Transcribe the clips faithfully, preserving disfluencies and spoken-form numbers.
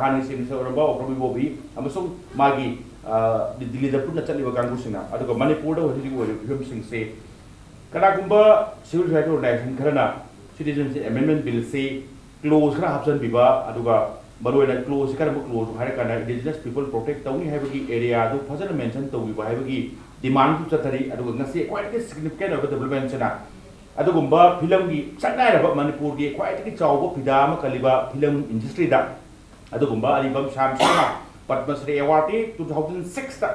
ꯍꯥꯟꯅꯒꯤ chief minister ꯑꯣꯏꯔꯝꯕ ꯑꯣꯀ꯭ꯔꯝ ꯏꯕꯣꯕꯤ ꯑꯃꯁꯨꯡ ꯃꯥꯒꯤ, ꯑ, ꯗꯤꯜꯂꯤꯗ ꯄꯨꯟꯅ ꯆꯠꯂꯤꯕ ꯀꯥꯡꯕꯨꯁꯤꯡꯅ, ꯑꯗꯨꯒ ꯃꯅꯤꯄꯨꯔꯗ ꯍꯧꯖꯤꯛ ꯍꯧꯖꯤꯛ ꯑꯣꯏꯔꯤꯕ ꯐꯤꯕꯝꯁꯤꯡꯁꯦ ꯀꯅꯥꯒꯨꯝꯕ civil society organization ꯈꯔꯅ Citizenship Amendment Billꯁꯤ clause ꯈꯔ ꯍꯥꯞꯆꯤꯟꯕꯤꯕ, ꯑꯗꯨꯒ ꯃꯔꯨꯑꯣꯏꯅ clauseꯁꯤ ꯀꯔꯝꯕ clauseꯅꯣ ꯍꯥꯏꯔꯀꯥꯟꯗ indigenous people protect ꯇꯧꯅꯤ ꯍꯥꯏꯕꯒꯤ areaꯗꯨ ꯐꯖꯅ mention ꯇꯧꯕꯤꯕ ꯍꯥꯏꯕꯒꯤ demandꯁꯨ ꯆꯠꯊꯔꯤ꯫ ꯑꯗꯨꯒ ꯉꯁꯤ ꯈ꯭ꯋꯥꯏꯗꯒꯤ significant ꯑꯣꯏꯕ developmentꯁꯤꯅ ꯑꯗꯨꯒꯨꯝꯕ ꯐꯤꯂꯝꯒꯤ ꯁꯛꯅꯥꯏꯔꯕ ꯃꯅꯤꯄꯨꯔꯒꯤ ꯈ꯭ꯋꯥꯏꯗꯒꯤ ꯆꯥꯎꯕ ꯐꯤꯗꯥ ꯑꯃ ꯀꯜꯂꯤꯕ film industryꯗ ꯑꯗꯨꯒꯨꯝꯕ ꯑꯔꯤꯕꯝ Shyam Sharma Padma Shri awardꯇꯤ two thousand sixꯇ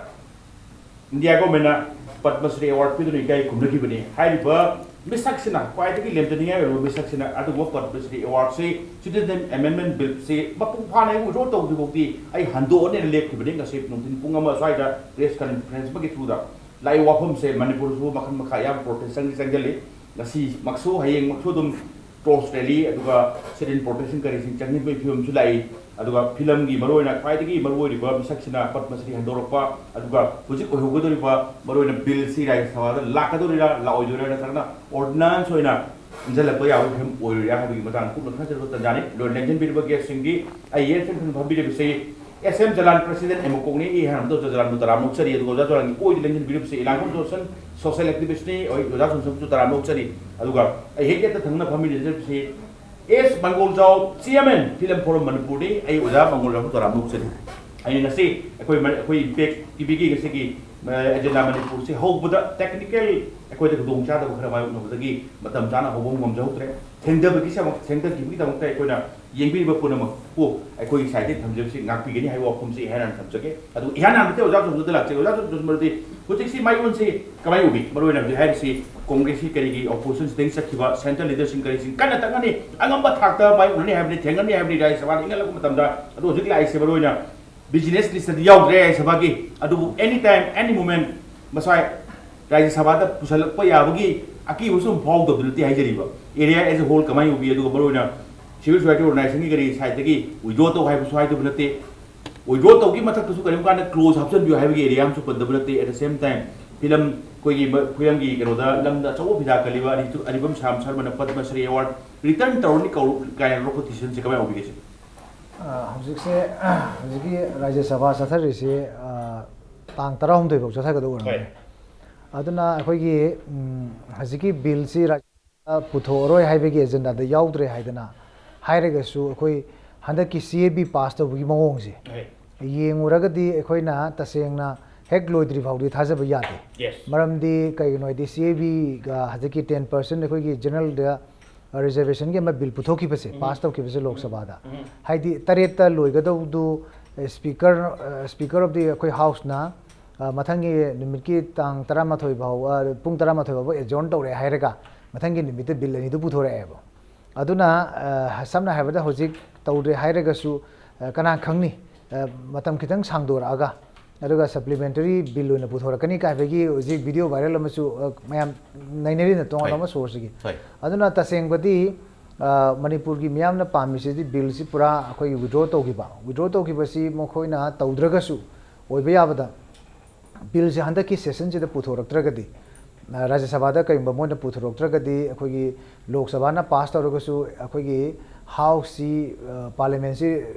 India governmentꯅ Padma Shri award ꯄꯤꯗꯨꯅ ꯏꯀꯥꯏ ꯈꯨꯝꯅꯈꯤꯕꯅꯤ꯫ ꯍꯥꯏꯔꯤꯕ ꯃꯤꯁꯛꯁꯤꯅ ꯈ꯭ꯋꯥꯏꯗꯒꯤ ꯂꯦꯝꯖꯅꯤꯡꯉꯥꯏ ꯑꯣꯏꯔꯕ ꯃꯤꯁꯛꯁꯤꯅ ꯑꯗꯨꯒꯨꯝꯕ ꯄꯗꯃ ꯁ꯭ꯔꯤ awardꯁꯤ Citizenship Amendment Billꯁꯤ ꯃꯄꯨꯡ ꯐꯥꯅ ꯑꯩ withdraw ꯇꯧꯗ꯭ꯔꯤꯐꯥꯎꯗꯤ ꯑꯩ ꯍꯟꯗꯣꯛꯑꯅꯦꯅ ꯂꯦꯞꯈꯤꯕꯅꯤ꯫ ꯉꯁꯤ ꯅꯨꯡꯊꯤꯜ ꯄꯨꯡ ꯑꯃ ꯁ꯭ꯋꯥꯏꯗ press conference ꯑꯃꯒꯤ throughꯗ ꯂꯥꯛꯏ꯫ ꯋꯥꯐꯝꯁꯦ ꯃꯅꯤꯄꯨꯔꯁꯨ ꯃꯈꯜ ꯃꯈꯥ ꯌꯥꯝ protest ꯆꯪꯗꯤ ꯆꯪꯁꯤꯜꯂꯤ꯫ ꯉꯁꯤꯃꯛꯁꯨ ꯍꯌꯦꯡꯃꯛꯁꯨ ꯑꯗꯨꯝ torch rally ꯑꯗꯨꯒ sit-in protest ꯀꯔꯤꯁꯤꯡ ꯆꯪꯁꯤꯟꯕꯒꯤ ꯐꯤꯕꯝꯁꯨ ꯂꯥꯛꯏ꯫ ꯑꯗꯨꯒ ꯐꯤꯂꯝꯒꯤ ꯃꯔꯨꯑꯣꯏꯅ ꯈ꯭ꯋꯥꯏꯗꯒꯤ ꯃꯔꯨꯑꯣꯏꯔꯤꯕ ꯃꯤꯁꯛꯁꯤꯅ ꯄꯗꯃ ꯁ꯭ꯔꯤ ꯍꯟꯗꯣꯔꯛꯄ, ꯑꯗꯨꯒ ꯍꯧꯖꯤꯛ ꯑꯣꯏꯍꯧꯒꯗꯧꯔꯤꯕ ꯃꯔꯨꯑꯣꯏꯅ ꯕꯤꯜꯁꯤ ꯔꯥꯖ꯭ꯌ ꯁꯚꯥꯗ ꯂꯥꯛꯀꯗꯧꯔꯤꯔꯥ ꯂꯥꯛꯑꯣꯏꯗꯣꯏꯔꯥ ꯅꯠꯇ꯭ꯔꯒꯅ ordinance ꯑꯣꯏꯅ ꯏꯟꯁꯤꯜꯂꯛꯄ ꯌꯥꯕꯒꯤ ꯐꯤꯕꯝ ꯑꯣꯏꯔꯣꯏꯔꯥ ꯍꯥꯏꯕꯒꯤ ꯃꯇꯥꯡꯗ ꯀꯨꯞꯅ ꯈꯪꯖꯔꯕ ꯇꯥꯟꯖꯥꯅꯤ꯫ ꯂꯣꯏꯅ ꯂꯦꯡꯁꯤꯟꯕꯤꯔꯤꯕ guestꯁꯤꯡꯒꯤ ꯑꯩ ꯌꯦꯠ ꯐꯝ ꯐꯝꯕꯤꯔꯤꯕꯁꯤ S M Jalan president M ꯃꯀꯣꯛꯅꯤ꯫ ꯑꯩ ꯍꯥꯏꯅ ꯑꯃꯗ ꯖꯂꯥꯟꯕꯨ ꯇꯔꯥꯝꯅ ꯑꯣꯛꯆꯔꯤ꯫ ꯑꯗꯨꯒ ꯑꯣꯖꯥ ꯖꯂꯥꯟꯒꯤ ꯑꯣꯏꯗ ꯂꯦꯡꯁꯤꯟꯕꯤꯔꯤꯕꯁꯤ ꯏꯂꯥꯡꯕꯝ ꯖꯣꯟꯁꯟ, social activistꯅꯤ꯫ ꯑꯩ ꯑꯣꯖꯥ ꯖꯣꯟꯁꯟꯕꯨꯁꯨ ꯇꯔꯥꯝꯅ ꯑꯣꯛꯆꯔꯤ꯫ ꯑꯗꯨꯒ ꯑꯩ ꯍꯦꯛ ꯌꯦꯠꯇ ꯊꯪꯅ ꯐꯝꯃꯤꯟꯅꯖꯔꯤꯕꯁꯤ ꯑꯦꯁ ꯃꯪꯒꯣꯜꯖꯥꯎ, chairman, Film Forum ꯃꯅꯤꯄꯨꯔꯅꯤ꯫ ꯑꯩ ꯑꯣꯖꯥ ꯃꯪꯒꯣꯜꯖꯥꯎꯕꯨ ꯇꯔꯥꯝꯅ ꯑꯣꯛꯆꯔꯤ꯫ ꯑꯩꯅ ꯉꯁꯤ ꯑꯩꯈꯣꯏ ꯃ-, ꯑꯩꯈꯣꯏ Impact TVꯒꯤ ꯉꯁꯤꯒꯤ, ꯑ, agenda ꯃꯅꯤꯄꯨꯔꯁꯤ ꯍꯧꯕꯗ technical ꯑꯩꯈꯣꯏꯗ ꯈꯨꯗꯣꯡꯆꯥꯗꯕ ꯈꯔ ꯃꯥꯌꯣꯛꯅꯕꯗꯒꯤ ꯃꯇꯝ ꯆꯥꯅ ꯍꯧꯕ ꯉꯝꯖꯍꯧꯗ꯭ꯔꯦ꯫ ꯊꯦꯡꯊꯕꯒꯤ ꯁꯃꯛ-, ꯊꯦꯡꯊꯈꯤꯕꯒꯤꯗꯃꯛꯇ ꯑꯩꯈꯣꯏꯅ ꯌꯦꯡꯕꯤꯔꯤꯕ ꯄꯨꯝꯅꯃꯛꯄꯨ ꯑꯩꯈꯣꯏꯒꯤ sideꯇꯒꯤ ꯊꯝꯖꯕꯁꯤ ꯉꯥꯛꯄꯤꯒꯅꯤ ꯍꯥꯏꯕ ꯋꯥꯐꯝꯁꯤ ꯏꯍꯥꯟ ꯍꯥꯟꯅ ꯊꯝꯖꯒꯦ꯫ ꯑꯗꯨ ꯏꯍꯥꯟ ꯍꯥꯟꯕꯗꯤ ꯑꯣꯖꯥ ꯖꯣꯟꯁꯟꯗ ꯂꯥꯛꯆꯒꯦ꯫ ꯑꯣꯖꯥ ꯖꯣꯟꯁꯟ ꯃꯔꯨꯗꯤ ꯍꯧꯖꯤꯛꯁꯤ ꯃꯥꯏꯑꯣꯟꯁꯤ ꯀꯃꯥꯏꯅ ꯎꯕꯤ? ꯃꯔꯨꯑꯣꯏꯅ ꯍꯧꯖꯤꯛ ꯍꯥꯏꯔꯤꯁꯤ ꯀꯣꯡꯒ꯭ꯔꯦꯁꯀꯤ ꯀꯔꯤꯒꯤ oppositionꯁꯤꯗꯒꯤ ꯆꯠꯈꯤꯕ central leaderꯁꯤꯡ ꯀꯔꯤꯁꯤꯡ ꯀꯟꯅ ꯇꯛꯅꯅꯤ, ꯑꯉꯝꯕ ꯊꯥꯛꯇ ꯃꯥꯏꯑꯣꯛꯅꯅꯤ ꯍꯥꯏꯕꯅꯤ, ꯊꯦꯡꯅꯅꯤ ꯍꯥꯏꯕꯅꯤ ꯔꯥꯖ꯭ꯌ ꯁꯚꯥꯗ ꯏꯟꯈꯠꯂꯛꯄ ꯃꯇꯝꯗ꯫ ꯑꯗꯣ ꯍꯧꯖꯤꯛ ꯂꯥꯛꯏꯁꯦ ꯃꯔꯨꯑꯣꯏꯅ business listꯇꯗꯤ ꯌꯥꯎꯗ꯭ꯔꯦ ꯔꯥꯖ꯭ꯌ ꯁꯚꯥꯒꯤ, ꯑꯗꯨꯕꯨ any time, any moment ꯃꯁꯥꯏ ꯔꯥꯖ꯭ꯌ ꯁꯚꯥꯗ ꯄꯨꯁꯜꯂꯛꯄ ꯌꯥꯕꯒꯤ ꯑꯀꯤꯕꯁꯨ ꯑꯗꯨꯝ ꯐꯥꯎꯗꯕꯗꯤ ꯅꯠꯇꯦ ꯍꯥꯏꯖꯔꯤꯕ꯫ Area as a whole ꯀꯃꯥꯏꯅ ꯎꯕꯤ? ꯑꯗꯨꯒ ꯃꯔꯨꯑꯣꯏꯅ civil society organizationꯒꯤ ꯀꯔꯤ sideꯇꯒꯤ withdraw ꯇꯧ ꯍꯥꯏꯕꯁꯨ ꯍꯥꯏꯗꯕ ꯅꯠꯇꯦ, withdraw ꯇꯧꯈꯤꯕ ꯃꯊꯛꯇꯁꯨ ꯀꯔꯤꯒꯨꯝꯕ ꯀꯥꯟꯗ clause ꯍꯥꯞꯆꯤꯟꯕꯤꯌꯨ ꯍꯥꯏꯕꯒꯤ area ꯑꯃꯁꯨ ꯄꯟꯗꯕ ꯅꯠꯇꯦ꯫ At the same time, film, ꯑꯩꯈꯣꯏꯒꯤ ꯃ-, ꯐꯤꯂꯝꯒꯤ ꯀꯩꯅꯣꯗ ꯂꯝꯗ ꯑꯆꯧꯕ ꯐꯤꯗꯥ ꯀꯜꯂꯤꯕ ꯑꯔꯤ-, ꯑꯔꯤꯕꯝ ꯁ꯭ꯌꯥꯝ ꯁꯔꯃꯅ ꯄꯗꯃ ꯁ꯭ꯔꯤ award return ꯇꯧꯔꯅꯤ ꯀꯧ-, ꯀꯥꯏꯅ ꯂꯧꯔꯛꯄ decisionꯁꯦ ꯀꯃꯥꯏꯅ ꯎꯕꯤꯒꯦ ꯁꯤꯕꯨ? ꯑ, ꯍꯧꯖꯤꯛꯁꯦ, ꯍꯧꯖꯤꯛꯀꯤ ꯔꯥꯖ꯭ꯌ ꯁꯚꯥ ꯆꯠꯊꯔꯤꯁꯤ, ꯑ, ꯇꯥꯡ ꯇꯔꯥꯍꯨꯝꯗꯣꯏ ꯐꯥꯎ ꯆꯠꯊꯒꯗꯧꯕ ꯑꯣꯏꯔꯝꯒꯅꯤ꯫ ꯑꯗꯨꯅ ꯑꯩꯈꯣꯏꯒꯤ, ꯎꯝ, ꯍꯧꯖꯤꯛꯀꯤ ꯕꯤꯜꯁꯤ ꯔꯥꯖ꯭ꯌ ꯁꯚꯥꯗ ꯄꯨꯊꯣꯛꯑꯔꯣꯏ ꯍꯥꯏꯕꯒꯤ ꯑꯦꯖꯦꯟꯗꯥꯗ ꯌꯥꯎꯗ꯭ꯔꯦ ꯍꯥꯏꯗꯅ ꯍꯥꯏꯔꯒꯁꯨ, ꯑꯩꯈꯣꯏ ꯍꯟꯗꯛꯀꯤ ꯁꯤ ꯑꯦ ꯕꯤ ꯄꯥꯁ ꯇꯧꯕꯒꯤ ꯃꯑꯣꯡꯁꯦ ꯌꯦꯡꯉꯨꯔꯒꯗꯤ ꯑꯩꯈꯣꯏꯅ ꯇꯁꯦꯡꯅ ꯍꯦꯛ ꯂꯣꯏꯗ꯭ꯔꯤ ꯐꯥꯎꯗꯤ ꯊꯥꯖꯕ ꯌꯥꯗꯦ꯫ ꯃꯔꯝꯗꯤ ꯀꯩꯒꯤꯅꯣ ꯍꯥꯏꯗꯤ, ꯁꯤ ꯑꯦ ꯕꯤꯒ ꯍꯧꯖꯤꯛꯀꯤ ꯇꯦꯟ ꯄꯥꯔꯁꯦꯟ ꯑꯩꯈꯣꯏꯒꯤ ꯖꯦꯅꯔꯦꯜꯗ ꯔꯤꯖꯔꯕꯦꯁꯟꯒꯤ ꯑꯃ ꯕꯤꯜ ꯄꯨꯊꯣꯛꯈꯤꯕꯁꯦ, ꯄꯥꯁ ꯇꯧꯈꯤꯕꯁꯦ ꯂꯣꯛ ꯁꯚꯥꯗ, ꯍꯥꯏꯗꯤ ꯇꯔꯦꯠꯇ ꯂꯣꯏꯒꯗꯧꯗꯨ, ꯑ, ꯁ꯭ꯄꯤꯀꯔ, ꯑ, ꯁ꯭ꯄꯤꯀꯔ ꯑꯣꯐ ꯗꯤ ꯑꯩꯈꯣꯏ ꯍꯥꯎꯁꯅ, ꯑ, ꯃꯊꯪꯒꯤ ꯅꯨꯃꯤꯠꯀꯤ ꯇꯥꯡ ꯇꯔꯥꯃꯥꯊꯣꯏ ꯐꯥꯎ, ꯑ, ꯄꯨꯡ ꯇꯔꯥꯃꯥꯊꯣꯏ ꯐꯥꯎꯕ ꯑꯦꯖꯣꯔꯟ ꯇꯧꯔꯦ ꯍꯥꯏꯔꯒ ꯃꯊꯪꯒꯤ ꯅꯨꯃꯤꯠꯇ ꯕꯤꯜ ꯑꯅꯤꯗꯨ ꯄꯨꯊꯣꯔꯛꯑꯦꯕ꯫ ꯑꯗꯨꯅ, ꯑ, ꯁꯝꯅ ꯍꯥꯏꯔꯕꯗ ꯍꯧꯖꯤꯛ ꯇꯧꯗ꯭ꯔꯦ ꯍꯥꯏꯔꯒꯁꯨ, ꯑ, ꯀꯅꯥ ꯈꯪꯅꯤ, ꯑ, ꯃꯇꯝ ꯈꯤꯇꯪ ꯁꯥꯡꯗꯣꯔꯛꯑꯒ, ꯑꯗꯨꯒ ꯁꯄ꯭ꯂꯤꯃꯦꯟꯇꯔꯤ ꯕꯤꯜ ꯑꯣꯏꯅ ꯄꯨꯊꯣꯔꯛꯀꯅꯤ ꯀꯥꯏꯕꯒꯤ ꯍꯧꯖꯤꯛ ꯚꯤꯗꯤꯑꯣ ꯚꯥꯏꯔꯦꯜ ꯑꯃꯁꯨ, ꯑ, ꯃꯌꯥꯝ ꯅꯩꯅꯔꯤꯅ ꯇꯣꯉꯥꯟꯕ ꯍꯣꯏ꯫ ꯑꯃ ꯁꯣꯔꯁꯁꯤꯒꯤ꯫ ꯍꯣꯏ꯫ ꯑꯗꯨꯅ ꯇꯁꯦꯡꯕꯗꯤ, ꯑ, ꯃꯅꯤꯄꯨꯔꯒꯤ ꯃꯤꯌꯥꯝꯅ ꯄꯥꯝꯃꯤꯁꯤꯗꯤ ꯕꯤꯜꯁꯤ ꯄꯨꯔꯥ ꯑꯩꯈꯣꯏꯒꯤ ꯋꯤꯗ꯭ꯔꯣ ꯇꯧꯈꯤꯕ꯫ ꯋꯤꯗ꯭ꯔꯣ ꯇꯧꯈꯤꯕꯁꯤ ꯃꯈꯣꯏꯅ ꯇꯧꯗ꯭ꯔꯒꯁꯨ ꯑꯣꯏꯕ ꯌꯥꯕꯗ ꯕꯤꯜꯁꯦ ꯍꯟꯗꯛꯀꯤ ꯁꯦꯁꯟꯁꯤꯗ ꯄꯨꯊꯣꯔꯛꯇ꯭ꯔꯒꯗꯤ, ꯑ, ꯔꯥꯖ꯭ꯌ ꯁꯚꯥꯗ ꯀꯔꯤꯒꯨꯝꯕ ꯃꯣꯏꯅ ꯄꯨꯊꯣꯔꯛꯇ꯭ꯔꯒꯗꯤ, ꯑꯩꯈꯣꯏꯒꯤ ꯂꯣꯛ ꯁꯚꯥꯅ ꯄꯥꯁ ꯇꯧꯔꯒꯁꯨ ꯑꯩꯈꯣꯏꯒꯤ ꯍꯥꯎꯁꯁꯤ, ꯑ, ꯄꯥꯔꯂꯤꯌꯥꯃꯦꯟꯁꯤ,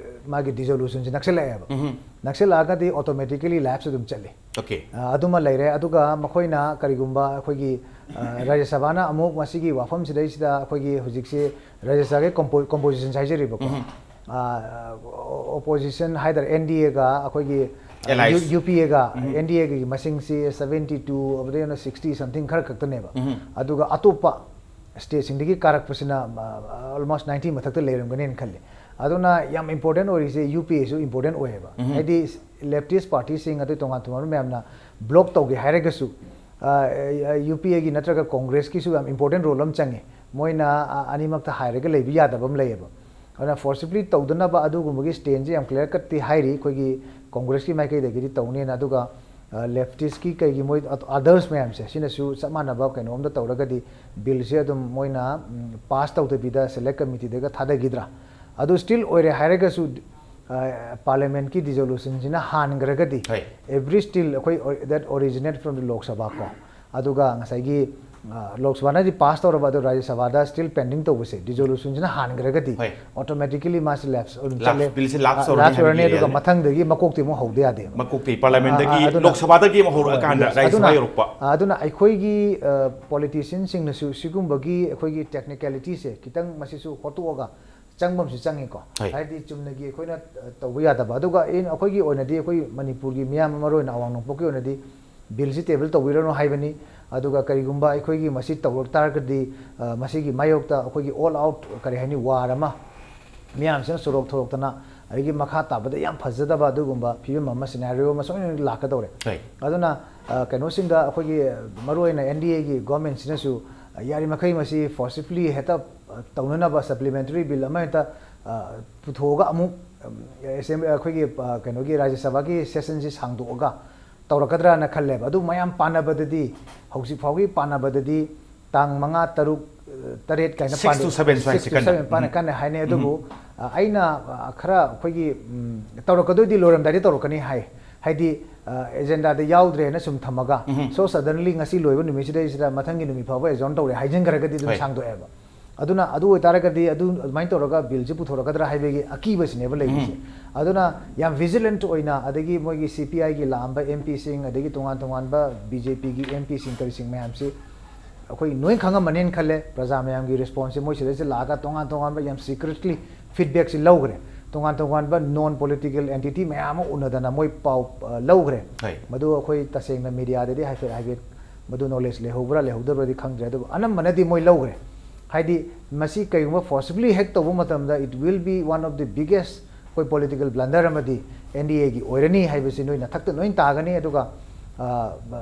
ꯃꯥꯒꯤ ꯗꯤꯖꯣꯂꯨꯁꯟꯁꯤ ꯅꯛꯁꯤꯜꯂꯛꯑꯦꯕ꯫ ꯎꯝꯍꯨꯝ꯫ ꯅꯛꯁꯤꯜꯂꯛꯑꯒꯗꯤ ꯑꯣꯇꯣꯃꯦꯇꯤꯀꯦꯂꯤ ꯂꯦꯞꯁ ꯑꯗꯨꯝ ꯆꯠꯂꯤ꯫ ꯑꯣꯀꯦ꯫ ꯑ, ꯑꯗꯨꯃ ꯂꯩꯔꯦ꯫ ꯑꯗꯨꯒ ꯃꯈꯣꯏꯅ ꯀꯔꯤꯒꯨꯝꯕ ꯑꯩꯈꯣꯏꯒꯤ, ꯑ, ꯔꯥꯖ꯭ꯌ ꯁꯚꯥꯅ ꯑꯃꯨꯛ ꯃꯁꯤꯒꯤ ꯋꯥꯐꯝꯁꯤꯗꯩꯁꯤꯗ ꯑꯩꯈꯣꯏꯒꯤ ꯍꯧꯖꯤꯛꯁꯤ ꯔꯥꯖ꯭ꯌ ꯁꯚꯥꯒꯤ ꯀꯣꯝꯄꯣ-, ꯀꯣꯝꯄꯣꯖꯤꯁꯟꯁꯦ ꯍꯥꯏꯖꯔꯤꯕꯀꯣ꯫ ꯎꯝꯍꯨꯝ꯫ ꯑ, ꯑꯣꯄꯣꯖꯤꯁꯟ ꯍꯥꯏꯇꯥꯔꯦ, ꯑꯦꯟ ꯗꯤ ꯑꯦꯒ ꯑꯩꯈꯣꯏꯒꯤ, ꯑ, ꯑꯦꯂꯥꯏꯁ꯫ ꯌꯨ-, ꯌꯨ ꯄꯤ ꯑꯦꯒ ꯎꯝꯍꯨꯝ꯫ ꯑꯦꯟ ꯗꯤ ꯑꯦꯒꯤ ꯃꯁꯤꯡꯁꯤ seventy two, ꯑꯗꯨꯗꯩ ꯍꯦꯟꯅ sixty something ꯈꯔ ꯈꯛꯇꯅꯦꯕ꯫ ꯎꯝꯍꯨꯝ꯫ ꯑꯗꯨꯒ ꯑꯇꯣꯞꯄ ꯁ꯭ꯇꯦꯠꯁꯤꯡꯗꯒꯤ ꯀꯥꯔꯛꯄꯁꯤꯅ, ꯑ, almost ninety ꯃꯊꯛꯇ ꯂꯩꯔꯝꯒꯅꯦꯅ ꯈꯜꯂꯤ꯫ ꯑꯗꯨꯅ ꯌꯥꯝ ꯏꯝꯄꯣꯔꯇꯦꯟ ꯑꯣꯏꯔꯤꯁꯦ ꯌꯨ ꯄꯤ ꯑꯦꯁꯨ ꯏꯝꯄꯣꯔꯇꯦꯟ ꯑꯣꯏꯌꯦꯕ꯫ ꯎꯝꯍꯨꯝ꯫ ꯍꯥꯏꯗꯤ ꯂꯦꯐꯇꯤꯁ ꯄꯥꯔꯇꯤꯁꯤꯡ ꯑꯗꯩ ꯇꯣꯉꯥꯟ ꯇꯣꯉꯥꯟꯕ ꯃꯌꯥꯝꯅ ꯕ꯭ꯂꯣꯛ ꯇꯧꯒꯦ ꯍꯥꯏꯔꯒꯁꯨ, ꯑ, ꯌꯨ ꯄꯤ ꯑꯦꯒꯤ ꯅꯠꯇ꯭ꯔꯒ ꯀꯣꯡꯒ꯭ꯔꯦꯁꯀꯤꯁꯨ ꯌꯥꯝ ꯏꯝꯄꯣꯔꯇꯦꯟ ꯔꯣꯜ ꯑꯃ ꯆꯪꯉꯤ꯫ ꯃꯣꯏꯅ, ꯑ, ꯑꯅꯤꯃꯛꯇ ꯍꯥꯏꯔꯒ ꯂꯩꯕ ꯌꯥꯗꯕ ꯑꯃ ꯂꯩꯌꯦꯕ꯫ ꯑꯗꯨꯅ ꯐꯣꯔꯁꯤꯕꯂꯤ ꯇꯧꯗꯅꯕ ꯑꯗꯨꯒꯨꯝꯕꯒꯤ ꯁ꯭ꯇꯦꯟꯁꯦ ꯌꯥꯝ ꯀ꯭ꯂꯤꯌꯥꯔ ꯀꯠꯇꯤ ꯍꯥꯏꯔꯤ ꯑꯩꯈꯣꯏꯒꯤ ꯀꯣꯡꯒ꯭ꯔꯦꯁꯀꯤ ꯃꯥꯏꯀꯩꯗꯒꯤꯗꯤ ꯇꯧꯅꯦꯅ꯫ ꯑꯗꯨꯒ, ꯑ, ꯂꯦꯐꯇꯤꯁꯀꯤ ꯀꯩꯒꯤ ꯃꯣꯏ ꯑ-, ꯑꯗꯔꯁ ꯃꯌꯥꯝꯁꯦ ꯁꯤꯅꯁꯨ ꯆꯞ ꯃꯥꯟꯅꯕ ꯀꯩꯅꯣꯝꯗ ꯇꯧꯔꯒꯗꯤ ꯕꯤꯜꯁꯦ ꯑꯗꯨꯝ ꯃꯣꯏꯅ, ꯎꯝ, ꯄꯥꯁ ꯇꯧꯗꯕꯤꯗ ꯁꯦꯂꯦꯛ ꯀꯃꯤꯇꯤꯗꯒ ꯊꯥꯗꯈꯤꯗ꯭ꯔꯥ? ꯑꯗꯨ ꯁ꯭ꯇꯤꯜ ꯑꯣꯏꯔꯦ ꯍꯥꯏꯔꯒꯁꯨ, ꯑ, ꯄꯥꯔꯂꯤꯌꯥꯃꯦꯟꯠꯀꯤ ꯗꯤꯖꯣꯂꯨꯁꯟꯁꯤꯅ ꯍꯥꯟꯈ꯭ꯔꯒꯗꯤ ꯍꯣꯏ꯫ ꯑꯦꯚ꯭ꯔꯤ ꯁ꯭ꯇꯤꯜ ꯑꯩꯈꯣꯏ ꯑꯣ-, that originate from the Lok Sabha ꯀꯣ, ꯑꯗꯨꯒ ꯉꯁꯥꯏꯒꯤ, ꯂꯣꯛ ꯁꯚꯥꯅꯗꯤ ꯄꯥꯁ ꯇꯧꯔꯕ, ꯑꯗꯣ ꯔꯥꯖ꯭ꯌ ꯁꯚꯥꯗ ꯁ꯭ꯇꯤꯜ ꯄꯦꯟꯗꯤꯡ ꯇꯧꯕꯁꯦ, ꯗꯤꯖꯣꯂꯨꯁꯟꯁꯤꯅ ꯍꯥꯟꯈ꯭ꯔꯒꯗꯤ ꯍꯣꯏ꯫ ꯑꯣꯇꯣꯃꯦꯇꯤꯀꯦꯂꯤ ꯃꯥꯁꯤ ꯂꯦꯞꯁ ꯑꯗꯨꯝ ꯂꯥꯞ- ꯆꯠꯂꯦ꯫ ꯕꯤꯜꯁꯦ ꯂꯥꯞꯁ ꯑ, ꯇꯧꯔꯅꯤ ꯂꯥꯞꯁ ꯇꯧꯔꯅꯤ, ꯍꯥꯏꯕꯒꯤ ꯑꯗꯨꯒ ꯌꯥꯅꯤ꯫ ꯃꯊꯪꯗꯒꯤ ꯃꯀꯣꯛꯇꯤ ꯑꯃꯨꯛ ꯍꯧꯗ ꯌꯥꯗꯦꯕ꯫ ꯃꯀꯣꯛꯇꯤ ꯄꯥꯔꯂꯥꯃꯦꯟꯗꯒꯤ, ꯑ, ꯑ, ꯑꯗꯨꯅ- ꯂꯣꯛ ꯁꯚꯥꯗꯒꯤ ꯑꯃꯨꯛ ꯍꯧꯔꯛꯑꯀꯥꯟꯗ Yes, ꯔꯥꯖ꯭ꯌ ꯁꯚꯥ ꯑꯗꯨꯅ- ꯌꯧꯔꯛꯄ꯫ ꯑ, ꯑꯗꯨꯅ ꯑꯩꯈꯣꯏꯒꯤ ꯄꯣꯂꯤꯇꯤꯁꯤꯌꯟꯁꯤꯡꯅꯁꯨ ꯁꯤꯒꯨꯝꯕꯒꯤ ꯑꯩꯈꯣꯏꯒꯤ ꯇꯦꯛꯅꯤꯀꯦꯂꯤꯇꯤꯁꯦ ꯈꯤꯇꯪ ꯃꯁꯤꯁꯨ ꯍꯣꯠꯇꯣꯛꯑꯒ ꯆꯪꯕ ꯑꯃꯁꯨ ꯆꯪꯉꯤꯀꯣ꯫ ꯍꯣꯏ꯫ ꯍꯥꯏꯗꯤ ꯆꯨꯝꯅꯒꯤ ꯑꯩꯈꯣꯏꯅ ꯑ, ꯇꯧꯕ ꯌꯥꯗꯕ꯫ ꯑꯗꯨꯒ ꯑꯩꯅ- ꯑꯩꯈꯣꯏꯒꯤ ꯑꯣꯏꯅꯗꯤ, ꯑꯩꯈꯣꯏ ꯃꯅꯤꯄꯨꯔꯒꯤ ꯃꯤꯌꯥꯝ, ꯃꯔꯨ ꯑꯣꯏꯅ ꯑꯋꯥꯡ ꯅꯣꯡꯄꯣꯛꯀꯤ ꯑꯣꯏꯅꯗꯤ ꯕꯤꯜꯁꯤ ꯇꯦꯕꯜ ꯇꯧꯕꯤꯔꯅꯨ ꯍꯥꯏꯕꯅꯤ꯫ ꯑꯗꯨꯒ ꯀꯔꯤꯒꯨꯝꯕ ꯑꯩꯈꯣꯏꯒꯤ ꯃꯁꯤ ꯇꯧꯔꯛ ꯇꯥꯔꯒꯗꯤ, ꯑ, ꯃꯁꯤꯒꯤ ꯃꯥꯌꯣꯛꯇ ꯑꯩꯈꯣꯏꯒꯤ ꯑꯣꯜ ꯑꯥꯎꯠ, ꯀꯔꯤ ꯍꯥꯏꯅꯤ, ꯋꯥꯔ ꯑꯃ, ꯃꯤꯌꯥꯝꯁꯤꯅ ꯁꯣꯔꯣꯛ ꯊꯣꯛꯂꯛꯇꯅ, ꯑꯗꯒꯤ ꯃꯈꯥ ꯇꯥꯕꯗ ꯌꯥꯝ ꯐꯖꯗꯕ ꯑꯗꯨꯒꯨꯝꯕ ꯐꯤꯕꯝ ꯑꯃ, ꯁꯤꯅꯥꯔꯤꯑꯣ ꯑꯃ ꯁꯣꯏꯗꯅ ꯂꯥꯛꯀꯗꯧꯔꯦ꯫ ꯍꯣꯏ꯫ ꯑꯗꯨꯅ, ꯑ, ꯀꯩꯅꯣꯁꯤꯡꯗ, ꯑꯩꯈꯣꯏꯒꯤ ꯃꯔꯨꯑꯣꯏꯅ ꯑꯦꯟ ꯗꯤ ꯑꯦꯒꯤ ꯒꯣꯔꯃꯦꯟꯁꯤꯅꯁꯨ, ꯑ, ꯌꯥꯔꯤꯃꯈꯩ ꯃꯁꯤ ꯐꯣꯔꯁꯤꯐꯂꯤ ꯍꯦꯛꯇ, ꯑ, ꯇꯧꯅꯅꯕ ꯁꯄ꯭ꯂꯤꯃꯦꯟꯇꯔꯤ ꯕꯤꯜ ꯑꯃ ꯍꯦꯛꯇ, ꯑ, ꯄꯨꯊꯣꯛꯑꯒ ꯑꯃꯨꯛ, ꯎꯝ, ꯑꯦꯁꯦꯝꯕ꯭ꯂꯤ, ꯑꯩꯈꯣꯏꯒꯤ, ꯑ, ꯀꯩꯅꯣꯒꯤ ꯔꯥꯖ꯭ꯌ ꯁꯚꯥꯒꯤ ꯁꯦꯁꯟꯁꯤ ꯁꯥꯡꯗꯣꯛꯑꯒ ꯇꯧꯔꯛꯀꯗ꯭ꯔꯥꯅ ꯈꯜꯂꯦꯕ꯫ ꯑꯗꯨ ꯃꯌꯥꯝ ꯄꯥꯟꯅꯕꯗꯗꯤ, ꯍꯧꯖꯤꯛ ꯐꯥꯎꯒꯤ ꯄꯥꯟꯅꯕꯗꯗꯤ ꯇꯥꯡ ꯃꯉꯥ, ꯇꯔꯨꯛ, ꯑ, ꯇꯔꯦꯠ ꯀꯥꯏꯅ Six to seven ꯁ꯭ꯋꯥꯏꯁꯤ ꯀꯟꯅ꯫ ꯄꯥꯟꯅ ꯀꯟꯅ ꯍꯥꯏꯅꯩ꯫ ꯑꯗꯨꯕꯨ, ꯑ, ꯑꯩꯅ, ꯑ, ꯈꯔ ꯑꯩꯈꯣꯏꯒꯤ, ꯎꯝ, ꯇꯧꯔꯛꯀꯗꯣꯏꯗꯤ ꯂꯣꯏꯔꯝꯗꯥꯏꯗ ꯇꯧꯔꯛꯀꯅꯤ ꯍꯥꯏ꯫ ꯍꯥꯏꯗꯤ, ꯑ, ꯑꯦꯖꯦꯟꯗꯥꯗ ꯌꯥꯎꯗ꯭ꯔꯦꯅ ꯁꯨꯝ ꯊꯝꯃꯒ, ꯎꯝ꯫ So suddenly ꯉꯁꯤ ꯂꯣꯏꯕ ꯅꯨꯃꯤꯠꯁꯤꯗꯩꯁꯤꯗ ꯃꯊꯪꯒꯤ ꯅꯨꯃꯤꯠ ꯐꯥꯎꯕ ꯑꯦꯖꯣꯔꯟ ꯇꯧꯔꯦ ꯍꯥꯏꯖꯤꯟꯈ꯭ꯔꯒꯗꯤ ꯑꯗꯨꯝ ꯍꯣꯏ꯫ ꯁꯥꯡꯗꯣꯛꯑꯦꯕ꯫ ꯑꯗꯨꯅ ꯑꯗꯨ ꯑꯣꯏꯇꯥꯔꯒꯗꯤ ꯑꯗꯨ ꯑꯗꯨꯃꯥꯏꯅ ꯇꯧꯔꯒ ꯕꯤꯜꯁꯤ ꯄꯨꯊꯣꯔꯛꯀꯗ꯭ꯔꯥ ꯍꯥꯏꯕꯒꯤ ꯑꯀꯤꯕꯁꯤꯅꯦꯕ ꯂꯩꯔꯤꯁꯦ꯫ ꯎꯝ꯫ ꯑꯗꯨꯅ ꯌꯥꯝ ꯚꯤꯖꯤꯂꯦꯟꯠ ꯑꯣꯏꯅ, ꯑꯗꯒꯤ ꯃꯣꯏꯒꯤ ꯁꯤ ꯄꯤ ꯑꯥꯏꯒꯤ ꯂꯥꯛꯑꯝꯕ ꯑꯦꯝ ꯄꯤꯁꯤꯡ, ꯑꯗꯒꯤ ꯇꯣꯉꯥꯟ ꯇꯣꯉꯥꯟꯕ ꯕꯤ ꯖꯦ ꯄꯤꯒꯤ ꯑꯦꯝ ꯄꯤꯁꯤꯡ, ꯀꯔꯤꯁꯤꯡ ꯃꯌꯥꯝꯁꯤ ꯑꯩꯈꯣꯏ ꯅꯣꯏ ꯈꯪꯉꯝꯃꯅꯦꯅ ꯈꯜꯂꯦ꯫ ꯄ꯭ꯔꯖꯥ ꯃꯌꯥꯝꯒꯤ ꯔꯦꯁꯄꯣꯟꯁꯁꯦ ꯃꯣꯏ ꯁꯤꯗꯩꯁꯤꯗ ꯂꯥꯛꯑꯒ ꯇꯣꯉꯥꯟ ꯇꯣꯉꯥꯟꯕ ꯌꯥꯝ ꯁꯤꯀ꯭ꯔꯦꯠꯂꯤ ꯐꯤꯗꯕꯦꯛꯁꯤ ꯂꯧꯈ꯭ꯔꯦ꯫ ꯇꯣꯉꯥꯟ ꯇꯣꯉꯥꯟꯕ ꯅꯣꯟ ꯄꯣꯂꯤꯇꯤꯀꯦꯜ ꯑꯦꯟꯇꯤꯇꯤ ꯃꯌꯥꯝ ꯑꯃ ꯎꯅꯗꯅ ꯃꯣꯏ ꯄꯥꯎ, ꯑ, ꯂꯧꯈ꯭ꯔꯦ꯫ ꯍꯣꯏ꯫ ꯃꯗꯨ ꯑꯩꯈꯣꯏ ꯇꯁꯦꯡꯅ ꯃꯦꯗꯤꯌꯥꯗꯗꯤ ꯍꯥꯏꯐꯦꯠ ꯍꯥꯏꯐꯦꯠ ꯃꯗꯨ ꯅꯣꯂꯦꯖ ꯂꯩꯍꯧꯕ꯭ꯔꯥ ꯂꯩꯍꯧꯗꯕ꯭ꯔꯗꯤ ꯈꯪꯗ꯭ꯔꯦ, ꯑꯗꯨꯕꯨ ꯑꯅꯝꯕꯅꯗꯤ ꯃꯣꯏ ꯂꯧꯈ꯭ꯔꯦ꯫ ꯍꯥꯏꯗꯤ ꯃꯁꯤ ꯀꯩꯒꯨꯝꯕ ꯐꯣꯔꯁꯤꯕꯂꯤ ꯍꯦꯛ ꯇꯧꯕ ꯃꯇꯝꯗ, it will be one of the biggest ꯑꯩꯈꯣꯏ ꯄꯣꯂꯤꯇꯤꯀꯦꯜ ꯕ꯭ꯂꯟꯗꯔ ꯑꯃꯗꯤ ꯑꯦꯟ ꯗꯤ ꯑꯦꯒꯤ ꯑꯣꯏꯔꯅꯤ ꯍꯥꯏꯕꯁꯤ ꯅꯣꯏ ꯅꯊꯛꯇ ꯂꯣꯏ ꯇꯥꯒꯅꯤ꯫ ꯑꯗꯨꯒ, ꯑ,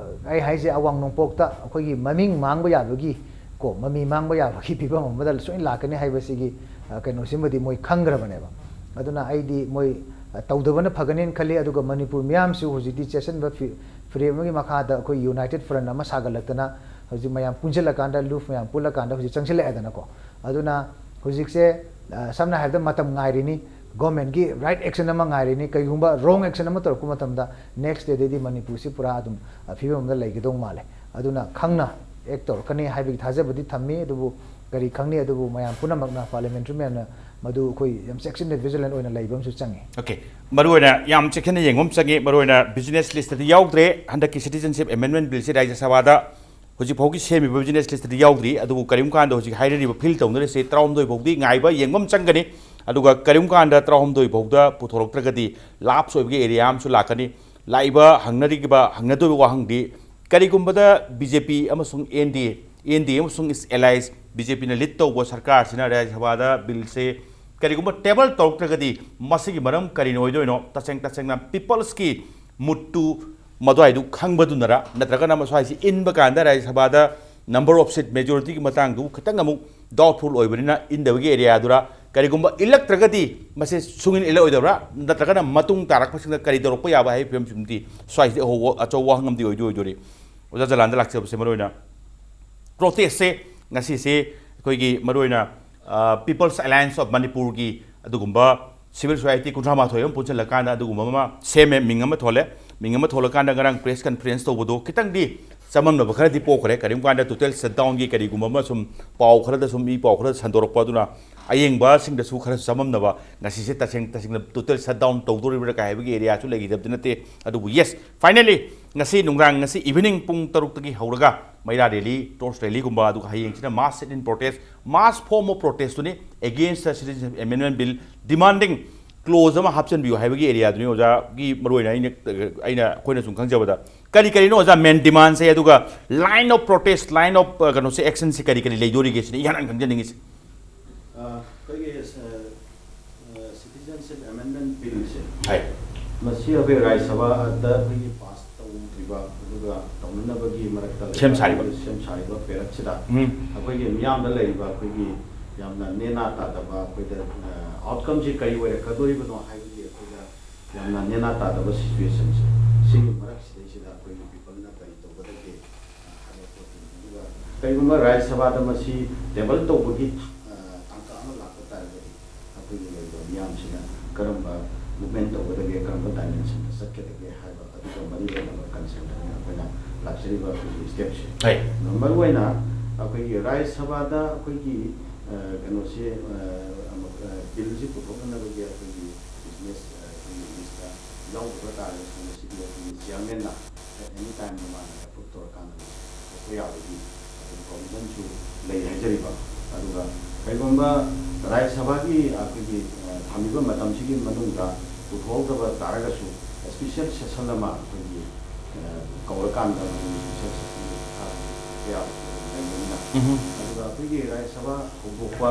ꯑꯩ ꯍꯥꯏꯁꯦ, ꯑꯋꯥꯡ ꯅꯣꯡꯄꯣꯛꯇ ꯑꯩꯈꯣꯏꯒꯤ ꯃꯃꯤꯡ ꯃꯥꯡꯕ ꯌꯥꯕꯒꯤ, ꯀꯣ, ꯃꯃꯤ ꯃꯥꯡꯕ ꯌꯥꯕꯒꯤ ꯐꯤꯕꯝ ꯑꯃꯗ ꯁꯣꯏꯅ ꯂꯥꯛꯀꯅꯤ ꯍꯥꯏꯕꯁꯤꯒꯤ, ꯑ, ꯀꯩꯅꯣꯁꯤꯃꯗꯤ ꯃꯣꯏ ꯈꯪꯈ꯭ꯔꯕꯅꯦꯕ꯫ ꯑꯗꯨꯅ ꯑꯩꯗꯤ ꯃꯣꯏ, ꯑ, ꯇꯧꯗꯕꯅ ꯐꯒꯅꯦꯅ ꯈꯜꯂꯤ꯫ ꯑꯗꯨꯒ ꯃꯅꯤꯄꯨꯔ ꯃꯤꯌꯥꯝꯁꯨ ꯍꯧꯖꯤꯛꯇꯤ ꯆꯦꯠꯁꯤꯟꯕ ꯐꯤ-, ꯐꯤꯔꯦꯞ ꯑꯃꯒꯤ ꯃꯈꯥꯗ ꯑꯩꯈꯣꯏ ꯌꯨꯅꯥꯏꯇꯦꯠ ꯐ꯭ꯔꯟꯠ ꯑꯃ ꯁꯥꯒꯠꯂꯛꯇꯅ ꯍꯧꯖꯤꯛ ꯃꯌꯥꯝ ꯄꯨꯟꯁꯤꯜꯂꯀꯥꯟꯗ, ꯂꯨꯐ ꯃꯌꯥꯝ ꯄꯨꯜꯂꯀꯥꯟꯗ ꯍꯧꯖꯤꯛ ꯆꯪꯁꯤꯜꯂꯛꯑꯦꯗꯅꯀꯣ꯫ ꯑꯗꯨꯅ ꯍꯧꯖꯤꯛꯁꯦ, ꯑ, ꯁꯝꯅ ꯍꯥꯏꯔꯕꯗ ꯃꯇꯝ ꯉꯥꯏꯔꯤꯅꯤ, ꯒꯣꯔꯃꯦꯟꯒꯤ ꯔꯥꯏꯠ ꯑꯦꯛꯁꯟ ꯑꯃ ꯉꯥꯏꯔꯤꯅꯤ꯫ ꯀꯩꯒꯨꯝꯕ ꯔꯣꯡ ꯑꯦꯛꯁꯟ ꯑꯃ ꯇꯧꯔꯛꯄ ꯃꯇꯝꯗ ꯅꯦꯛꯁ ꯗꯦꯗꯩꯗꯤ ꯃꯅꯤꯄꯨꯔꯁꯤ ꯄꯨꯔꯥ ꯑꯗꯨꯝ, ꯑ, ꯐꯤꯕꯝ ꯑꯃꯗ ꯂꯩꯒꯗꯧ ꯃꯥꯜꯂꯦ꯫ ꯑꯗꯨꯅ ꯈꯪꯅ ꯑꯦꯛ ꯇꯧꯔꯛꯀꯅꯤ ꯍꯥꯏꯕꯒꯤ ꯊꯥꯖꯕꯗꯤ ꯊꯝꯃꯤ꯫ ꯑꯗꯨꯕꯨ ꯀꯔꯤ ꯈꯪꯅꯤ? ꯑꯗꯨꯕꯨ ꯃꯌꯥꯝ ꯄꯨꯝꯅꯃꯛꯅ, ꯄꯥꯔꯂꯤꯌꯥꯃꯦꯟꯇꯔꯤ ꯃꯌꯥꯝꯅ ꯃꯗꯨ ꯑꯩꯈꯣꯏ ꯌꯥꯝ ꯆꯦꯛꯁꯤꯟꯅ, ꯚꯤꯖꯤꯂꯦꯟ ꯑꯣꯏꯅ ꯂꯩꯕ ꯑꯃꯁꯨ ꯆꯪꯉꯤ꯫ ꯑꯣꯀꯦ, ꯃꯔꯨꯑꯣꯏꯅ ꯌꯥꯝ ꯆꯦꯛꯁꯤꯟꯅ ꯌꯦꯡꯕ ꯑꯃ ꯆꯪꯉꯤ꯫ ꯃꯔꯨꯑꯣꯏꯅ ꯕꯤꯖꯤꯅꯦꯁ ꯂꯤꯁꯇꯗꯤ ꯌꯥꯎꯗ꯭ꯔꯦ꯫ ꯍꯟꯗꯛꯀꯤ ꯁꯤꯇꯤꯖꯟꯁꯤꯞ ꯑꯦꯃꯦꯟꯗꯃꯦꯟ ꯕꯤꯜꯁꯦ ꯔꯥꯖ꯭ꯌ ꯁꯚꯥꯗ ꯍꯧꯖꯤꯛ ꯐꯥꯎꯒꯤ ꯁꯦꯝꯃꯤꯕ ꯕꯤꯖꯤꯅꯦꯁ ꯂꯤꯁꯇꯗꯤ ꯌꯥꯎꯗ꯭ꯔꯤ꯫ ꯑꯗꯨꯕꯨ ꯀꯔꯤꯒꯨꯝꯕ ꯀꯥꯟꯗ ꯍꯧꯖꯤꯛ ꯍꯥꯏꯅꯔꯤꯕ, ꯐꯤꯜ ꯇꯧꯅꯔꯤꯁꯦ ꯇꯔꯥꯍꯨꯝꯗꯣꯏ ꯐꯥꯎꯗꯤ ꯉꯥꯏꯕ ꯌꯦꯡꯕ ꯑꯃ ꯆꯪꯒꯅꯤ꯫ ꯑꯗꯨꯒ ꯀꯔꯤꯒꯨꯝꯕ ꯀꯥꯟꯗ ꯇꯔꯥꯍꯨꯝꯗꯣꯏ ꯐꯥꯎꯗ ꯄꯨꯊꯣꯔꯛꯇ꯭ꯔꯒꯗꯤ ꯂꯥꯞꯁ ꯑꯣꯏꯕꯒꯤ ꯑꯦꯔꯤꯌꯥ ꯑꯃꯁꯨ ꯂꯥꯛꯀꯅꯤ꯫ ꯂꯥꯛꯏꯕ ꯍꯪꯅꯔꯤꯕ, ꯍꯪꯅꯗꯣꯏꯕ ꯋꯥꯍꯪꯗꯤ, ꯀꯔꯤꯒꯨꯝꯕꯗ ꯕꯤ ꯖꯦ ꯄꯤ ꯑꯃꯁꯨꯡ and D A, and D A ꯑꯃꯁꯨꯡ ꯏꯠꯁ ꯑꯦꯂꯥꯏꯁ ꯕꯤ ꯖꯦ ꯄꯤꯅ ꯂꯤꯗ ꯇꯧꯕ ꯁꯔꯀꯥꯔꯁꯤꯅ ꯔꯥꯖ꯭ꯌ ꯁꯚꯥꯗ ꯕꯤꯜꯁꯦ ꯀꯔꯤꯒꯨꯝꯕ ꯇꯦꯕꯜ ꯇꯧꯔꯛꯇ꯭ꯔꯒꯗꯤ ꯃꯁꯤꯒꯤ ꯃꯔꯝ ꯀꯔꯤꯅ ꯑꯣꯏꯗꯣꯏꯅꯣ? ꯇꯁꯦꯡ ꯇꯁꯦꯡꯅ ꯄꯤꯄꯜꯁꯀꯤ ꯃꯨꯠꯇꯨ ꯃꯗꯨꯋꯥꯏꯗꯨ ꯈꯪꯕꯗꯨꯅꯔ, ꯅꯠꯇ꯭ꯔꯒꯅ ꯃꯁ꯭ꯋꯥꯏꯁꯤ ꯏꯟꯕ ꯀꯥꯟꯗ ꯔꯥꯖ꯭ꯌ ꯁꯚꯥꯗ ꯅꯝꯕꯔ ꯑꯣꯐ ꯁꯤꯠ ꯃꯦꯖꯣꯔꯤꯇꯤꯒꯤ ꯃꯇꯥꯡꯗꯨ ꯈꯤꯇꯪ ꯑꯃꯨꯛ ꯗꯥꯎꯠꯐꯨꯜ ꯑꯣꯏꯕꯅꯤꯅ ꯏꯟꯗꯕꯒꯤ ꯑꯦꯔꯤꯌꯥꯗꯨꯔ, ꯀꯔꯤꯒꯨꯝꯕ ꯏꯜꯂꯛꯇ꯭ꯔꯒꯗꯤ ꯃꯁꯤ ꯁꯨꯡꯏꯟ ꯏꯜꯂꯛꯑꯣꯏꯗꯕ꯭ꯔꯥ, ꯅꯠꯇ꯭ꯔꯒꯅ ꯃꯇꯨꯡ ꯇꯥꯔꯛꯄꯁꯤꯡꯗ ꯀꯔꯤ ꯇꯧꯔꯛꯄ ꯌꯥꯕ ꯍꯥꯏꯕꯒꯤ ꯐꯤꯕꯝꯁꯤꯃꯗꯤ ꯁ꯭ꯋꯥꯏꯁꯤꯗꯤ ꯑꯍꯧꯕ ꯑꯆꯧꯕ ꯋꯥꯍꯪ ꯑꯃꯗꯤ ꯑꯣꯏꯗꯤ ꯑꯣꯏꯗꯣꯔꯤ꯫ ꯑꯣꯖꯥ ꯖꯂꯥꯟꯗ ꯂꯥꯛꯆꯕꯁꯦ, ꯃꯔꯨꯑꯣꯏꯅ ꯄ꯭ꯔꯣꯇꯦꯁꯁꯦ ꯉꯁꯤꯁꯦ ꯑꯩꯈꯣꯏꯒꯤ ꯃꯔꯨꯑꯣꯏꯅ ꯄꯤꯄꯜꯁ ꯑꯦꯂꯥꯏꯟꯁ ꯑꯣꯐ ꯃꯅꯤꯄꯨꯔꯒꯤ ꯑꯗꯨꯒꯨꯝꯕ ꯁꯤꯚꯤꯜ ꯁꯣꯁꯥꯏꯇꯤ ꯀꯨꯟꯊ꯭ꯔꯥ ꯃꯥꯊꯣꯏ ꯑꯃ ꯄꯨꯟꯁꯤꯜꯂꯀꯥꯟꯗ ꯑꯗꯨꯒꯨꯝꯕ ꯑꯃ ꯁꯦꯝꯃꯦ, ꯃꯤꯡ ꯑꯃ ꯊꯣꯜꯂꯦ꯫ ꯃꯤꯡ ꯑꯃ ꯊꯣꯜꯂꯀꯥꯟꯗ ꯉꯔꯥꯡ ꯄ꯭ꯔꯦꯁ ꯀꯟꯐꯔꯦꯟꯁ ꯇꯧꯕꯗꯣ ꯈꯤꯇꯪꯗꯤ ꯆꯃꯝꯅꯕ ꯈꯔꯗꯤ ꯄꯣꯛꯈ꯭ꯔꯦ꯫ ꯀꯔꯤꯒꯨꯝꯕ ꯀꯥꯟꯗ ꯇꯣꯇꯦꯜ ꯁꯠꯗꯥꯎꯟꯒꯤ ꯀꯔꯤꯒꯨꯝꯕ ꯑꯃ ꯁꯨꯝ ꯄꯥꯎ ꯈꯔꯗ ꯁꯨꯝ ꯃꯤ ꯄꯥꯎ ꯈꯔꯗ ꯁꯟꯗꯣꯔꯛꯄ ꯑꯗꯨꯅ ꯑꯌꯦꯡꯕꯁꯤꯡꯗꯁꯨ ꯈꯔ ꯆꯃꯝꯅꯕ, ꯉꯁꯤꯁꯦ ꯇꯁꯦꯡ ꯇꯁꯦꯡꯅ ꯇꯣꯇꯦꯜ ꯁꯠꯗꯥꯎꯟ ꯇꯧꯗꯣꯔꯤꯕ꯭ꯔꯥ ꯀꯥꯏ ꯍꯥꯏꯕꯒꯤ ꯑꯦꯔꯤꯌꯥꯁꯨ ꯂꯩꯈꯤꯗꯕꯗꯤ ꯅꯠꯇꯦ꯫ ꯑꯗꯨꯕꯨ ꯌꯦꯁ, ꯐꯥꯏꯅꯦꯂꯤ ꯉꯁꯤ ꯅꯨꯡꯗꯥꯡ, ꯉꯁꯤ ꯏꯚꯤꯅꯤꯡ ꯄꯨꯡ ꯇꯔꯨꯛꯇꯒꯤ ꯍꯧꯔꯒ ꯃꯩꯔꯥ ꯔꯦꯂꯤ, ꯇꯣꯔꯆ ꯔꯦꯂꯤꯒꯨꯝꯕ, ꯑꯗꯨꯒ ꯍꯌꯦꯡꯁꯤꯅ mass sit-in protest, mass form of protest-ꯇꯨꯅꯤ against the Citizenship Amendment Bill, demanding clause ꯑꯃ ꯍꯥꯞꯆꯤꯟꯕꯤꯌꯨ ꯍꯥꯏꯕꯒꯤ ꯑꯦꯔꯤꯌꯥꯗꯨꯅꯤ ꯑꯣꯖꯥꯒꯤ ꯃꯔꯨꯑꯣꯏꯅ ꯑꯩꯅ, ꯑꯩꯅ, ꯑꯩꯈꯣꯏꯅ ꯁꯨꯝ ꯈꯪꯖꯕꯗ꯫ ꯀꯔꯤ ꯀꯔꯤꯅꯣ ꯑꯣꯖꯥ ꯃꯦꯟ ꯗꯤꯃꯥꯟꯁꯦ, ꯑꯗꯨꯒ line of protest, line of, ꯑ, ꯀꯩꯅꯣꯁꯦ, actionꯁꯦ ꯀꯔꯤ ꯀꯔꯤ ꯂꯩꯗꯣꯔꯤꯒꯦ ꯁꯤꯅꯤ ꯏꯍꯥꯟ ꯍꯥꯟꯅ ꯈꯪꯖꯅꯤꯡꯉꯤꯁꯦ꯫ ꯑꯩꯈꯣꯏꯒꯤ ꯁꯤꯇꯤꯖꯟꯁꯤꯞ ꯑꯦꯃꯦꯟꯃꯦꯟ ꯕꯤꯜꯁꯦ ꯍꯥꯏ꯫ ꯃꯁꯤ ꯑꯩꯈꯣꯏ ꯔꯥꯖ꯭ꯌ ꯁꯚꯥꯗ ꯑꯩꯈꯣꯏꯒꯤ ꯄꯥꯁ ꯇꯧꯗ꯭ꯔꯤꯕ ꯑꯗꯨꯒ ꯇꯧꯅꯅꯕꯒꯤ ꯃꯔꯛꯇ ꯁꯦꯝ ꯁꯥꯔꯤꯕ꯫ ꯁꯦꯝ ꯁꯥꯔꯤꯕ ꯄꯦꯔꯠꯁꯤꯗ ꯎꯝ꯫ ꯑꯩꯈꯣꯏꯒꯤ ꯃꯤꯌꯥꯝꯗ ꯂꯩꯔꯤꯕ ꯑꯩꯈꯣꯏꯒꯤ ꯌꯥꯝꯅ ꯅꯦꯅꯥ ꯇꯥꯗꯕ, ꯑꯩꯈꯣꯏꯗ ꯑꯥꯎꯠꯀꯝꯁꯤ ꯀꯔꯤ ꯑꯣꯏꯔꯛꯀꯗꯣꯔꯤꯕꯅꯣ ꯍꯥꯏꯕꯒꯤ ꯑꯩꯈꯣꯏꯗ ꯌꯥꯝꯅ ꯅꯦꯅꯥ ꯇꯥꯗꯕ ꯁꯤꯆꯨꯋꯦꯁꯟꯁꯦ, ꯁꯤꯒꯤ ꯃꯔꯛꯁꯤꯗꯩꯁꯤꯗ ꯑꯩꯈꯣꯏꯒꯤ ꯄꯤꯄꯜꯅ ꯀꯔꯤ ꯇꯧꯒꯗꯒꯦ ꯍꯥꯏꯕ ꯄꯣꯠꯇꯨꯅꯤ꯫ ꯑꯗꯨꯒ ꯀꯔꯤꯒꯨꯝꯕ ꯔꯥꯖ꯭ꯌ ꯁꯚꯥꯗ ꯃꯁꯤ ꯇꯦꯕꯜ ꯇꯧꯕꯒꯤ ꯇꯥꯡꯀꯛ ꯑꯃ ꯂꯥꯛꯄ ꯇꯥꯔꯒꯗꯤ ꯑꯩꯈꯣꯏꯒꯤ ꯂꯩꯔꯤꯕ ꯃꯤꯌꯥꯝꯁꯤꯅ ꯀꯔꯝꯕ ꯃꯨꯞꯃꯦꯟ ꯇꯧꯒꯗꯒꯦ, ꯀꯔꯝꯕ ꯗꯥꯏꯃꯦꯟꯁꯟꯗ ꯆꯠꯀꯗꯒꯦ ꯍꯥꯏꯕ ꯑꯗꯨꯒ ꯃꯔꯤ ꯂꯩꯅꯕ ꯀꯟꯁꯔꯟꯗꯅꯤ ꯑꯩꯈꯣꯏꯅ ꯂꯥꯛꯆꯔꯤꯕ ꯑꯩꯈꯣꯏꯒꯤ ꯁ꯭ꯇꯦꯞꯁꯦ꯫ ꯍꯣꯏ꯫ ꯃꯔꯨ ꯑꯣꯏꯅ ꯑꯩꯈꯣꯏꯒꯤ ꯔꯥꯖ꯭ꯌ ꯁꯚꯥꯗ ꯑꯩꯈꯣꯏꯒꯤ, ꯑ, ꯀꯩꯅꯣꯁꯦ, ꯑ, ꯑꯃ, ꯑ, ꯕꯤꯜꯁꯤ ꯄꯨꯊꯣꯛꯅꯅꯕꯒꯤ ꯑꯩꯈꯣꯏꯒꯤ ꯕꯤꯖꯤꯅꯦꯁ, ꯑ, ꯑꯩꯈꯣꯏꯒꯤ ꯂꯤꯁꯇ ꯌꯥꯎꯗꯕ ꯇꯥꯔꯒꯁꯨ ꯃꯁꯤꯗꯤ ꯑꯩꯈꯣꯏꯒꯤ ꯆꯤꯌꯥꯔꯃꯦꯟꯅ ꯑꯦꯅꯤ ꯇꯥꯏꯝ ꯃꯃꯥꯡꯗ ꯑꯦꯄ꯭ꯔꯨꯞ ꯇꯧꯔꯀꯥꯟꯗ ꯂꯧꯊꯣꯛꯄ ꯌꯥꯕꯒꯤ ꯑꯗꯨꯝ ꯄ꯭ꯔꯣꯕꯤꯖꯟꯁꯨ ꯂꯩ ꯍꯥꯏꯖꯔꯤꯕ꯫ ꯑꯗꯨꯒ ꯀꯔꯤꯒꯨꯝꯕ ꯔꯥꯖ꯭ꯌ ꯁꯚꯥꯒꯤ ꯑꯩꯈꯣꯏꯒꯤ, ꯑ, ꯊꯝꯃꯤꯕ ꯃꯇꯝꯁꯤꯒꯤ ꯃꯅꯨꯡꯗ ꯄꯨꯊꯣꯛꯍꯧꯗꯕ ꯇꯥꯔꯒꯁꯨ ꯁ꯭ꯄꯤꯁꯦꯜ ꯁꯦꯁꯟ ꯑꯃ ꯑꯩꯈꯣꯏꯒꯤ, ꯑ, ꯀꯧꯔꯀꯥꯟꯗ ꯃꯗꯨꯒꯤ ꯁ꯭ꯄꯤꯁꯦꯜ ꯁꯦꯁꯟꯒꯤ ꯃꯈꯥꯗ ꯌꯥꯕꯁꯨ ꯑꯗꯨꯝ ꯂꯩꯕꯅꯤꯅ꯫ ꯎꯝꯍꯨꯝ꯫ ꯑꯗꯨꯒ ꯑꯩꯈꯣꯏꯒꯤ ꯔꯥꯖ꯭ꯌ ꯁꯚꯥ ꯍꯧꯗꯣꯛꯄ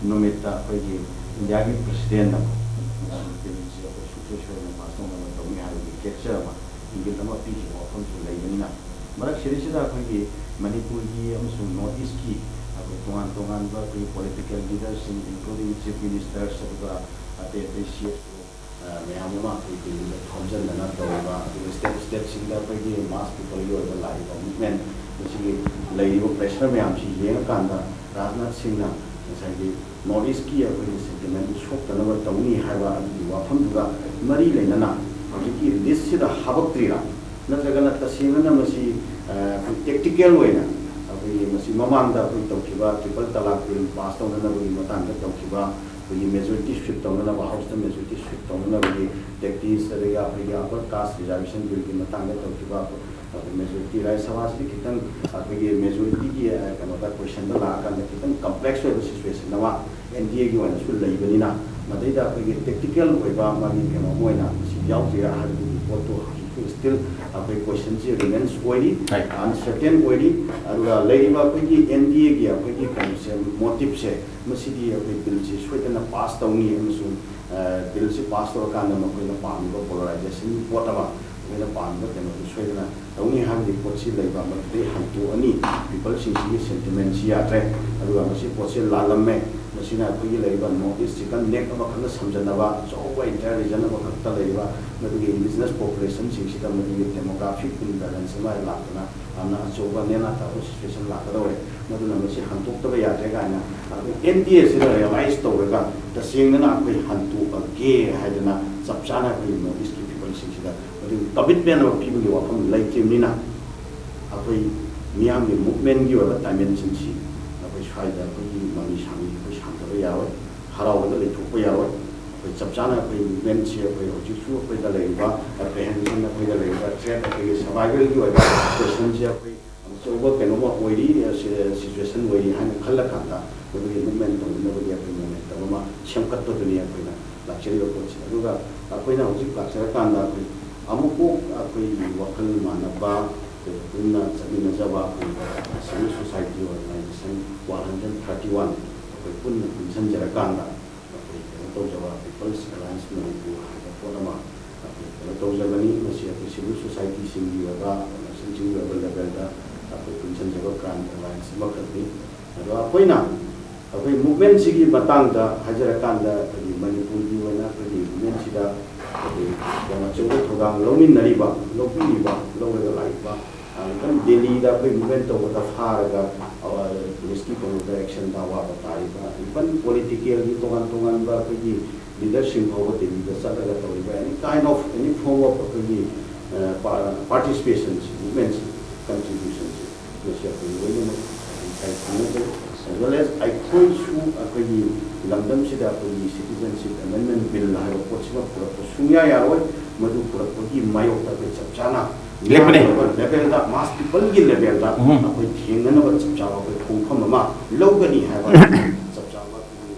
ꯅꯨꯃꯤꯠꯇ ꯑꯩꯈꯣꯏꯒꯤ ꯏꯟꯗꯤꯌꯥꯒꯤ ꯄ꯭ꯔꯁꯤꯗꯦꯟꯅ ꯃꯁꯤꯒꯤ ꯕꯤꯜꯁꯤ ꯑꯩꯈꯣꯏ ꯁꯨꯡꯁꯣꯏ ꯁꯣꯏꯗꯅ ꯄꯥꯁ ꯇꯧꯅꯕ ꯇꯧꯅꯤ ꯍꯥꯏꯕꯒꯤ ꯒꯦꯖꯦꯠ ꯑꯃ, ꯏꯪꯒꯤꯠ ꯑꯃ ꯄꯤꯈꯤꯕ ꯋꯥꯐꯝꯁꯨ ꯂꯩꯕꯅꯤꯅ, ꯃꯔꯛ ꯁꯤꯗꯩꯁꯤꯗ ꯑꯩꯈꯣꯏꯒꯤ ꯃꯅꯤꯄꯨꯔꯒꯤ ꯑꯃꯁꯨꯡ ꯅꯣꯔꯠ ꯏꯁꯀꯤ ꯑꯩꯈꯣꯏ ꯇꯣꯉꯥꯟ ꯇꯣꯉꯥꯟꯕ ꯑꯩꯈꯣꯏꯒꯤ ꯄꯣꯂꯤꯇꯤꯀꯦꯜ ꯂꯤꯗꯔꯁꯤꯡ, including chief ministers, ꯑꯗꯨꯒ ꯑꯇꯩ ꯑꯇꯩ ꯁꯤ ꯑꯦꯁ ꯑꯣ, ꯑ, ꯃꯌꯥꯝ ꯑꯃ ꯑꯩꯈꯣꯏ ꯗꯤꯜꯂꯤꯗ ꯐꯝꯖꯤꯟꯗꯅ ꯇꯧꯔꯤꯕ, ꯑꯗꯨꯒ ꯁ꯭ꯇꯦꯠ ꯁ꯭ꯇꯦꯠꯁꯤꯡꯗ ꯑꯩꯈꯣꯏꯒꯤ ꯃꯥꯁ ꯄꯤꯄꯜꯒꯤ ꯑꯣꯏꯕ ꯂꯥꯛꯏꯕ ꯃꯨꯚꯃꯦꯟ, ꯃꯁꯤꯒꯤ ꯂꯩꯔꯤꯕ ꯄ꯭ꯔꯦꯁꯔ ꯃꯌꯥꯝꯁꯤ ꯌꯦꯡꯉꯀꯥꯟꯗ ꯔꯥꯖꯅꯥꯊ ꯁꯤꯡꯅ ꯉꯁꯥꯏꯒꯤ ꯅꯣꯔꯠ ꯏꯁꯀꯤ ꯑꯩꯈꯣꯏꯒꯤ ꯁꯦꯟꯇꯤꯃꯦꯟ ꯁꯣꯛꯇꯅꯕ ꯇꯧꯅꯤ ꯍꯥꯏꯕ ꯑꯗꯨꯒꯤ ꯋꯥꯐꯝꯗꯨꯒ ꯃꯔꯤ ꯂꯩꯅꯅ ꯍꯧꯖꯤꯛꯀꯤ ꯂꯤꯁꯁꯤꯗ ꯍꯥꯄꯛꯇ꯭ꯔꯤꯔꯥ? ꯅꯠꯇ꯭ꯔꯒꯅ ꯇꯁꯦꯡꯅꯅ ꯃꯁꯤ, ꯑ, ꯑꯩꯈꯣꯏ ꯇꯦꯛꯇꯤꯀꯦꯜ ꯑꯣꯏꯅ ꯑꯩꯈꯣꯏꯒꯤ ꯃꯁꯤ ꯃꯃꯥꯡꯗ ꯑꯩꯈꯣꯏ ꯇꯧꯈꯤꯕ ꯇ꯭ꯔꯤꯄꯜ ꯇꯂꯥꯛ ꯕꯤꯜ ꯄꯥꯁ ꯇꯧꯅꯅꯕꯒꯤ ꯃꯇꯥꯡꯗ ꯇꯧꯈꯤꯕ ꯑꯩꯈꯣꯏꯒꯤ ꯃꯦꯖꯣꯔꯤꯇꯤ ꯁ꯭ꯋꯤꯞ ꯇꯧꯅꯅꯕ, ꯍꯥꯎꯁꯇ ꯃꯦꯖꯣꯔꯤꯇꯤ ꯁ꯭ꯋꯤꯞ ꯇꯧꯅꯅꯕꯒꯤ ꯇꯦꯛꯇꯤꯛꯁ, ꯑꯗꯒꯤ ꯑꯩꯈꯣꯏꯒꯤ ꯑꯄꯔ ꯀꯥꯁ ꯔꯤꯖꯥꯔꯕꯦꯁꯟ ꯕꯤꯜꯒꯤ ꯃꯇꯥꯡꯗ ꯇꯧꯈꯤꯕ ꯑꯩꯈꯣꯏ ꯃꯦꯖꯣꯔꯤꯇꯤ ꯔꯥꯖ꯭ꯌ ꯁꯚꯥꯁꯤꯗꯤ ꯈꯤꯇꯪ ꯑꯩꯈꯣꯏꯒꯤ ꯃꯦꯖꯣꯔꯤꯇꯤꯒꯤ, ꯑ, ꯀꯩꯅꯣꯗ ꯀꯣꯏꯁꯟꯗ ꯂꯥꯛꯑꯀꯥꯟꯗ ꯈꯤꯇꯪ ꯀꯝꯄ꯭ꯂꯦꯛꯁ ꯑꯣꯏꯕ ꯁꯤꯆꯨꯋꯦꯁꯟ ꯑꯃ ꯑꯦꯟ ꯗꯤ ꯑꯦꯒꯤ ꯑꯣꯏꯅꯁꯨ ꯂꯩꯕꯅꯤꯅ, ꯃꯗꯩꯗ ꯑꯩꯈꯣꯏꯒꯤ ꯇꯦꯛꯇꯤꯀꯦꯜ ꯑꯣꯏꯕ ꯃꯥꯒꯤ ꯀꯩꯅꯣ ꯑꯃ ꯑꯣꯏꯅ ꯃꯁꯤ ꯌꯥꯎꯗ꯭ꯔꯤꯔꯥ ꯍꯥꯏꯕꯗꯨꯒꯤ ꯄꯣꯠꯇꯨ ꯍꯧꯖꯤꯛꯁꯨ ꯁ꯭ꯇꯤꯜ ꯑꯩꯈꯣꯏ ꯀꯣꯏꯁꯟꯁꯤ ꯔꯤꯃꯦꯟꯁ ꯑꯣꯏꯔꯤ, ꯍꯣꯏ꯫ ꯑꯟꯁꯔꯇꯦꯟ ꯑꯣꯏꯔꯤ꯫ ꯑꯗꯨꯒ ꯂꯩꯔꯤꯕ ꯑꯩꯈꯣꯏꯒꯤ ꯑꯦꯟ ꯗꯤ ꯑꯦꯒꯤ ꯑꯩꯈꯣꯏꯒꯤ ꯀꯩꯅꯣꯁꯦ, ꯃꯣꯇꯤꯞꯁꯦ, ꯃꯁꯤꯗꯤ ꯑꯩꯈꯣꯏ ꯕꯤꯜꯁꯤ ꯁꯣꯏꯗꯅ ꯄꯥꯁ ꯇꯧꯅꯤ ꯑꯃꯁꯨꯡ, ꯑ, ꯕꯤꯜꯁꯤ ꯄꯥꯁ ꯇꯧꯔꯀꯥꯟꯗ ꯃꯈꯣꯏꯅ ꯄꯥꯝꯃꯤꯕ ꯄꯣꯂꯔꯥꯏꯖꯦꯁꯟꯒꯤ ꯄꯣꯠ ꯑꯃ, ꯃꯈꯣꯏꯅ ꯄꯥꯝꯃꯤꯕ ꯀꯩꯅꯣꯗꯨ ꯁꯣꯏꯗꯅ ꯇꯧꯅꯤ ꯍꯥꯏꯕꯒꯤ ꯄꯣꯠꯁꯤ ꯂꯩꯕ ꯃꯗꯨꯗꯩ ꯍꯟꯇꯣꯛꯑꯅꯤ꯫ ꯄꯤꯄꯜꯁꯤꯡꯁꯤꯒꯤ ꯁꯦꯟꯇꯤꯃꯦꯟꯁꯤ ꯌꯥꯗ꯭ꯔꯦ꯫ ꯑꯗꯨꯒ ꯃꯁꯤ ꯄꯣꯠꯁꯤ ꯂꯥꯜꯂꯝꯃꯦ꯫ ꯃꯁꯤꯅ ꯑꯩꯈꯣꯏꯒꯤ ꯂꯩꯔꯤꯕ ꯅꯣꯔꯠ ꯏꯁ ꯆꯤꯀꯟ ꯅꯦꯛ ꯑꯃꯈꯛꯅ ꯁꯝꯖꯟꯅꯕ, ꯑꯆꯧꯕ ꯏꯟꯇꯔ ꯔꯤꯖꯟ ꯑꯃꯈꯛꯇ ꯂꯩꯔꯤꯕ ꯃꯗꯨꯒꯤ ꯏꯟꯗꯤꯖꯤꯅꯁ ꯄꯣꯄꯨꯂꯦꯁꯟꯁꯤꯡꯁꯤꯗ ꯃꯗꯨꯒꯤ ꯗꯦꯃꯣꯒ꯭ꯔꯥꯐꯤꯛ ꯏꯝꯕꯦꯂꯦꯟꯁ ꯑꯃ ꯂꯥꯛꯇꯨꯅ ꯌꯥꯝꯅ ꯑꯆꯧꯕ ꯅꯦꯅꯥ ꯇꯥꯕ ꯁꯤꯆꯨꯋꯦꯁꯟ ꯂꯥꯛꯀꯗꯧꯔꯦ꯫ ꯃꯗꯨꯅ ꯃꯁꯤ ꯍꯟꯗꯣꯛꯇꯕ ꯌꯥꯗ꯭ꯔꯦ ꯀꯥꯏꯅ ꯑꯩꯈꯣꯏ ꯑꯦꯟ ꯗꯤ ꯑꯦꯁꯤꯅ ꯔꯤꯌꯦꯂꯥꯏꯁ ꯇꯧꯔꯒ ꯇꯁꯦꯡꯅꯅ ꯑꯩꯈꯣꯏ ꯍꯟꯗꯣꯛꯑꯒꯦ ꯍꯥꯏꯗꯅ ꯆꯞ ꯆꯥꯅ ꯑꯩꯈꯣꯏ ꯅꯣꯔꯠ ꯏꯁꯀꯤ ꯄꯤꯄꯜꯁꯤꯡꯁꯤꯗ ꯃꯗꯨꯒꯤ ꯀꯃꯤꯠꯃꯦꯟ ꯑꯃ ꯄꯤꯕꯒꯤ ꯋꯥꯐꯝ ꯂꯩꯇ꯭ꯔꯤꯕꯅꯤꯅ, ꯑꯩꯈꯣꯏ ꯃꯤꯌꯥꯝꯒꯤ ꯃꯨꯞꯃꯦꯟꯒꯤ ꯑꯣꯏꯕ ꯗꯥꯏꯃꯦꯟꯁꯟꯁꯤ ꯑꯩꯈꯣꯏ ꯁ꯭ꯋꯥꯏꯗ ꯑꯩꯈꯣꯏꯒꯤ ꯃꯃꯤ ꯁꯥꯃꯤ ꯑꯩꯈꯣꯏ ꯁꯥꯟꯊꯕ ꯌꯥꯔꯣꯏ, ꯍꯔꯥꯎꯕꯗ ꯂꯩꯊꯣꯛꯄ ꯌꯥꯔꯣꯏ꯫ ꯑꯩꯈꯣꯏ ꯆꯞ ꯆꯥꯅ ꯑꯩꯈꯣꯏ ꯃꯨꯞꯃꯦꯟꯁꯤ ꯑꯩꯈꯣꯏ ꯍꯧꯖꯤꯛꯁꯨ ꯑꯩꯈꯣꯏꯗ ꯂꯩꯔꯤꯕ ꯑꯦꯄ꯭ꯔꯤꯍꯦꯟꯁꯟ, ꯑꯩꯈꯣꯏꯗ ꯂꯩꯔꯤꯕ ꯊ꯭ꯔꯦꯠ, ꯑꯩꯈꯣꯏꯒꯤ ꯁꯔꯚꯥꯏꯚꯦꯜꯒꯤ ꯑꯣꯏꯕ ꯀꯣꯏꯁꯟꯁꯤ ꯑꯩꯈꯣꯏ ꯑꯆꯧꯕ ꯀꯩꯅꯣꯝꯃ ꯑꯣꯏꯔꯤ, ꯁꯤꯆꯨꯋꯦꯁꯟ ꯑꯣꯏꯔꯤ ꯍꯥꯏꯅ ꯈꯜꯂꯀꯥꯟꯗ ꯃꯗꯨꯒꯤ ꯃꯨꯞꯃꯦꯟ ꯇꯧꯅꯅꯕꯒꯤ ꯑꯩꯈꯣꯏ ꯃꯣꯃꯦꯟꯇꯝ ꯑꯃ ꯁꯦꯝꯒꯠꯄꯗꯨꯅꯤ ꯑꯩꯈꯣꯏꯅ ꯂꯥꯛꯆꯔꯤꯕ ꯄꯣꯠꯁꯦ꯫ ꯑꯗꯨꯒ ꯑꯩꯈꯣꯏꯅ ꯍꯧꯖꯤꯛ ꯂꯥꯛꯆꯔꯀꯥꯟꯗ ꯑꯩꯈꯣꯏ ꯑꯃꯨꯛꯐꯥꯎ ꯑꯩꯈꯣꯏꯒꯤ ꯋꯥꯈꯜ ꯃꯥꯟꯅꯕ, ꯑꯩꯈꯣꯏ ꯄꯨꯟꯅ ꯆꯠꯃꯤꯟꯅꯖꯕ ꯑꯩꯈꯣꯏ civil society organisation one hundred thirty one ꯑꯩꯈꯣꯏ ꯄꯨꯟꯅ ꯄꯨꯟꯁꯤꯟꯖꯔꯀꯥꯟꯗ ꯑꯩꯈꯣꯏ ꯀꯩꯅꯣ ꯇꯧꯖꯕ ꯄꯤꯄꯜꯁ ꯑꯦꯂꯥꯏꯟꯁ ꯃꯅꯤꯄꯨꯔ ꯍꯥꯏꯕ ꯄꯣꯠ ꯑꯃ ꯑꯩꯈꯣꯏ ꯀꯩꯅꯣ ꯇꯧꯖꯕꯅꯤ꯫ ꯃꯁꯤ ꯑꯩꯈꯣꯏ ꯁꯤꯚꯤꯜ ꯁꯣꯁꯥꯏꯇꯤꯁꯤꯡꯒꯤ ꯑꯣꯏꯕ ꯑꯣꯔꯒꯅꯥꯏꯖꯦꯁꯟꯁꯤꯡꯒꯤ ꯑꯣꯏꯕ ꯂꯦꯚꯦꯜꯗ ꯑꯩꯈꯣꯏ ꯄꯨꯟꯁꯤꯟꯖꯕ ꯀ꯭ꯔꯥꯏꯝ ꯑꯦꯂꯥꯏꯟꯁ ꯑꯃꯈꯛꯅꯤ꯫ ꯑꯗꯣ ꯑꯩꯈꯣꯏꯅ ꯑꯩꯈꯣꯏ ꯃꯨꯞꯃꯦꯟꯁꯤꯒꯤ ꯃꯇꯥꯡꯗ ꯍꯥꯏꯖꯔꯀꯥꯟꯗ ꯑꯩꯈꯣꯏꯒꯤ ꯃꯅꯤꯄꯨꯔꯒꯤ ꯑꯣꯏꯅ ꯑꯩꯈꯣꯏꯒꯤ ꯃꯨꯞꯃꯦꯟꯁꯤꯗ ꯑꯩꯈꯣꯏꯒꯤ ꯌꯥꯝ ꯑꯆꯧꯕ ꯊꯧꯗꯥꯡ ꯂꯧꯃꯤꯟꯅꯔꯤꯕ, ꯂꯧꯕꯤꯔꯤꯕ, ꯂꯧꯔꯒ ꯂꯥꯛꯏꯕ ꯏꯚꯟ ꯗꯦꯜꯂꯤꯗ ꯑꯩꯈꯣꯏ ꯃꯨꯞꯃꯦꯟ ꯇꯧꯕꯗ ꯐꯥꯔꯒ ꯄꯨꯂꯤꯁꯀꯤ ꯀꯩꯅꯣꯗ ꯑꯦꯛꯁꯟꯗ ꯑꯋꯥꯕ ꯇꯥꯔꯤꯕ, ꯏꯚꯟ ꯄꯣꯂꯤꯇꯤꯀꯦꯜꯒꯤ ꯇꯣꯉꯥꯟ ꯇꯣꯉꯥꯟꯕ ꯑꯩꯈꯣꯏꯒꯤ ꯂꯤꯗꯔꯁꯤꯡ ꯐꯥꯎꯕ ꯗꯦꯜꯂꯤꯗ ꯆꯠꯂꯒ ꯇꯧꯔꯤꯕ any kind of, any form of ꯑꯩꯈꯣꯏꯒꯤ ꯄꯥꯔꯇꯤꯁꯤꯄꯦꯁꯟꯁꯤ, ꯃꯨꯞꯃꯦꯟꯁꯤ, ꯀꯟꯇ꯭ꯔꯤꯕ꯭ꯌꯨꯁꯟꯁꯤ ꯃꯁꯤ ꯑꯩꯈꯣꯏ ꯂꯣꯏꯅꯃꯛ ꯉꯁꯥꯏ ꯈꯪꯅꯖꯩ꯫ As well as ꯑꯩꯈꯣꯏꯁꯨ ꯑꯩꯈꯣꯏꯒꯤ ꯂꯝꯗꯝꯁꯤꯗ ꯑꯩꯈꯣꯏꯒꯤ ꯁꯤꯇꯤꯖꯟꯁꯤꯞ ꯑꯦꯃꯦꯟꯃꯦꯟ ꯕꯤꯜ ꯍꯥꯏꯕ ꯄꯣꯠꯁꯤꯃ ꯄꯨꯔꯛꯄ ꯁꯨꯡꯌꯥ ꯌꯥꯔꯣꯏ꯫ ꯃꯗꯨ ꯄꯨꯔꯛꯄꯒꯤ ꯃꯥꯌꯣꯛꯇ ꯑꯩꯈꯣꯏ ꯆꯞ ꯆꯥꯅ ꯂꯦꯞꯄꯅꯤ꯫ ꯂꯦꯚꯦꯜꯗ, ꯃꯥꯁ ꯄꯤꯄꯜꯒꯤ ꯂꯦꯚꯦꯜꯗ ꯎꯝ꯫ ꯑꯩꯈꯣꯏ ꯊꯦꯡꯅꯅꯕ ꯆꯞ ꯆꯥꯕ ꯑꯩꯈꯣꯏ ꯈꯣꯡꯐꯝ ꯑꯃ ꯂꯧꯒꯅꯤ ꯍꯥꯏꯕ ꯆꯞ ꯆꯥꯕ ꯑꯩꯈꯣꯏꯒꯤ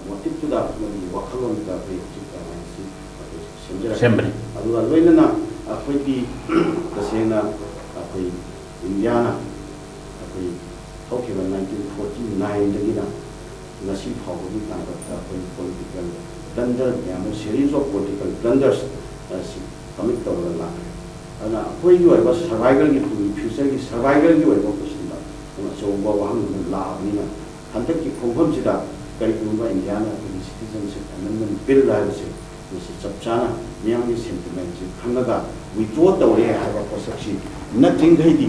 ꯃꯣꯇꯤꯞꯇꯨꯗ ꯑꯃꯗꯤ ꯋꯥꯈꯜꯂꯣꯟꯗꯨꯗ ꯑꯩꯈꯣꯏ ꯍꯧꯖꯤꯛ ꯑꯦꯂꯥꯏꯟꯁꯁꯤ ꯑꯩꯈꯣꯏ ꯁꯦꯝꯖꯔꯛꯀꯅꯤ꯫ ꯁꯦꯝꯕꯅꯤ꯫ ꯑꯗꯨꯒ ꯂꯣꯏꯅꯅ ꯑꯩꯈꯣꯏꯒꯤ ꯇꯁꯦꯡꯅ ꯑꯩꯈꯣꯏ ꯏꯟꯗꯤꯌꯥꯅ ꯑꯩꯈꯣꯏ ꯍꯧꯈꯤꯕ ꯅꯥꯏꯟꯇꯤꯟ ꯐꯣꯔꯇꯤ ꯅꯥꯏꯟꯗꯒꯤꯅ ꯉꯁꯤ ꯐꯥꯎꯕꯒꯤ ꯇꯥꯡꯀꯛꯇ ꯑꯩꯈꯣꯏ ꯄꯣꯂꯤꯇꯤꯀꯦꯜ ꯕ꯭ꯂꯟꯗꯔ ꯃꯌꯥꯝ ꯑꯃ, ꯁꯦꯔꯤꯁ ꯑꯣꯐ ꯄꯣꯂꯤꯇꯤꯀꯦꯜ ꯕ꯭ꯂꯟꯗꯔꯁ ꯑꯁꯤ ꯀꯃꯤꯠ ꯇꯧꯔꯒ ꯂꯥꯛꯈ꯭ꯔꯦ꯫ ꯑꯗꯨꯅ ꯑꯩꯈꯣꯏꯒꯤ ꯑꯣꯏꯕ ꯁꯔꯚꯥꯏꯚꯦꯜꯒꯤ, ꯇꯨꯡꯒꯤ ꯐ꯭ꯌꯨꯆꯔꯒꯤ ꯁꯔꯚꯥꯏꯚꯦꯜꯒꯤ ꯑꯣꯏꯕ ꯀꯣꯏꯁꯟꯗ ꯑꯆꯧꯕ ꯋꯥꯍꯪ ꯑꯃ ꯂꯥꯛꯑꯕꯅꯤꯅ ꯍꯟꯗꯛꯀꯤ ꯈꯣꯡꯐꯝꯁꯤꯗ ꯀꯔꯤꯒꯨꯝꯕ ꯏꯟꯗꯤꯌꯥꯅ ꯑꯩꯈꯣꯏꯒꯤ ꯁꯤꯇꯤꯖꯟꯁꯤꯞ ꯑꯦꯃꯦꯟꯃꯦꯟ ꯕꯤꯜ ꯍꯥꯏꯕꯁꯦ ꯃꯁꯤ ꯆꯞ ꯆꯥꯅ ꯃꯤꯌꯥꯝꯒꯤ ꯁꯦꯟꯇꯤꯃꯦꯟꯁꯤ ꯈꯪꯉꯒ ꯋꯤꯗ꯭ꯔꯣ ꯇꯧꯔꯦ ꯍꯥꯏꯕ ꯄꯣꯠꯁꯛꯁꯤ ꯅꯠꯇ꯭ꯔꯤꯡꯈꯩꯗꯤ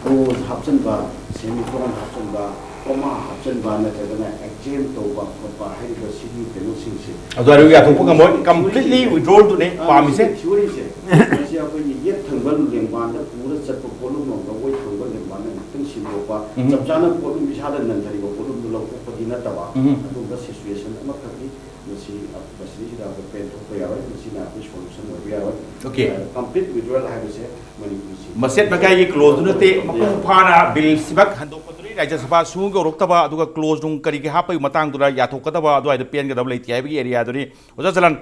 ꯀ꯭ꯂꯣꯖ ꯍꯥꯞꯆꯤꯟꯕ, ꯁꯦꯃꯤꯀꯣꯂꯟ ꯍꯥꯞꯆꯤꯟꯕ, ꯀꯣꯃꯥ ꯍꯥꯞꯆꯤꯟꯕ ꯅꯠꯇ꯭ꯔꯒꯅ ꯑꯦꯛꯖꯦꯝ ꯇꯧꯕ ꯈꯣꯠꯄ ꯍꯥꯏꯔꯤꯕ ꯁꯤꯒꯤ ꯀꯩꯅꯣꯁꯤꯡꯁꯦ ꯑꯗꯨ ꯑꯗꯨ ꯌꯥꯊꯣꯛꯄ ꯉꯝꯃꯣꯏ, completely withdrawal ꯗꯨꯅꯦ ꯑ, ꯄꯥꯝꯃꯤꯁꯦ꯫ ꯃꯁꯤꯒꯤ ꯊꯤꯑꯣꯔꯤꯁꯦ ꯃꯁꯤ ꯑꯩꯈꯣꯏꯒꯤ ꯌꯦꯠ ꯊꯪꯕ ꯂꯦꯡꯕꯥꯟꯗ ꯄꯨꯔ ꯆꯠꯄ ꯄꯣꯠꯂꯨꯝ ꯂꯣꯝꯗ ꯑꯣꯏ ꯊꯪꯕ ꯂꯦꯝꯕꯥꯅ ꯉꯥꯛꯇꯪ ꯁꯤꯟꯗꯣꯛꯄ, ꯎꯝ꯫ ꯆꯞ ꯆꯥꯅ ꯄꯣꯠꯂꯨꯝ ꯏꯁꯥꯗ ꯅꯟꯊꯔꯤꯕ ꯄꯣꯠꯂꯨꯝꯗꯨ ꯂꯧꯊꯣꯛꯄꯗꯤ ꯅꯠꯇꯕ, ꯎꯝ꯫ ꯑꯗꯨꯝꯕ ꯁꯤꯆꯨꯋꯦꯁꯟ ꯑꯃꯈꯛꯅꯤ꯫ ꯃꯁꯤ ꯃꯁꯤꯗꯩꯁꯤꯗ ꯑꯩꯈꯣꯏ ꯄꯦꯟꯊꯣꯛꯄ ꯌꯥꯔꯣꯏ꯫ ꯃꯁꯤꯅ ꯑꯩꯈꯣꯏ ꯁꯣꯂꯨꯁꯟ ꯑꯣꯏꯕ ꯌꯥꯔꯣꯏ꯫ Okay꯫ ꯀꯝꯄ꯭ꯂꯤꯠ ꯋꯤꯗ꯭ꯔꯣꯋꯦꯜ ꯍꯥꯏꯕꯁꯦ ꯃꯅꯤꯄꯨꯔꯁꯤ ꯃꯆꯦꯠ ꯃꯀꯥꯏꯒꯤ ꯀ꯭ꯂꯣꯖꯇꯨ ꯅꯠꯇꯦ, ꯃꯄꯨꯡ ꯐꯥꯅ ꯕꯤꯜꯁꯤꯃꯛ ꯍꯟꯗꯣꯛꯄꯗꯨꯅꯤ ꯔꯥꯖ꯭ꯌ ꯁꯚꯥ ꯁꯨꯡꯌꯧ ꯌꯧꯔꯛꯇꯕ, ꯑꯗꯨꯒ ꯀ꯭ꯂꯣꯖ ꯅꯨꯡ ꯀꯔꯤꯒꯤ ꯍꯥꯞꯄꯒꯤ ꯃꯇꯥꯡꯗꯨꯗ ꯌꯥꯊꯣꯛꯀꯗꯕ, ꯑꯗꯨꯋꯥꯏꯗ ꯄꯦꯟꯒꯗꯕ ꯂꯩꯇꯦ ꯍꯥꯏꯕꯒꯤ ꯑꯦꯔꯤꯌꯥꯗꯨꯅꯤ꯫ ꯑꯣꯖꯥ ꯆꯂꯥꯟ,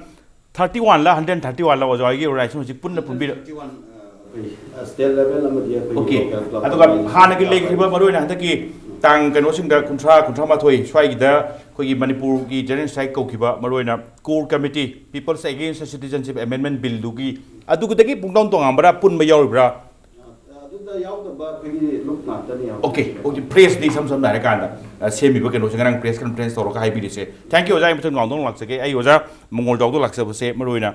ꯊꯥꯔꯇꯤ ꯋꯥꯟꯂ ꯍꯟꯗ꯭ꯔꯦꯠ ꯊꯥꯔꯇꯤ ꯋꯥꯟꯂ ꯑꯣꯖꯥ ꯍꯣꯏꯒꯤ ꯑꯣꯔꯒꯅꯥꯏꯖꯦꯁꯟ ꯍꯧꯖꯤꯛ ꯄꯨꯟꯅ ꯄꯨꯟꯕꯤꯔ- ꯁ꯭ꯇꯦꯠ ꯂꯦꯚꯦꯜ ꯑꯃꯗꯤ ꯑꯩꯈꯣꯏꯒꯤ Okay꯫ ꯂꯣꯀꯦꯜ ꯀ꯭ꯂꯕ ꯑꯗꯨꯒ ꯀꯃꯤꯇꯤ ꯍꯥꯟꯅꯒꯤ ꯁꯤꯗ ꯂꯩꯈ꯭ꯔꯤꯕ ꯃꯔꯨꯑꯣꯏꯅ ꯍꯟꯗꯛꯀꯤ ꯇꯥꯡ ꯀꯩꯅꯣꯁꯤꯡꯗ, ꯀꯨꯟꯊ꯭ꯔꯥ, ꯀꯨꯟꯊ꯭ꯔꯥ ꯃꯥꯊꯣꯏ ꯁ꯭ꯋꯥꯏꯒꯤꯗ ꯑꯩꯈꯣꯏꯒꯤ ꯃꯅꯤꯄꯨꯔꯒꯤ ꯖꯦꯅꯔꯦꯜ ꯁ꯭ꯇ꯭ꯔꯥꯏꯛ ꯀꯧꯈꯤꯕ ꯃꯔꯨꯑꯣꯏꯅ core committee, People's Against Citizenship Amendment Billꯗꯨꯒꯤ, ꯑꯗꯨꯗꯒꯤ ꯄꯨꯡꯇꯣꯡ ꯇꯣꯉꯥꯟꯕ꯭ꯔꯥ, ꯄꯨꯟꯕ ꯌꯥꯎꯔꯤꯕ꯭ꯔꯥ? ꯑꯗꯨꯗ ꯌꯥꯎꯗꯕ ꯑꯩꯈꯣꯏꯒꯤ ꯂꯨꯞ ꯉꯥꯛꯇꯅꯤ ꯌꯥꯎꯔꯤꯁꯦ꯫ Okay, okay, pressꯅꯤ ꯏꯁꯝ ꯁꯝꯅ ꯍꯥꯏꯔꯀꯥꯟꯗ, ꯑ, ꯁꯦꯝꯃꯤꯕ ꯀꯩꯅꯣꯁꯦ ꯉꯔꯥꯡ press conference ꯇꯧꯔꯒ ꯍꯥꯏꯕꯤꯔꯤꯁꯦ꯫ Thank you ꯑꯣꯖꯥ, ꯑꯩ ꯃꯊꯪ roundꯗ ꯑꯃꯨꯛ ꯂꯥꯛꯆꯒꯦ꯫ ꯑꯩ ꯑꯣꯖꯥ ꯃꯉꯣꯜꯖꯥꯎꯗ ꯂꯥꯛꯆꯕꯁꯦ ꯃꯔꯨꯑꯣꯏꯅ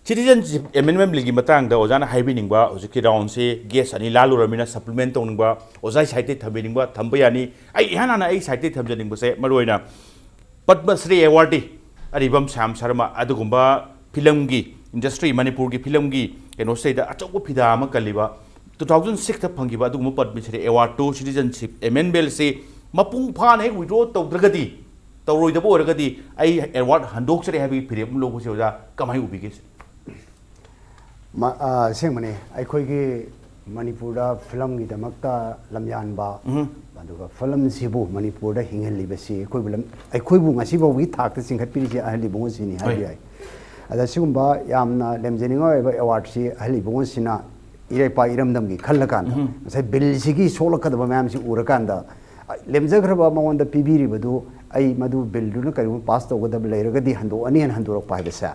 Citizenship Amendment Billꯒꯤ ꯃꯇꯥꯡꯗ ꯑꯣꯖꯥꯅ ꯍꯥꯏꯕꯤꯅꯤꯡꯕ ꯍꯧꯖꯤꯛꯀꯤ roundꯁꯤ guest ꯑꯅꯤ ꯂꯥꯜꯂꯨꯔꯃꯤꯅ supplement ꯇꯧꯅꯤꯡꯕ, ꯑꯣꯖꯥꯒꯤ sideꯇꯩ ꯊꯝꯕꯤꯅꯤꯡꯕ ꯊꯝꯕ ꯌꯥꯅꯤ꯫ ꯑꯩ ꯏꯍꯥꯟ ꯍꯥꯟꯅ ꯑꯩ sideꯇꯩ ꯊꯝꯖꯅꯤꯡꯕꯁꯦ ꯃꯔꯨꯑꯣꯏꯅ ꯄꯗꯃ ꯁ꯭ꯔꯤ awardee ꯑꯔꯤꯕꯝ ꯁ꯭ꯌꯥꯝ ꯁꯔꯃ ꯑꯗꯨꯒꯨꯝꯕ ꯐꯤꯂꯝꯒꯤ industry, ꯃꯅꯤꯄꯨꯔꯒꯤ ꯐꯤꯂꯝꯒꯤ ꯀꯩꯅꯣꯁꯤꯗꯩꯗ ꯑꯆꯧꯕ ꯐꯤꯗꯥ ꯑꯃ ꯀꯜꯂꯤꯕ, two thousand sixꯇ ꯐꯪꯈꯤꯕ ꯑꯗꯨꯒꯨꯝꯕ ꯄꯗꯃ ꯁ꯭ꯔꯤ awardꯇꯨ Citizenship Amendment Billꯁꯤ ꯃꯄꯨꯡ ꯐꯥꯅ ꯍꯦꯛ withdraw ꯇꯧꯗ꯭ꯔꯒꯗꯤ, ꯇꯧꯔꯣꯏꯗꯕ ꯑꯣꯏꯔꯒꯗꯤ ꯑꯩ award ꯍꯟꯗꯣꯛꯆꯔꯦ ꯍꯥꯏꯕꯒꯤ ꯐꯤꯔꯦꯞ ꯑꯃ ꯂꯧꯕꯁꯦ ꯑꯣꯖꯥ ꯀꯃꯥꯏꯅ ꯎꯕꯤꯒꯦ? ꯃ-, ꯑ, ꯑꯁꯦꯡꯕꯅꯤ, ꯑꯩꯈꯣꯏꯒꯤ ꯃꯅꯤꯄꯨꯔꯗ ꯐꯤꯂꯝꯒꯤꯗꯃꯛꯇ ꯂꯝꯌꯥꯟꯕ, ꯎꯝ꯫ ꯑꯗꯨꯒ ꯐꯤꯂꯝꯁꯤꯕꯨ ꯃꯅꯤꯄꯨꯔꯗ ꯍꯤꯡꯍꯜꯂꯤꯕꯁꯤ ꯑꯩꯈꯣꯏꯕꯨ ꯂꯝ-, ꯑꯩꯈꯣꯏꯕꯨ ꯉꯁꯤ ꯐꯥꯎꯕꯒꯤ ꯊꯥꯛꯇ ꯆꯤꯡꯈꯠꯄꯤꯔꯤꯁꯤ ꯑꯍꯜ ꯏꯕꯨꯡꯉꯣꯁꯤꯅꯤ ꯍꯥꯏꯕ ꯍꯣꯏ꯫ ꯌꯥꯏ꯫ ꯑꯗ ꯁꯤꯒꯨꯝꯕ ꯌꯥꯝꯅ ꯂꯦꯝꯖꯅꯤꯡꯉꯥꯏ ꯑꯣꯏꯕ awardꯁꯤ ꯑꯍꯜ ꯏꯕꯨꯡꯉꯣꯁꯤꯅ ꯏꯔꯩꯄꯥꯛ ꯏꯔꯝꯗꯝꯒꯤ ꯈꯜꯂꯀꯥꯟꯗ, ꯎꯝ꯫ ꯉꯁꯥꯏ billꯁꯤꯒꯤ ꯁꯣꯛꯂꯛꯀꯗꯕ ꯃꯌꯥꯝꯁꯤ ꯎꯔꯀꯥꯟꯗ, ꯑ, ꯂꯦꯝꯖꯈ꯭ꯔꯕ ꯃꯉꯣꯟꯗ ꯄꯤꯕꯤꯔꯤꯕꯗꯨ, ꯑꯩ ꯃꯗꯨ billꯗꯨꯅ ꯀꯔꯤꯒꯨꯝꯕ pass ꯇꯧꯒꯗꯕ ꯂꯩꯔꯒꯗꯤ ꯍꯟꯗꯣꯛꯑꯅꯤꯅ ꯍꯟꯗꯣꯔꯛꯄ ꯍꯥꯏꯕꯁꯦ,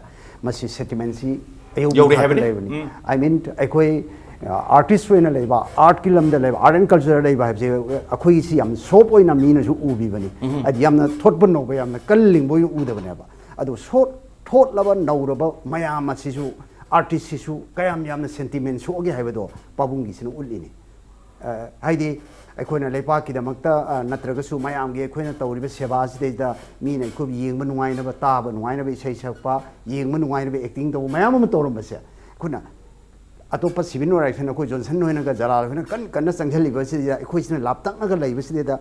ꯃꯁꯤ sentimentꯁꯤ ꯑꯌꯧꯕ ꯌꯧꯔꯦ ꯊꯥꯛꯇ ꯍꯥꯏꯕꯅꯤ꯫ ꯂꯩꯕꯅꯤ꯫ ꯎꯝ꯫ I mean, ꯑꯩꯈꯣꯏ, ꯑ, artist ꯑꯣꯏꯅ ꯂꯩꯕ, artꯀꯤ ꯂꯝꯗ ꯂꯩꯕ, art and culture ꯂꯩꯕ ꯍꯥꯏꯕꯁꯦ ꯑꯩꯈꯣꯏꯁꯤ ꯌꯥꯝ soft ꯑꯣꯏꯅ ꯃꯤꯅꯁꯨ ꯎꯕꯤꯕꯅꯤ꯫ ꯎꯝ꯫ ꯍꯥꯏꯗꯤ ꯌꯥꯝꯅ ꯊꯣꯠꯄ ꯅꯧꯕ, ꯌꯥꯝꯅ ꯀꯜꯂꯤꯡꯕ ꯑꯣꯏꯅ ꯎꯗꯕꯅꯦꯕ꯫ ꯑꯗꯨ ꯁꯣꯠ-, ꯊꯣꯠꯂꯕ ꯅꯧꯔꯕ ꯃꯌꯥꯝ ꯑꯁꯤꯁꯨ, artistꯁꯤꯁꯨ ꯀꯌꯥꯝ ꯌꯥꯝꯅ sentiment ꯁꯣꯛꯑꯒꯦ ꯍꯥꯏꯕꯗꯣ ꯄꯥꯕꯨꯡꯒꯤꯁꯤꯅ ꯎꯠꯂꯤꯅꯤ꯫ ꯑ, ꯍꯥꯏꯗꯤ ꯑꯩꯈꯣꯏꯅ ꯂꯩꯄꯥꯛꯀꯤꯗꯃꯛꯇ, ꯑ, ꯅꯠꯇ꯭ꯔꯒꯁꯨ ꯃꯌꯥꯝꯒꯤ ꯑꯩꯈꯣꯏꯅ ꯇꯧꯔꯤꯕ ꯁꯦꯕꯥꯁꯤꯗꯩꯗ ꯃꯤꯅ ꯑꯩꯈꯣꯏꯕꯨ ꯌꯦꯡꯕ ꯅꯨꯡꯉꯥꯏꯅꯕ, ꯇꯥꯕ ꯅꯨꯡꯉꯥꯏꯅꯕ ꯏꯁꯩ ꯁꯛꯄ, ꯌꯦꯡꯕ ꯅꯨꯡꯉꯥꯏꯅꯕ acting ꯇꯧꯕ ꯃꯌꯥꯝ ꯑꯃ ꯇꯧꯔꯝꯕꯁꯦ, ꯑꯩꯈꯣꯏꯅ ꯑꯇꯣꯞꯄ civil organization ꯑꯩꯈꯣꯏ ꯖꯣꯟꯁꯟ ꯍꯣꯏꯅꯒ ꯖꯂꯥꯜ ꯍꯣꯏꯅ ꯀꯟ ꯀꯟꯅ ꯆꯪꯁꯤꯜꯂꯤꯕꯁꯤꯗ ꯑꯩꯈꯣꯏꯁꯤꯅ ꯂꯥꯞꯇꯛꯅꯒ ꯂꯩꯕꯁꯤꯗ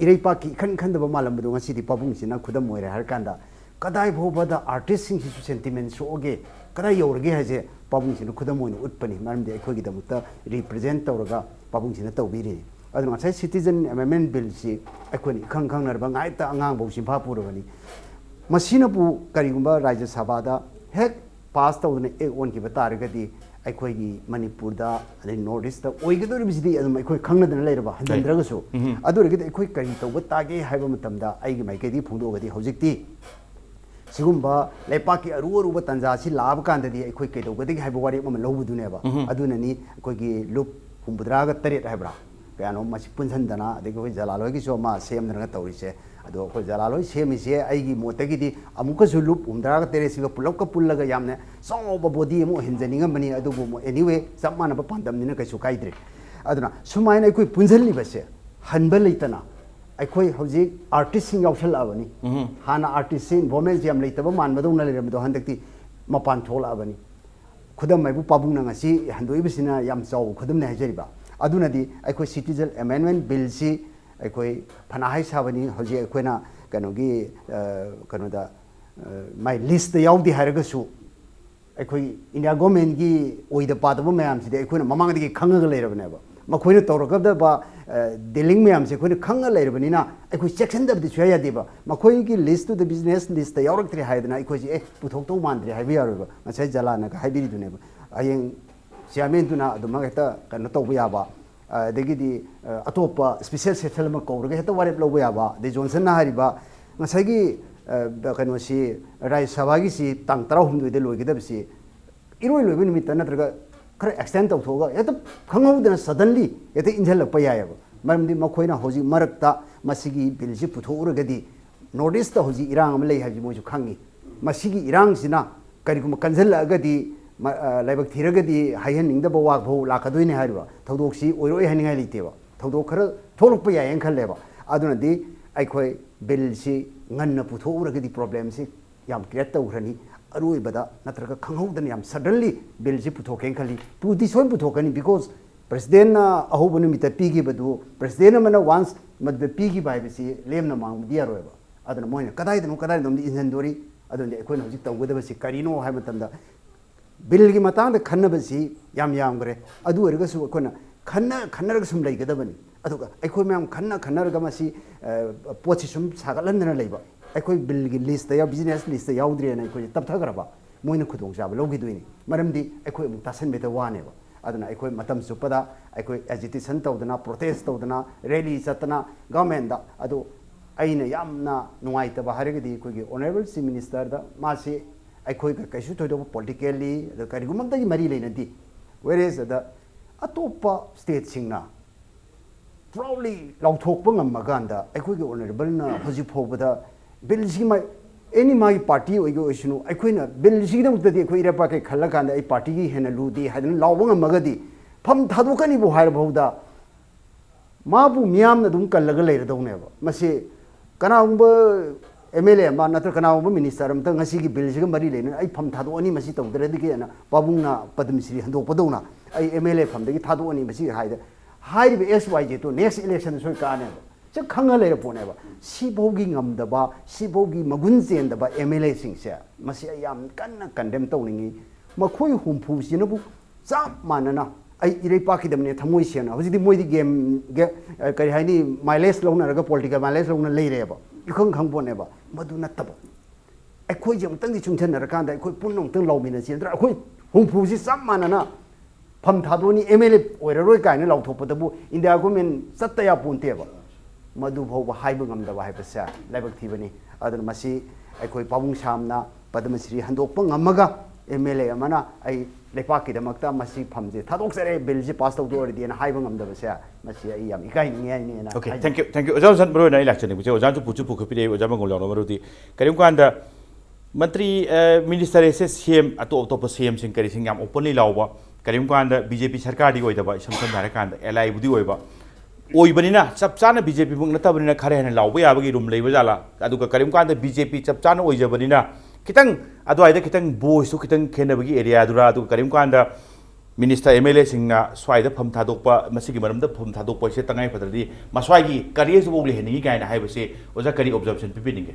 ꯏꯔꯩꯄꯥꯛꯀꯤ ꯏꯈꯟ ꯈꯟꯗꯕ ꯃꯥꯜꯂꯝꯕꯗꯣ ꯉꯁꯤꯗꯤ ꯄꯥꯕꯨꯡꯁꯤꯅ ꯈꯨꯗꯝ ꯑꯣꯏꯔꯦ ꯍꯥꯏꯔ ꯀꯥꯟꯗ ꯀꯗꯥꯏ ꯐꯥꯎꯕꯗ artistꯁꯤꯡꯁꯤꯁꯨ sentiment ꯁꯣꯛꯑꯒꯦ, ꯀꯗꯥꯏ ꯌꯧꯔꯒꯦ ꯍꯥꯏꯁꯦ ꯄꯥꯕꯨꯡꯁꯤꯅ ꯈꯨꯗꯝ ꯑꯣꯏꯅ ꯎꯠꯄꯅꯤ꯫ ꯃꯔꯝꯗꯤ ꯑꯩꯈꯣꯏꯒꯤꯗꯃꯛꯇ represent ꯇꯧꯔꯒ ꯄꯥꯕꯨꯡꯁꯤꯅ ꯇꯧꯕꯤꯔꯤꯅꯤ꯫ ꯑꯗꯨꯅ ꯉꯁꯥꯏ citizen amendment billꯁꯤ ꯑꯩꯈꯣꯏꯅ ꯏꯈꯪ ꯈꯪꯅꯔꯕ ꯉꯥꯏꯇ ꯑꯉꯥꯡꯐꯧ ꯆꯤꯟꯐꯥ ꯄꯨꯔꯕꯅꯤ꯫ ꯃꯁꯤꯅꯕꯨ ꯀꯔꯤꯒꯨꯝꯕ ꯔꯥꯖ꯭ꯌ ꯁꯚꯥꯗ ꯍꯦꯛ pass ꯇꯧꯗꯅ act ꯑꯣꯟꯈꯤꯕ ꯇꯥꯔꯒꯗꯤ ꯑꯩꯈꯣꯏꯒꯤ ꯃꯅꯤꯄꯨꯔꯗ ꯑꯗꯩ North Eastꯇ ꯑꯣꯏꯒꯗꯧꯔꯤꯕꯁꯤꯗꯤ ꯑꯗꯨꯝ ꯑꯩꯈꯣꯏ ꯈꯪꯅꯗꯅ ꯂꯩꯔꯕ, ꯍꯟꯖꯤꯟꯗ꯭ꯔꯒꯁꯨ꯫ ꯑꯗꯨ ꯑꯣꯏꯔꯒꯗꯤ ꯑꯩꯈꯣꯏ ꯀꯔꯤ ꯇꯧꯕ ꯇꯥꯒꯦ ꯍꯥꯏꯕ ꯃꯇꯝꯗ ꯑꯩꯒꯤ ꯃꯥꯏꯀꯩꯗꯒꯤ ꯐꯣꯡꯗꯣꯛꯑꯒꯗꯤ ꯍꯧꯖꯤꯛꯇꯤ ꯁꯤꯒꯨꯝꯕ ꯂꯩꯄꯥꯛꯀꯤ ꯑꯔꯨ ꯑꯔꯨꯕ ꯇꯥꯟꯖꯥ ꯑꯁꯤ ꯂꯥꯛꯑꯕ ꯀꯥꯟꯗꯗꯤ ꯑꯩꯈꯣꯏ ꯀꯩꯗꯧꯒꯗꯒꯦ ꯍꯥꯏꯕ ꯋꯥꯔꯦꯞ ꯑꯃ ꯂꯧꯕꯗꯨꯅꯦꯕ꯫ ꯑꯗꯨꯅꯅꯤ ꯑꯩꯈꯣꯏꯒꯤ ꯂꯨꯞ ꯍꯨꯝꯐꯨꯇꯔꯥꯒ ꯇꯔꯦꯠ ꯍꯥꯏꯕ꯭ꯔꯥ, ꯀꯌꯥꯅꯣ ꯃꯁꯤ ꯄꯨꯟꯁꯤꯟꯗꯅ, ꯑꯗꯒꯤ ꯑꯩꯈꯣꯏ ꯖꯂꯥꯜ ꯍꯣꯏꯒꯤꯁꯨ ꯑꯃ ꯁꯦꯝꯗꯅꯒ ꯇꯧꯔꯤꯁꯦ꯫ ꯑꯗꯣ ꯑꯩꯈꯣꯏ ꯖꯂꯥꯜ ꯍꯣꯏ ꯁꯦꯝꯃꯤꯁꯦ ꯑꯩꯒꯤ ꯃꯣꯠꯇꯒꯤꯗꯤ ꯑꯃꯨꯛꯀꯁꯨ ꯂꯨꯞ ꯍꯨꯝꯐꯨꯇꯔꯥꯒ ꯇꯔꯦꯠꯁꯤꯒ ꯄꯨꯂꯞꯀ ꯄꯨꯜꯂꯒ ꯌꯥꯝꯅ ꯆꯥꯎꯕ body ꯑꯃ ꯑꯣꯏꯍꯟꯖꯅꯤꯡꯉꯝꯕꯅꯤ꯫ ꯑꯗꯨꯕꯨ anyway ꯆꯞ ꯃꯥꯟꯅꯕ ꯄꯥꯟꯗꯝꯅꯤꯅ ꯀꯩꯁꯨ ꯀꯥꯏꯗ꯭ꯔꯦ꯫ ꯑꯗꯨꯅ ꯁꯨꯃꯥꯏꯅ ꯑꯩꯈꯣꯏ ꯄꯨꯟꯁꯤꯜꯂꯤꯕꯁꯦ ꯍꯟꯕ ꯂꯩꯇꯅ ꯑꯩꯈꯣꯏ ꯍꯧꯖꯤꯛ artistꯁꯤꯡ ꯌꯥꯎꯁꯜꯂꯛꯑꯕꯅꯤ꯫ ꯍꯥꯟꯅ artistꯁꯤ involvementꯁꯤ ꯌꯥꯝ ꯂꯩꯇꯕ ꯃꯥꯟꯕꯗꯧꯅ ꯂꯩꯔꯝꯕꯗꯣ ꯍꯟꯗꯛꯇꯤ ꯃꯄꯥꯟ ꯊꯣꯛꯂꯛꯑꯕꯅꯤ꯫ ꯈꯨꯗꯝ ꯍꯥꯏꯕꯨ ꯄꯥꯕꯨꯡꯅ ꯉꯁꯤ ꯍꯟꯗꯣꯛꯏꯕꯁꯤꯅ ꯌꯥꯝ ꯆꯥꯎꯕ ꯈꯨꯗꯝꯅꯤ ꯍꯥꯏꯖꯔꯤꯕ꯫ ꯑꯗꯨꯅꯗꯤ ꯑꯩꯈꯣꯏ citizen amendment billꯁꯤ ꯑꯩꯈꯣꯏ ꯐꯅ ꯍꯥꯏ ꯁꯥꯕꯅꯤ, ꯍꯧꯖꯤꯛ ꯑꯩꯈꯣꯏꯅ ꯀꯩꯅꯣꯒꯤ, ꯑ, ꯀꯩꯅꯣꯗ, ꯑ, ꯃꯥꯏ listꯇ ꯌꯥꯎꯗꯦ ꯍꯥꯏꯔꯒꯁꯨ ꯑꯩꯈꯣꯏ India governmentꯀꯤ ꯑꯣꯏꯗ ꯄꯥꯗꯕ ꯃꯌꯥꯝꯁꯤꯗꯤ ꯑꯩꯈꯣꯏꯅ ꯃꯃꯥꯡꯗꯒꯤ ꯈꯪꯉꯒ ꯂꯩꯔꯕꯅꯦꯕ꯫ ꯃꯈꯣꯏꯅ ꯇꯧꯔꯛꯀꯗꯕ, ꯑ, dealing ꯃꯌꯥꯝꯁꯦ ꯑꯩꯈꯣꯏꯅ ꯈꯪꯉ ꯂꯩꯔꯕꯅꯤꯅ ꯑꯩꯈꯣꯏ ꯆꯦꯛꯁꯤꯟꯗꯕꯗꯤ ꯁꯨꯡꯌꯥ ꯌꯥꯗꯦꯕ꯫ ꯃꯈꯣꯏꯒꯤ listꯇꯨꯗ, business listꯇ ꯌꯥꯎꯔꯛꯇ꯭ꯔꯦ ꯍꯥꯏꯗꯅ ꯑꯩꯈꯣꯏꯁꯦ, "ꯑꯦ, ꯄꯨꯊꯣꯛꯇꯧ ꯃꯥꯟꯗ꯭ꯔꯦ" ꯍꯥꯏꯕ ꯌꯥꯔꯣꯏꯕ꯫ ꯉꯁꯥꯏ ꯖꯂꯥꯜꯅꯒ ꯍꯥꯏꯕꯤꯔꯤꯗꯨꯅꯦꯕ꯫ ꯍꯌꯦꯡ chairmanꯗꯨꯅ ꯑꯗꯨꯃꯛ ꯍꯦꯛꯇ ꯀꯩꯅꯣ ꯇꯧꯕ ꯌꯥꯕ, ꯑꯗꯒꯤꯗꯤ, ꯑ, ꯑꯇꯣꯞꯄ special session ꯑꯃ ꯀꯧꯔꯒ ꯍꯦꯛꯇ ꯋꯥꯔꯦꯞ ꯂꯧꯕ ꯌꯥꯕ, ꯑꯗꯩ ꯖꯣꯟꯁꯟꯅ ꯍꯥꯏꯔꯤꯕ ꯉꯁꯥꯏꯒꯤ, ꯑ, ꯀꯩꯅꯣꯁꯤ, ꯔꯥꯖ꯭ꯌ ꯁꯚꯥꯒꯤꯁꯤ ꯇꯥꯡ ꯇꯔꯥꯍꯨꯝꯗꯣꯏꯗ ꯂꯣꯏꯒꯗꯕꯁꯤ ꯏꯔꯣꯏ ꯂꯣꯏꯕ ꯅꯨꯃꯤꯠꯇ ꯅꯠꯇ꯭ꯔꯒ ꯈꯔ extend ꯇꯧꯊꯣꯛꯑꯒ ꯍꯦꯛꯇ ꯈꯪꯍꯧꯗꯅ suddenly ꯍꯦꯛꯇ ꯏꯟꯁꯤꯜꯂꯛꯄ ꯌꯥꯏꯑꯕ꯫ ꯃꯔꯝꯗꯤ ꯃꯈꯣꯏꯅ ꯍꯧꯖꯤꯛ ꯃꯔꯛꯇ ꯃꯁꯤꯒꯤ billꯁꯤ ꯄꯨꯊꯣꯛꯎꯔꯒꯗꯤ North Eastꯇ ꯍꯧꯖꯤꯛ ꯏꯔꯥꯡ ꯑꯃ ꯂꯩ ꯍꯥꯏꯕꯁꯤ ꯃꯣꯏꯁꯨ ꯈꯪꯉꯤ꯫ ꯃꯁꯤꯒꯤ ꯏꯔꯥꯡꯁꯤꯅ ꯀꯔꯤꯒꯨꯝꯕ ꯀꯟꯁꯤꯜꯂꯛꯑꯒꯗꯤ, ꯃ-, ꯑ, ꯂꯥꯏꯕꯛ ꯊꯤꯔꯒꯗꯤ ꯍꯥꯏꯍꯟꯅꯤꯡꯗꯕ ꯋꯥꯐꯧ ꯂꯥꯛꯀꯗꯣꯏꯅꯦ ꯍꯥꯏꯔꯤꯕ ꯊꯧꯗꯣꯛꯁꯤ ꯑꯣꯏꯔꯣꯏ ꯍꯥꯏꯅꯤꯡꯉꯥꯏ ꯂꯩꯇꯦꯕ꯫ ꯊꯧꯗꯣꯛ ꯈꯔ ꯊꯣꯛꯂꯛꯄ ꯌꯥꯏꯌꯦꯅ ꯈꯜꯂꯦꯕ꯫ ꯑꯗꯨꯅꯗꯤ ꯑꯩꯈꯣꯏ billꯁꯤ ꯉꯟꯅ ꯄꯨꯊꯣꯛꯎꯔꯒꯗꯤ problemꯁꯤ ꯌꯥꯝ create ꯇꯧꯈ꯭ꯔꯅꯤ꯫ ꯑꯔꯣꯏꯕꯗ ꯅꯠꯇ꯭ꯔꯒ ꯈꯪꯍꯧꯗꯅ ꯌꯥꯝ suddenly billꯁꯤ ꯄꯨꯊꯣꯛꯀꯦꯅ ꯈꯜꯂꯤ꯫ ꯄꯨꯗꯤ ꯁꯣꯏꯅ ꯄꯨꯊꯣꯛꯀꯅꯤ, because presidentꯅ ꯑꯍꯧꯕ ꯅꯨꯃꯤꯠꯇ ꯄꯤꯈꯤꯕꯗꯨ, president ꯑꯃꯅ once ꯃꯗꯨꯗ ꯄꯤꯈꯤꯕ ꯍꯥꯏꯕꯁꯤ ꯂꯦꯝꯅ ꯃꯥꯡꯕꯗꯤ ꯌꯥꯔꯣꯏꯕ꯫ ꯑꯗꯨꯅ ꯃꯣꯏꯅ ꯀꯗꯥꯏꯗꯅꯣ ꯀꯗꯥꯏꯗꯅꯣꯝꯗꯤ ꯏꯟꯁꯤꯟꯗꯣꯔꯤ꯫ ꯑꯗꯨꯅꯗꯤ ꯑꯩꯈꯣꯏꯅ ꯍꯧꯖꯤꯛ ꯇꯧꯒꯗꯕꯁꯤ ꯀꯔꯤꯅꯣ ꯍꯥꯏꯕ ꯃꯇꯝꯗ, billꯒꯤ ꯃꯇꯥꯡꯗ ꯈꯟꯅꯕꯁꯤ ꯌꯥꯝ ꯌꯥꯝꯈ꯭ꯔꯦ꯫ ꯑꯗꯨ ꯑꯣꯏꯔꯒꯁꯨ ꯑꯩꯈꯣꯏꯅ ꯈꯟꯅ ꯈꯟꯅꯔꯒ ꯁꯨꯝ ꯂꯩꯒꯗꯕꯅꯤ꯫ ꯑꯗꯨꯒ ꯑꯩꯈꯣꯏ ꯃꯌꯥꯝ ꯈꯟꯅ ꯈꯟꯅꯔꯒ ꯃꯁꯤ, ꯑ, ꯄꯣꯠꯁꯤ ꯁꯨꯝ ꯁꯥꯒꯠꯍꯟꯗꯅ ꯂꯩꯕ, ꯑꯩꯈꯣꯏ billꯒꯤ listꯇ ꯌꯥꯎ-, business listꯇ ꯌꯥꯎꯗ꯭ꯔꯦꯅ ꯑꯩꯈꯣꯏꯁꯦ ꯇꯞꯊꯈ꯭ꯔꯕ, ꯃꯣꯏꯅ ꯈꯨꯗꯣꯡꯆꯥꯕ ꯂꯧꯈꯤꯗꯣꯏꯅꯤ꯫ ꯃꯔꯝꯗꯤ ꯑꯩꯈꯣꯏ ꯑꯃꯨꯛ ꯇꯥꯁꯟꯕ ꯍꯦꯛꯇ ꯋꯥꯅꯦꯕ꯫ ꯑꯗꯨꯅ ꯑꯩꯈꯣꯏ ꯃꯇꯝ ꯆꯨꯞꯄꯗ ꯑꯩꯈꯣꯏ agitation ꯇꯧꯗꯅ, protest ꯇꯧꯗꯅ, rally ꯆꯠꯇꯅ governmentꯗ, ꯑꯗꯨ ꯑꯩꯅ ꯌꯥꯝꯅ ꯅꯨꯡꯉꯥꯏꯇꯕ ꯍꯥꯏꯔꯒꯗꯤ ꯑꯩꯈꯣꯏꯒꯤ honourable chief ministerꯗ, ꯃꯥꯁꯤ ꯑꯩꯈꯣꯏꯒ ꯀꯩꯁꯨ ꯊꯣꯏꯗꯣꯛꯄ politically ꯑꯗ ꯀꯔꯤꯒꯨꯝꯕ ꯑꯃꯇꯒꯤ ꯃꯔꯤ ꯂꯩꯅꯗꯦ꯫ Whereas ꯑꯗ ꯑꯇꯣꯞꯄ stateꯁꯤꯡꯅ proudly ꯂꯥꯎꯊꯣꯛꯄ ꯉꯝꯃꯀꯥꯟꯗ, ꯑꯩꯈꯣꯏꯒꯤ honourableꯅ ꯍꯧꯖꯤꯛ ꯐꯥꯎꯕꯗ billꯁꯤ ꯃꯥ-, any ꯃꯥꯒꯤ party ꯑꯣꯏꯒꯦ ꯑꯣꯏꯁꯅꯨ, ꯑꯩꯈꯣꯏꯅ billꯁꯤꯒꯤꯗꯃꯛꯇꯗꯤ ꯑꯩꯈꯣꯏ ꯏꯔꯩꯄꯥꯛꯀꯤ ꯈꯜꯂꯀꯥꯟꯗ ꯑꯩ partyꯒꯤ ꯍꯦꯟꯅ ꯂꯨꯗꯦ ꯍꯥꯏꯗꯅ ꯂꯥꯎꯕ ꯉꯝꯃꯒꯗꯤ, ꯐꯝ ꯊꯥꯗꯣꯛꯀꯅꯤꯕꯨ ꯍꯥꯏꯔ ꯐꯥꯎꯗ ꯃꯥꯕꯨ ꯃꯤꯌꯥꯝꯅ ꯑꯗꯨꯝ ꯀꯜꯂꯒ ꯂꯩꯔꯗꯧꯅꯦꯕ꯫ ꯃꯁꯤ ꯀꯅꯥꯒꯨꯝꯕ MLA ꯑꯃ ꯅꯠꯇ꯭ꯔꯒ ꯀꯅꯥꯒꯨꯝꯕ minister ꯑꯃꯇ ꯉꯁꯤꯒꯤ billꯁꯤꯒ ꯃꯔꯤ ꯂꯩꯅꯅ ꯑꯩ ꯐꯝ ꯊꯥꯗꯣꯛꯑꯅꯤ, ꯃꯁꯤ ꯇꯧꯗ꯭ꯔꯗꯤꯒꯦꯅ ꯄꯥꯕꯨꯡꯅ ꯄꯗꯃ ꯁ꯭ꯔꯤ ꯍꯟꯗꯣꯛꯄꯗꯧꯅ ꯑꯩ MLA ꯐꯝꯗꯒꯤ ꯊꯥꯗꯣꯛꯑꯅꯤ ꯃꯁꯤ ꯍꯥꯏꯗ, ꯍꯥꯏꯔꯤꯕ XYZꯗꯣ next election ꯁꯣꯏ ꯀꯥꯅꯦꯕ꯫ ꯁꯤ ꯈꯪꯉ ꯂꯩꯔ ꯄꯣꯠꯅꯦꯕ꯫ ꯁꯤꯐꯥꯎꯒꯤ ꯉꯝꯗꯕ, ꯁꯤꯐꯥꯎꯒꯤ ꯃꯒꯨꯟ ꯆꯦꯟꯗꯕ MLAꯁꯤꯡꯁꯦ, ꯃꯁꯤ ꯑꯩ ꯌꯥꯝ ꯀꯟꯅ condemn ꯇꯧꯅꯤꯡꯉꯤ꯫ ꯃꯈꯣꯏ ꯍꯨꯝꯐꯨꯁꯤꯅꯕꯨ ꯆꯞ ꯃꯥꯟꯅꯅ ꯑꯩ ꯏꯔꯩꯄꯥꯛꯀꯤꯗꯃꯛꯅꯦ ꯊꯃꯣꯏ ꯁꯦꯡꯅ, ꯍꯧꯖꯤꯛꯇꯤ ꯃꯣꯏꯗꯤ game, game, ꯑ, ꯀꯔꯤ ꯍꯥꯏꯅꯤ, mileage ꯂꯧꯅꯔꯒ, political mileage ꯂꯧꯅ ꯂꯩꯔꯦꯕ, ꯏꯈꯪ ꯈꯪ ꯄꯣꯠꯅꯦꯕ꯫ ꯃꯗꯨ ꯅꯠꯇꯕ, ꯑꯩꯈꯣꯏꯁꯦ ꯑꯃꯨꯛꯇꯪꯗꯤ ꯆꯨꯡꯁꯤꯟꯅꯔꯀꯥꯟꯗ ꯑꯩꯈꯣꯏ ꯄꯨꯟꯅ ꯑꯃꯨꯛꯇꯪ ꯂꯥꯎꯃꯤꯟꯅꯁꯤ꯫ ꯅꯠꯇ꯭ꯔ ꯑꯩꯈꯣꯏ ꯍꯨꯝꯐꯨꯁꯤ ꯆꯞ ꯃꯥꯟꯅꯅ ꯐꯝ ꯊꯥꯗꯣꯛꯑꯅꯤ, MLA ꯑꯣꯏꯔꯔꯣꯏ ꯀꯥꯏꯅ ꯂꯥꯎꯊꯣꯛꯄꯗꯕꯨ India government ꯆꯠꯇ ꯌꯥꯄꯣꯟꯇꯦꯕ꯫ ꯃꯗꯨ ꯐꯥꯎꯕ ꯍꯥꯏꯕ ꯉꯝꯗꯕ ꯍꯥꯏꯕꯁꯦ ꯂꯥꯏꯕꯛ ꯊꯤꯕꯅꯤ꯫ ꯑꯗꯨꯅ ꯃꯁꯤ ꯑꯩꯈꯣꯏ ꯄꯥꯕꯨꯡ ꯁꯥꯝꯅ ꯄꯗꯃ ꯁ꯭ꯔꯤ ꯍꯟꯗꯣꯛꯄ ꯉꯝꯃꯒ MLA ꯑꯃꯅ ꯑꯩ ꯂꯩꯄꯥꯛꯀꯤꯗꯃꯛꯇ ꯃꯁꯤ ꯐꯝꯁꯦ ꯊꯥꯗꯣꯛꯆꯔꯦ, billꯁꯦ pass ꯇꯧꯊꯣꯛꯑꯔꯗꯤꯅ ꯍꯥꯏꯕ ꯉꯝꯗꯕꯁꯦ, ꯃꯁꯤ ꯑꯩ ꯌꯥꯝ ꯏꯀꯥꯏꯅꯤꯡꯉꯥꯏꯅꯦꯅ Okay, ꯍꯥꯏꯖꯅꯤꯡꯉꯤ꯫ thank you, thank you. ꯑꯣꯖꯥ ꯍꯨꯁꯦꯟ, ꯃꯔꯨ ꯑꯣꯏꯅ ꯑꯩ ꯂꯥꯛꯆꯅꯤꯡꯕꯁꯦ, ꯑꯣꯖꯥꯅꯁꯨ ꯄꯨꯁꯨ ꯄꯨꯈꯠꯄꯤꯔꯛꯏ, ꯑꯣꯖꯥ ꯃꯪꯒꯣꯜ ꯌꯥꯎꯅ ꯃꯔꯨꯗꯤ ꯀꯔꯤꯒꯨꯝꯕ ꯀꯥꯟꯗ ꯃꯟꯇ꯭ꯔꯤ, ꯑ, minister ꯑꯁꯦ CM, ꯑꯇꯣꯞ ꯑꯇꯣꯞꯄ CMꯁꯤꯡ ꯀꯔꯤꯁꯤꯡ ꯌꯥꯝ openly ꯂꯥꯎꯕ, ꯀꯔꯤꯒꯨꯝꯕ ꯀꯥꯟꯗ BJP ꯁꯔꯀꯥꯔꯗꯤ ꯑꯣꯏꯗꯕ, ꯏꯁꯝ ꯁꯝꯅ ꯍꯥꯏꯔꯀꯥꯟꯗ ꯑꯦꯜ ꯑꯥꯏꯕꯨꯗꯤ ꯑꯣꯏꯕ, ꯑꯣꯏꯕꯅꯤꯅ ꯆꯞ ꯆꯥꯅ BJPꯃꯛ ꯅꯠꯇꯕꯅꯤꯅ ꯈꯔ ꯍꯦꯟꯅ ꯂꯥꯎꯕ ꯌꯥꯕꯒꯤ room ꯂꯩꯕ ꯖꯥꯠꯂꯥ? ꯑꯗꯨꯒ ꯀꯔꯤꯒꯨꯝꯕ ꯀꯥꯟꯗ BJP ꯆꯞ ꯆꯥꯅ ꯑꯣꯏꯖꯕꯅꯤꯅ ꯈꯤꯇꯪ ꯑꯗꯨꯋꯥꯏꯗ ꯈꯤꯇꯪ ꯚꯣꯏꯁꯇꯨ ꯈꯤꯇꯪ ꯈꯦꯠꯅꯕꯒꯤ ꯑꯦꯔꯤꯌꯥꯗꯨꯔꯥ, ꯑꯗꯨꯒ ꯀꯔꯤꯒꯨꯝꯕ ꯀꯥꯟꯗ ꯃꯤꯅꯤꯁꯇꯔ, ꯑꯦꯝ ꯑꯦꯜ ꯑꯦꯁꯤꯡꯅ ꯁ꯭ꯋꯥꯏꯗ ꯐꯝ ꯊꯥꯗꯣꯛꯄ, ꯃꯁꯤꯒꯤ ꯃꯔꯝꯗ ꯐꯝ ꯊꯥꯗꯣꯛꯄ ꯍꯥꯏꯁꯦ ꯇꯉꯥꯏ ꯐꯗ꯭ꯔꯗꯤ ꯃꯁ꯭ꯋꯥꯏꯒꯤ ꯀꯔꯤꯌꯔꯁꯤꯐꯥꯎ ꯂꯩꯍꯟꯅꯤꯡꯉꯤ ꯀꯥꯏꯅ ꯍꯥꯏꯕꯁꯦ ꯑꯣꯖꯥ ꯀꯔꯤ ꯑꯣꯕꯖꯥꯔꯕꯦꯁꯟ ꯄꯤꯕꯤꯅꯤꯡꯒꯦ?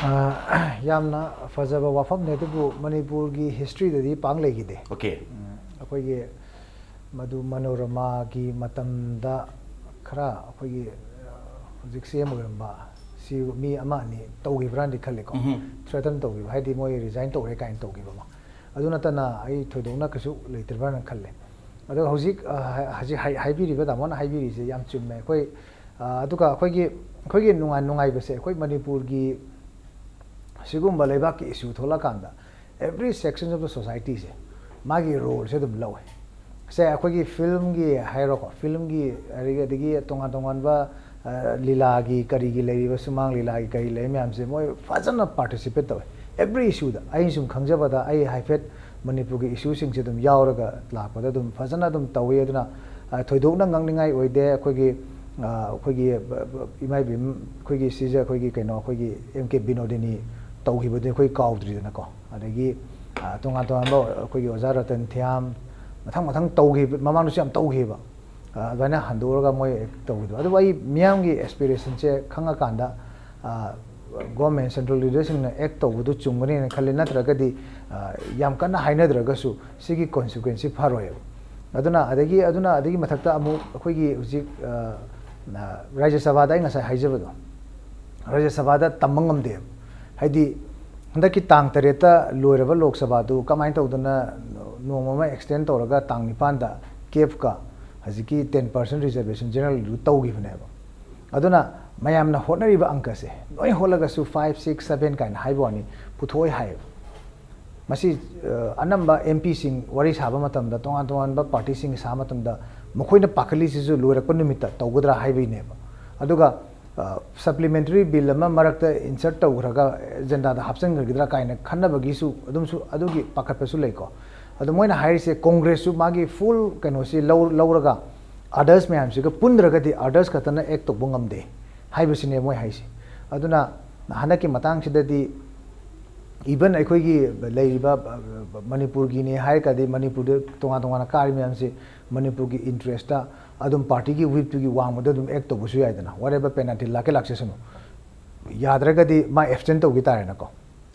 ꯑ, ꯌꯥꯝꯅ ꯐꯖꯕ ꯋꯥꯐꯝꯅꯦ, ꯑꯗꯨꯕꯨ ꯃꯅꯤꯄꯨꯔꯒꯤ ꯍꯤꯁꯇ꯭ꯔꯤꯗꯗꯤ ꯄꯥꯛ ꯂꯩꯈꯤꯗꯦ꯫ ꯑꯣꯀꯦ꯫ ꯎꯝ, ꯑꯩꯈꯣꯏꯒꯤ ꯃꯗꯨ ꯃꯅꯣꯔꯃꯥꯒꯤ ꯃꯇꯝꯗ ꯈꯔ ꯑꯩꯈꯣꯏꯒꯤ, ꯑ, ꯍꯧꯖꯤꯛ ꯁꯤ ꯑꯦꯝ ꯑꯣꯏꯔꯝꯕ ꯁꯤ ꯃꯤ ꯑꯃ ꯑꯅꯤ ꯇꯧꯈꯤꯕ꯭ꯔꯥꯅꯗꯤ ꯈꯜꯂꯤꯀꯣ꯫ ꯎꯝꯍꯨꯝ꯫ ꯊ꯭ꯔꯦꯇꯟ ꯇꯧꯈꯤꯕ, ꯍꯥꯏꯗꯤ ꯃꯣꯏ ꯔꯤꯖꯥꯏꯟ ꯇꯧꯔꯦ ꯀꯥꯏꯅ ꯇꯧꯈꯤꯕ ꯑꯃ꯫ ꯑꯗꯨ ꯅꯠꯇꯅ ꯑꯩ ꯊꯣꯏꯗꯣꯛꯅ ꯀꯩꯁꯨ ꯂꯩꯇ꯭ꯔꯕ꯭ꯔꯥꯅ ꯈꯜꯂꯦ꯫ ꯑꯗꯣ ꯍꯧꯖꯤꯛ, ꯑ, ꯍ-, ꯍꯧꯖꯤꯛ ꯍꯥꯏ-, ꯍꯥꯏꯕꯤꯔꯤꯕ, ꯇꯥꯃꯣꯅ ꯍꯥꯏꯕꯤꯔꯤꯁꯦ ꯌꯥꯝ ꯆꯨꯝꯃꯦ꯫ ꯑꯩꯈꯣꯏ, ꯑ, ꯑꯗꯨꯒ ꯑꯩꯈꯣꯏꯒꯤ, ꯑꯩꯈꯣꯏꯒꯤ ꯅꯨꯡꯉꯥꯏ-, ꯅꯨꯡꯉꯥꯏꯕꯁꯦ, ꯑꯩꯈꯣꯏ ꯃꯅꯤꯄꯨꯔꯒꯤ ꯁꯤꯒꯨꯝꯕ ꯂꯩꯕꯥꯛꯀꯤ ꯏꯁꯨ ꯊꯣꯛꯂꯛꯀꯥꯟꯗ every section of the societyꯁꯦ ꯃꯥꯒꯤ ꯔꯣꯜꯁꯦ ꯑꯗꯨꯝ ꯂꯧꯋꯦ꯫ ꯁꯦ, ꯑꯩꯈꯣꯏꯒꯤ ꯐꯤꯂꯝꯒꯤ ꯍꯥꯏꯔꯣꯀꯣ, ꯐꯤꯂꯝꯒꯤ, ꯑꯗꯒꯤ, ꯑꯗꯒꯤ ꯇꯣꯉꯥꯟ ꯇꯣꯉꯥꯟꯕ, ꯑ, ꯂꯤꯂꯥꯒꯤ ꯀꯔꯤꯒꯤ ꯂꯩꯔꯤꯕ, ꯁꯨꯃꯥꯡ ꯂꯤꯂꯥꯒꯤ ꯀꯔꯤ ꯂꯩ ꯃꯌꯥꯝꯁꯦ ꯃꯣꯏ ꯐꯖꯅ ꯄꯥꯔꯇꯤꯁꯤꯄꯦꯠ ꯇꯧꯋꯦ꯫ ꯑꯦꯕ꯭ꯔꯤ ꯏꯁꯨꯗ, ꯑꯩꯅ ꯁꯨꯝ ꯈꯪꯖꯕꯗ, ꯑꯩ ꯍꯥꯏꯐꯦꯠ ꯃꯅꯤꯄꯨꯔꯒꯤ ꯏꯁꯨꯁꯤꯡꯁꯦ ꯑꯗꯨꯝ ꯌꯥꯎꯔꯒ ꯂꯥꯛꯄꯗ ꯑꯗꯨꯝ ꯐꯖꯅ ꯑꯗꯨꯝ ꯇꯧꯋꯤ꯫ ꯑꯗꯨꯅ, ꯑ, ꯊꯣꯏꯗꯣꯛꯅ ꯉꯛꯅꯤꯡꯉꯥꯏ ꯑꯣꯏꯗꯦ꯫ ꯑꯩꯈꯣꯏꯒꯤ, ꯑ, ꯑꯩꯈꯣꯏꯒꯤ, ꯕ-, ꯕ-, ꯏꯃꯥ ꯏꯕꯦꯝ, ꯑꯩꯈꯣꯏꯒꯤ ꯁꯤꯁꯦ, ꯑꯩꯈꯣꯏꯒꯤ ꯀꯩꯅꯣ, ꯑꯩꯈꯣꯏꯒꯤ ꯑꯦꯝ ꯀꯦ ꯕꯤꯅꯣꯗꯤꯅꯤ ꯇꯧꯈꯤꯕꯗꯨ ꯑꯩꯈꯣꯏ ꯀꯥꯎꯗ꯭ꯔꯤꯗꯅꯀꯣ꯫ ꯑꯗꯒꯤ, ꯑ, ꯇꯣꯉꯥꯟ ꯇꯣꯉꯥꯟꯕ ꯑꯩꯈꯣꯏꯒꯤ ꯑꯣꯖꯥ ꯔꯇꯟ ꯊꯤꯌꯥꯝ, ꯃꯊꯪ ꯃꯊꯪ ꯇꯧꯈꯤꯕ, ꯃꯃꯥꯡꯗꯁꯨ ꯌꯥꯝ ꯇꯧꯈꯤꯕ꯫ ꯑ, ꯑꯗꯨꯃꯥꯏꯅ ꯍꯟꯗꯣꯛꯑꯒ ꯃꯣꯏ ꯇꯧꯕꯗꯣ꯫ ꯑꯗꯨꯕꯨ ꯑꯩ ꯃꯤꯌꯥꯝꯒꯤ ꯑꯦꯁꯄꯤꯔꯦꯁꯟꯁꯦ ꯈꯪꯉꯀꯥꯟꯗ, ꯑ, ꯒꯣꯔꯃꯦꯟ, ꯁꯦꯟꯇ꯭ꯔꯦꯜ ꯂꯤꯗꯔꯁꯤꯡꯅ ꯑꯦꯛ ꯇꯧꯕꯗꯨ ꯆꯨꯝꯒꯅꯤꯅ ꯈꯜꯂꯤ꯫ ꯅꯠꯇ꯭ꯔꯒꯗꯤ, ꯑ, ꯌꯥꯝ ꯀꯟꯅ ꯍꯥꯏꯅꯗ꯭ꯔꯒꯁꯨ ꯁꯤꯒꯤ ꯀꯣꯟꯁꯤꯀ꯭ꯋꯦꯟꯁꯁꯤ ꯐꯔꯣꯏꯕ꯫ ꯑꯗꯨꯅ ꯑꯗꯒꯤ, ꯑꯗꯨꯅ ꯑꯗꯒꯤ ꯃꯊꯛꯇ ꯑꯃꯨꯛ ꯑꯩꯈꯣꯏꯒꯤ ꯍꯧꯖꯤꯛ, ꯑ, ꯑ, ꯔꯥꯖ꯭ꯌ ꯁꯚꯥꯗ ꯑꯩ ꯉꯁꯥꯏ ꯍꯥꯏꯖꯕꯗꯣ, ꯔꯥꯖ꯭ꯌ ꯁꯚꯥꯗ ꯇꯝꯕ ꯉꯝꯗꯦꯕ꯫ ꯍꯥꯏꯗꯤ ꯍꯟꯗꯛꯀꯤ ꯇꯥꯡ ꯇꯔꯦꯠꯇ ꯂꯣꯏꯔꯕ ꯂꯣꯛ ꯁꯚꯥꯗꯨ ꯀꯃꯥꯏꯅ ꯇꯧꯗꯅ ꯅꯣꯡꯃ ꯑꯃ ꯑꯦꯛꯁꯇꯦꯟ ꯇꯧꯔꯒ ꯇꯥꯡ ꯅꯤꯄꯥꯟꯗ ꯀꯦꯞꯀ ꯍꯧꯖꯤꯛꯀꯤ ten percent reservation generalꯗꯨ ꯇꯧꯈꯤꯕꯅꯦꯕ꯫ ꯑꯗꯨꯅ ꯃꯌꯥꯝꯅ ꯍꯣꯠꯅꯔꯤꯕ ꯑꯪꯀꯁꯦ ꯂꯣꯏ ꯍꯣꯠꯂꯒꯁꯨ five, six, seven ꯀꯥꯏꯅ ꯍꯥꯏꯕ ꯋꯥꯅꯤ, ꯄꯨꯊꯣꯛꯑꯣꯏ ꯍꯥꯏꯌꯦꯕ꯫ ꯃꯁꯤ, ꯑ, ꯑꯅꯝꯕ ꯑꯦꯝ ꯄꯤꯁꯤꯡ ꯋꯥꯔꯤ ꯁꯥꯕ ꯃꯇꯝꯗ, ꯇꯣꯉꯥꯟ ꯇꯣꯉꯥꯟꯕ ꯄꯥꯔꯇꯤꯁꯤꯡꯒ ꯁꯥꯕ ꯃꯇꯝꯗ, ꯃꯈꯣꯏꯅ ꯄꯥꯈꯠꯂꯤꯁꯤꯁꯨ ꯂꯣꯏꯔꯛꯄ ꯅꯨꯃꯤꯠꯇ ꯇꯧꯒꯗ꯭ꯔꯥ ꯍꯥꯏꯕꯒꯤꯅꯦꯕ꯫ ꯑꯗꯨꯒ, ꯑ, ꯁꯄ꯭ꯂꯤꯃꯦꯟꯇꯔꯤ ꯕꯤꯜ ꯑꯃ ꯃꯔꯛꯇ ꯏꯟꯁꯔꯠ ꯇꯧꯈ꯭ꯔꯒ ꯑꯦꯖꯦꯟꯗꯥꯗ ꯍꯥꯞꯆꯤꯟꯈ꯭ꯔꯒꯗ꯭ꯔꯥ ꯀꯥꯏꯅ ꯈꯟꯅꯕꯒꯤꯁꯨ ꯑꯗꯨꯝꯁꯨ, ꯑꯗꯨꯒꯤ ꯄꯥꯈꯠꯄꯁꯨ ꯂꯩꯀꯣ꯫ ꯑꯗꯣ ꯃꯣꯏꯅ ꯍꯥꯏꯔꯤꯁꯦ ꯀꯣꯡꯒ꯭ꯔꯦꯁꯁꯨ ꯃꯥꯒꯤ ꯐꯨꯜ ꯀꯩꯅꯣꯁꯤ ꯂꯧ-, ꯂꯧꯔꯒ ꯑꯗꯔꯁ ꯃꯌꯥꯝꯁꯤꯒ ꯄꯨꯟꯗ꯭ꯔꯒꯗꯤ ꯑꯗꯔꯁ ꯈꯛꯇꯅ ꯑꯦꯛ ꯇꯧꯕ ꯉꯝꯗꯦ ꯍꯥꯏꯕꯁꯤꯅꯦ ꯃꯣꯏ ꯍꯥꯏꯁꯦ꯫ ꯑꯗꯨꯅ ꯍꯟꯗꯛꯀꯤ ꯃꯇꯥꯡꯁꯤꯗꯗꯤ Even ꯑꯩꯈꯣꯏꯒꯤ ꯂꯩꯔꯤꯕ, ꯑ, ꯃꯅꯤꯄꯨꯔꯒꯤꯅꯦ ꯍꯥꯏꯔꯒꯗꯤ, ꯃꯅꯤꯄꯨꯔꯗ ꯇꯣꯉꯥꯟ ꯇꯣꯉꯥꯟꯅ ꯀꯥꯔꯤ ꯃꯌꯥꯝꯁꯤ ꯃꯅꯤꯄꯨꯔꯒꯤ interest-ꯇ ꯑꯗꯨꯝ party-ꯒꯤ whip-ꯇꯨꯒꯤ ꯋꯥꯡꯃꯗ ꯑꯗꯨꯝ act ꯇꯧꯕꯁꯨ ꯌꯥꯏꯗꯅ, whatever penalty ꯂꯥꯛꯀꯦ ꯂꯥꯛꯆꯁꯅꯨ꯫ ꯌꯥꯗ꯭ꯔꯒꯗꯤ ꯃꯥ abstain ꯇꯧꯈꯤ ꯇꯥꯔꯦꯅꯀꯣ꯫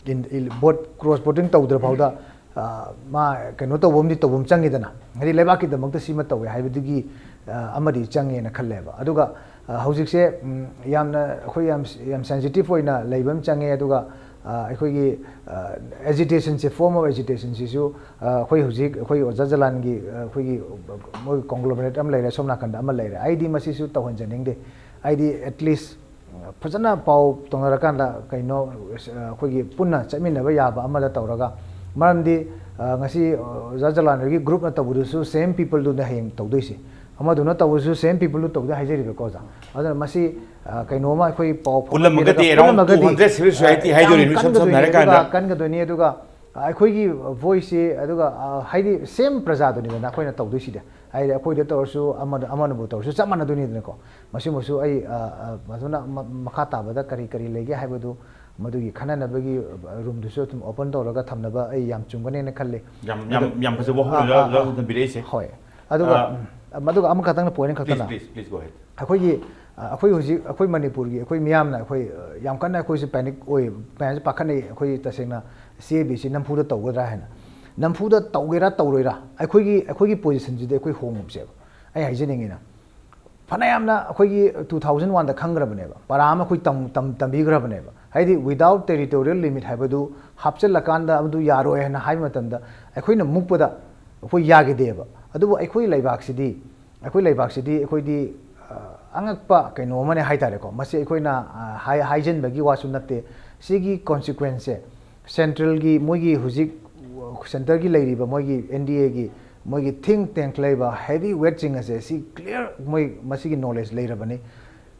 In, in, vote, cross voting ꯇꯧꯗ꯭ꯔ ꯐꯥꯎꯗ, ꯑ, ꯃꯥ ꯀꯩꯅꯣ ꯇꯧꯕ ꯑꯃꯗꯤ ꯇꯧꯐꯝ ꯆꯪꯉꯤꯗꯅ, ꯍꯥꯏꯗꯤ ꯂꯩꯕꯥꯛꯀꯤꯗꯃꯛꯇ ꯁꯤꯃ ꯇꯧꯋꯦ ꯍꯥꯏꯕꯗꯨꯒꯤ, ꯑ, ꯑꯃꯗꯤ ꯆꯪꯉꯦꯅ ꯈꯜꯂꯦꯕ꯫ ꯑꯗꯨꯒ, ꯑ, ꯍꯧꯖꯤꯛꯁꯦ, ꯎꯝ, ꯌꯥꯝꯅ ꯑꯩꯈꯣꯏ ꯌꯥꯝ, ꯌꯥꯝ sensitive ꯑꯣꯏꯅ ꯂꯩꯕ ꯑꯃ ꯆꯪꯉꯦ꯫ ꯑꯗꯨꯒ, ꯑ, ꯑꯩꯈꯣꯏꯒꯤ, ꯑ, agitation-ꯁꯦ, form of agitation-ꯁꯤꯁꯨ, ꯑ, ꯑꯩꯈꯣꯏ ꯍꯧꯖꯤꯛ ꯑꯩꯈꯣꯏ ꯑꯣꯖꯥ ꯖꯂꯥꯟꯒꯤ, ꯑ, ꯑꯩꯈꯣꯏꯒꯤ ꯃꯣꯏ conglomerate ꯑꯃ ꯂꯩꯔꯦ, ꯁꯣꯝ ꯅꯥꯀꯟꯗ ꯑꯃ ꯂꯩꯔꯦ꯫ ꯑꯩꯗꯤ ꯃꯁꯤꯁꯨ ꯇꯧꯍꯟꯖꯅꯤꯡꯗꯦ꯫ ꯑꯩꯗꯤ at least ꯐꯖꯅ ꯄꯥꯎ ꯇꯧꯅꯔꯀꯥꯟꯗ ꯀꯩꯅꯣ, ꯑ, ꯑꯩꯈꯣꯏꯒꯤ ꯄꯨꯟꯅ ꯆꯠꯃꯤꯟꯅꯕ ꯌꯥꯕ ꯑꯃꯗ ꯇꯧꯔꯒ, ꯃꯔꯝꯗꯤ, ꯑ, ꯉꯁꯤ ꯑꯣꯖꯥ ꯖꯂꯥꯟ ꯍꯣꯏꯒꯤ group-ꯅ ꯇꯧꯕꯗꯨꯁꯨ same people-ꯗꯨꯅ ꯍꯌꯦꯡ ꯇꯧꯗꯣꯏꯁꯦ, ꯑꯃꯗꯨꯅ ꯇꯧꯕꯁꯨ same people-ꯗꯨ ꯇꯧꯗꯣꯏ ꯍꯥꯏꯖꯔꯤꯕꯀꯣ ꯑꯣꯖꯥ꯫ ꯑꯗꯨꯅ ꯃꯁꯤ, ꯑ, ꯀꯩꯅꯣꯃ ꯑꯩꯈꯣꯏ ꯄꯥꯎ ꯄꯨꯜꯂꯝꯃꯒꯗꯤ ꯐꯥꯎꯅꯕꯤꯔꯒ, around ꯄꯨꯜꯂꯝꯃꯒꯗꯤ, two hundred civil society ꯑ, ꯌꯥꯝ ꯍꯥꯏꯗꯣꯔꯤꯕꯅꯤ, ꯏꯁꯝ ꯁꯝꯅ ꯀꯟꯒꯗꯣꯏꯅꯤ꯫ ꯍꯥꯏꯔꯀꯥꯟꯗ ꯑꯗꯨꯒ ꯀꯟꯒꯗꯣꯏꯅꯤ꯫ ꯑꯗꯨꯒ ꯑꯩꯈꯣꯏꯒꯤ voice-ꯁꯤ, ꯑꯗꯨꯒ, ꯑ, ꯍꯥꯏꯗꯤ same ꯄ꯭ꯔꯖꯥꯗꯨꯅꯤꯗꯅ ꯑꯩꯈꯣꯏꯅ ꯇꯧꯗꯣꯏꯁꯤꯗꯤ, ꯍꯥꯏꯗꯤ ꯑꯩꯈꯣꯏꯗ ꯇꯧꯔꯁꯨ, ꯑꯃꯗ, ꯑꯃꯅꯕꯨ ꯇꯧꯔꯁꯨ ꯆꯞ ꯃꯥꯟꯅꯗꯣꯏꯅꯤꯗꯅꯀꯣ꯫ ꯃꯁꯤꯃꯁꯨ ꯑꯩ, ꯑ, ꯑ, ꯃꯗꯨꯅ ꯃ-, ꯃꯈꯥ ꯇꯥꯕꯗ ꯀꯔꯤ ꯀꯔꯤ ꯂꯩꯒꯦ ꯍꯥꯏꯕꯗꯨ, ꯃꯗꯨꯒꯤ ꯈꯟꯅꯅꯕꯒꯤ, ꯑ, room-ꯗꯨꯁꯨ ꯑꯗꯨꯝ open ꯇꯧꯔꯒ ꯊꯝꯅꯕ ꯑꯩ ꯌꯥꯝ ꯆꯨꯝꯒꯅꯦꯅ ꯈꯜꯂꯤ꯫ ꯌꯥꯝ, ꯌꯥꯝ, ꯑꯗꯨ, ꯌꯥꯝ ꯐꯖꯕ ꯋꯥꯐꯝꯅꯤ ꯑ, ꯑ, ꯑꯣꯖꯥ, ꯑ, ꯑꯣꯖꯥ ꯊꯝꯕꯤꯔꯛꯏꯁꯦ꯫ ꯍꯣꯏ꯫ ꯑꯗꯨꯒ, ꯑ, ꯎꯝ, ꯑꯗꯨꯒ ꯑꯃꯈꯛꯇꯪꯅ, point ꯄ꯭ꯂꯤꯖ, ꯑꯃꯈꯛꯇꯪꯅ꯫ Please, please, go ahead. ꯑꯩꯈꯣꯏꯒꯤ, ꯑ, ꯑꯩꯈꯣꯏ ꯍꯧꯖꯤꯛ, ꯑꯩꯈꯣꯏ ꯃꯅꯤꯄꯨꯔꯒꯤ, ꯑꯩꯈꯣꯏ ꯃꯤꯌꯥꯝꯅ, ꯑꯩꯈꯣꯏ, ꯑ, ꯌꯥꯝ ꯀꯟꯅ ꯑꯩꯈꯣꯏꯁꯦ panic ꯑꯣꯏ, ꯃꯌꯥꯝꯁꯦ ꯄꯥꯈꯠꯅꯩ꯫ ꯑꯩꯈꯣꯏ ꯇꯁꯦꯡꯅ C A B C ꯅꯝꯐꯨꯗ ꯇꯧꯒꯗ꯭ꯔꯥ ꯍꯥꯏꯅ꯫ ꯅꯝꯐꯨꯗ ꯇꯧꯒꯦꯔꯥ ꯇꯧꯔꯣꯏꯔꯥ, ꯑꯩꯈꯣꯏꯒꯤ, ꯑꯩꯈꯣꯏꯒꯤ position-ꯁꯤꯗꯤ ꯑꯩꯈꯣꯏ ꯍꯣꯡꯉꯨꯕꯁꯦꯕ꯫ ꯑꯩ ꯍꯥꯏꯖꯅꯤꯡꯉꯤꯅ, ꯐꯅꯌꯥꯝꯅ ꯑꯩꯈꯣꯏꯒꯤ two thousand one-ꯗ ꯈꯪꯈ꯭ꯔꯕꯅꯦꯕ, ꯄꯔꯥ ꯑꯃ ꯑꯩꯈꯣꯏ ꯇꯝ-, ꯇꯝ-, ꯇꯝꯕꯤꯈ꯭ꯔꯕꯅꯦꯕ꯫ ꯍꯥꯏꯗꯤ without territorial limit ꯍꯥꯏꯕꯗꯨ ꯍꯥꯞꯆꯤꯜꯂꯀꯥꯟꯗ ꯑꯗꯨ ꯌꯥꯔꯣꯏ ꯍꯥꯏꯅ ꯍꯥꯏꯕ ꯃꯇꯝꯗ, ꯑꯩꯈꯣꯏꯅ ꯃꯨꯛꯄꯗ ꯑꯩꯈꯣꯏ ꯌꯥꯈꯤꯗꯦꯕ꯫ ꯑꯗꯨꯕꯨ ꯑꯩꯈꯣꯏ ꯂꯩꯕꯥꯛꯁꯤꯗꯤ, ꯑꯩꯈꯣꯏ ꯂꯩꯕꯥꯛꯁꯤꯗꯤ ꯑꯩꯈꯣꯏꯗꯤ, ꯑ, ꯑꯉꯛꯄ ꯀꯩꯅꯣ ꯑꯃꯅꯦ ꯍꯥꯏꯇꯥꯔꯦꯀꯣ꯫ ꯃꯁꯤ ꯑꯩꯈꯣꯏꯅ, ꯑ, ꯍꯥꯏ-, ꯍꯥꯏꯖꯤꯟꯕꯒꯤ ꯋꯥꯁꯨ ꯅꯠꯇꯦ꯫ ꯁꯤꯒꯤ consequence-ꯁꯦ central-ꯒꯤ, ꯃꯣꯏꯒꯤ ꯍꯧꯖꯤꯛ centre-ꯒꯤ ꯂꯩꯔꯤꯕ ꯃꯣꯏꯒꯤ N D A-ꯒꯤ ꯃꯣꯏꯒꯤ think tank ꯂꯩꯕ heavy weight-ꯁꯤꯡ ꯑꯁꯦ ꯁꯤ clear, ꯃꯣꯏ ꯃꯁꯤꯒꯤ knowledge ꯂꯩꯔꯕꯅꯤ꯫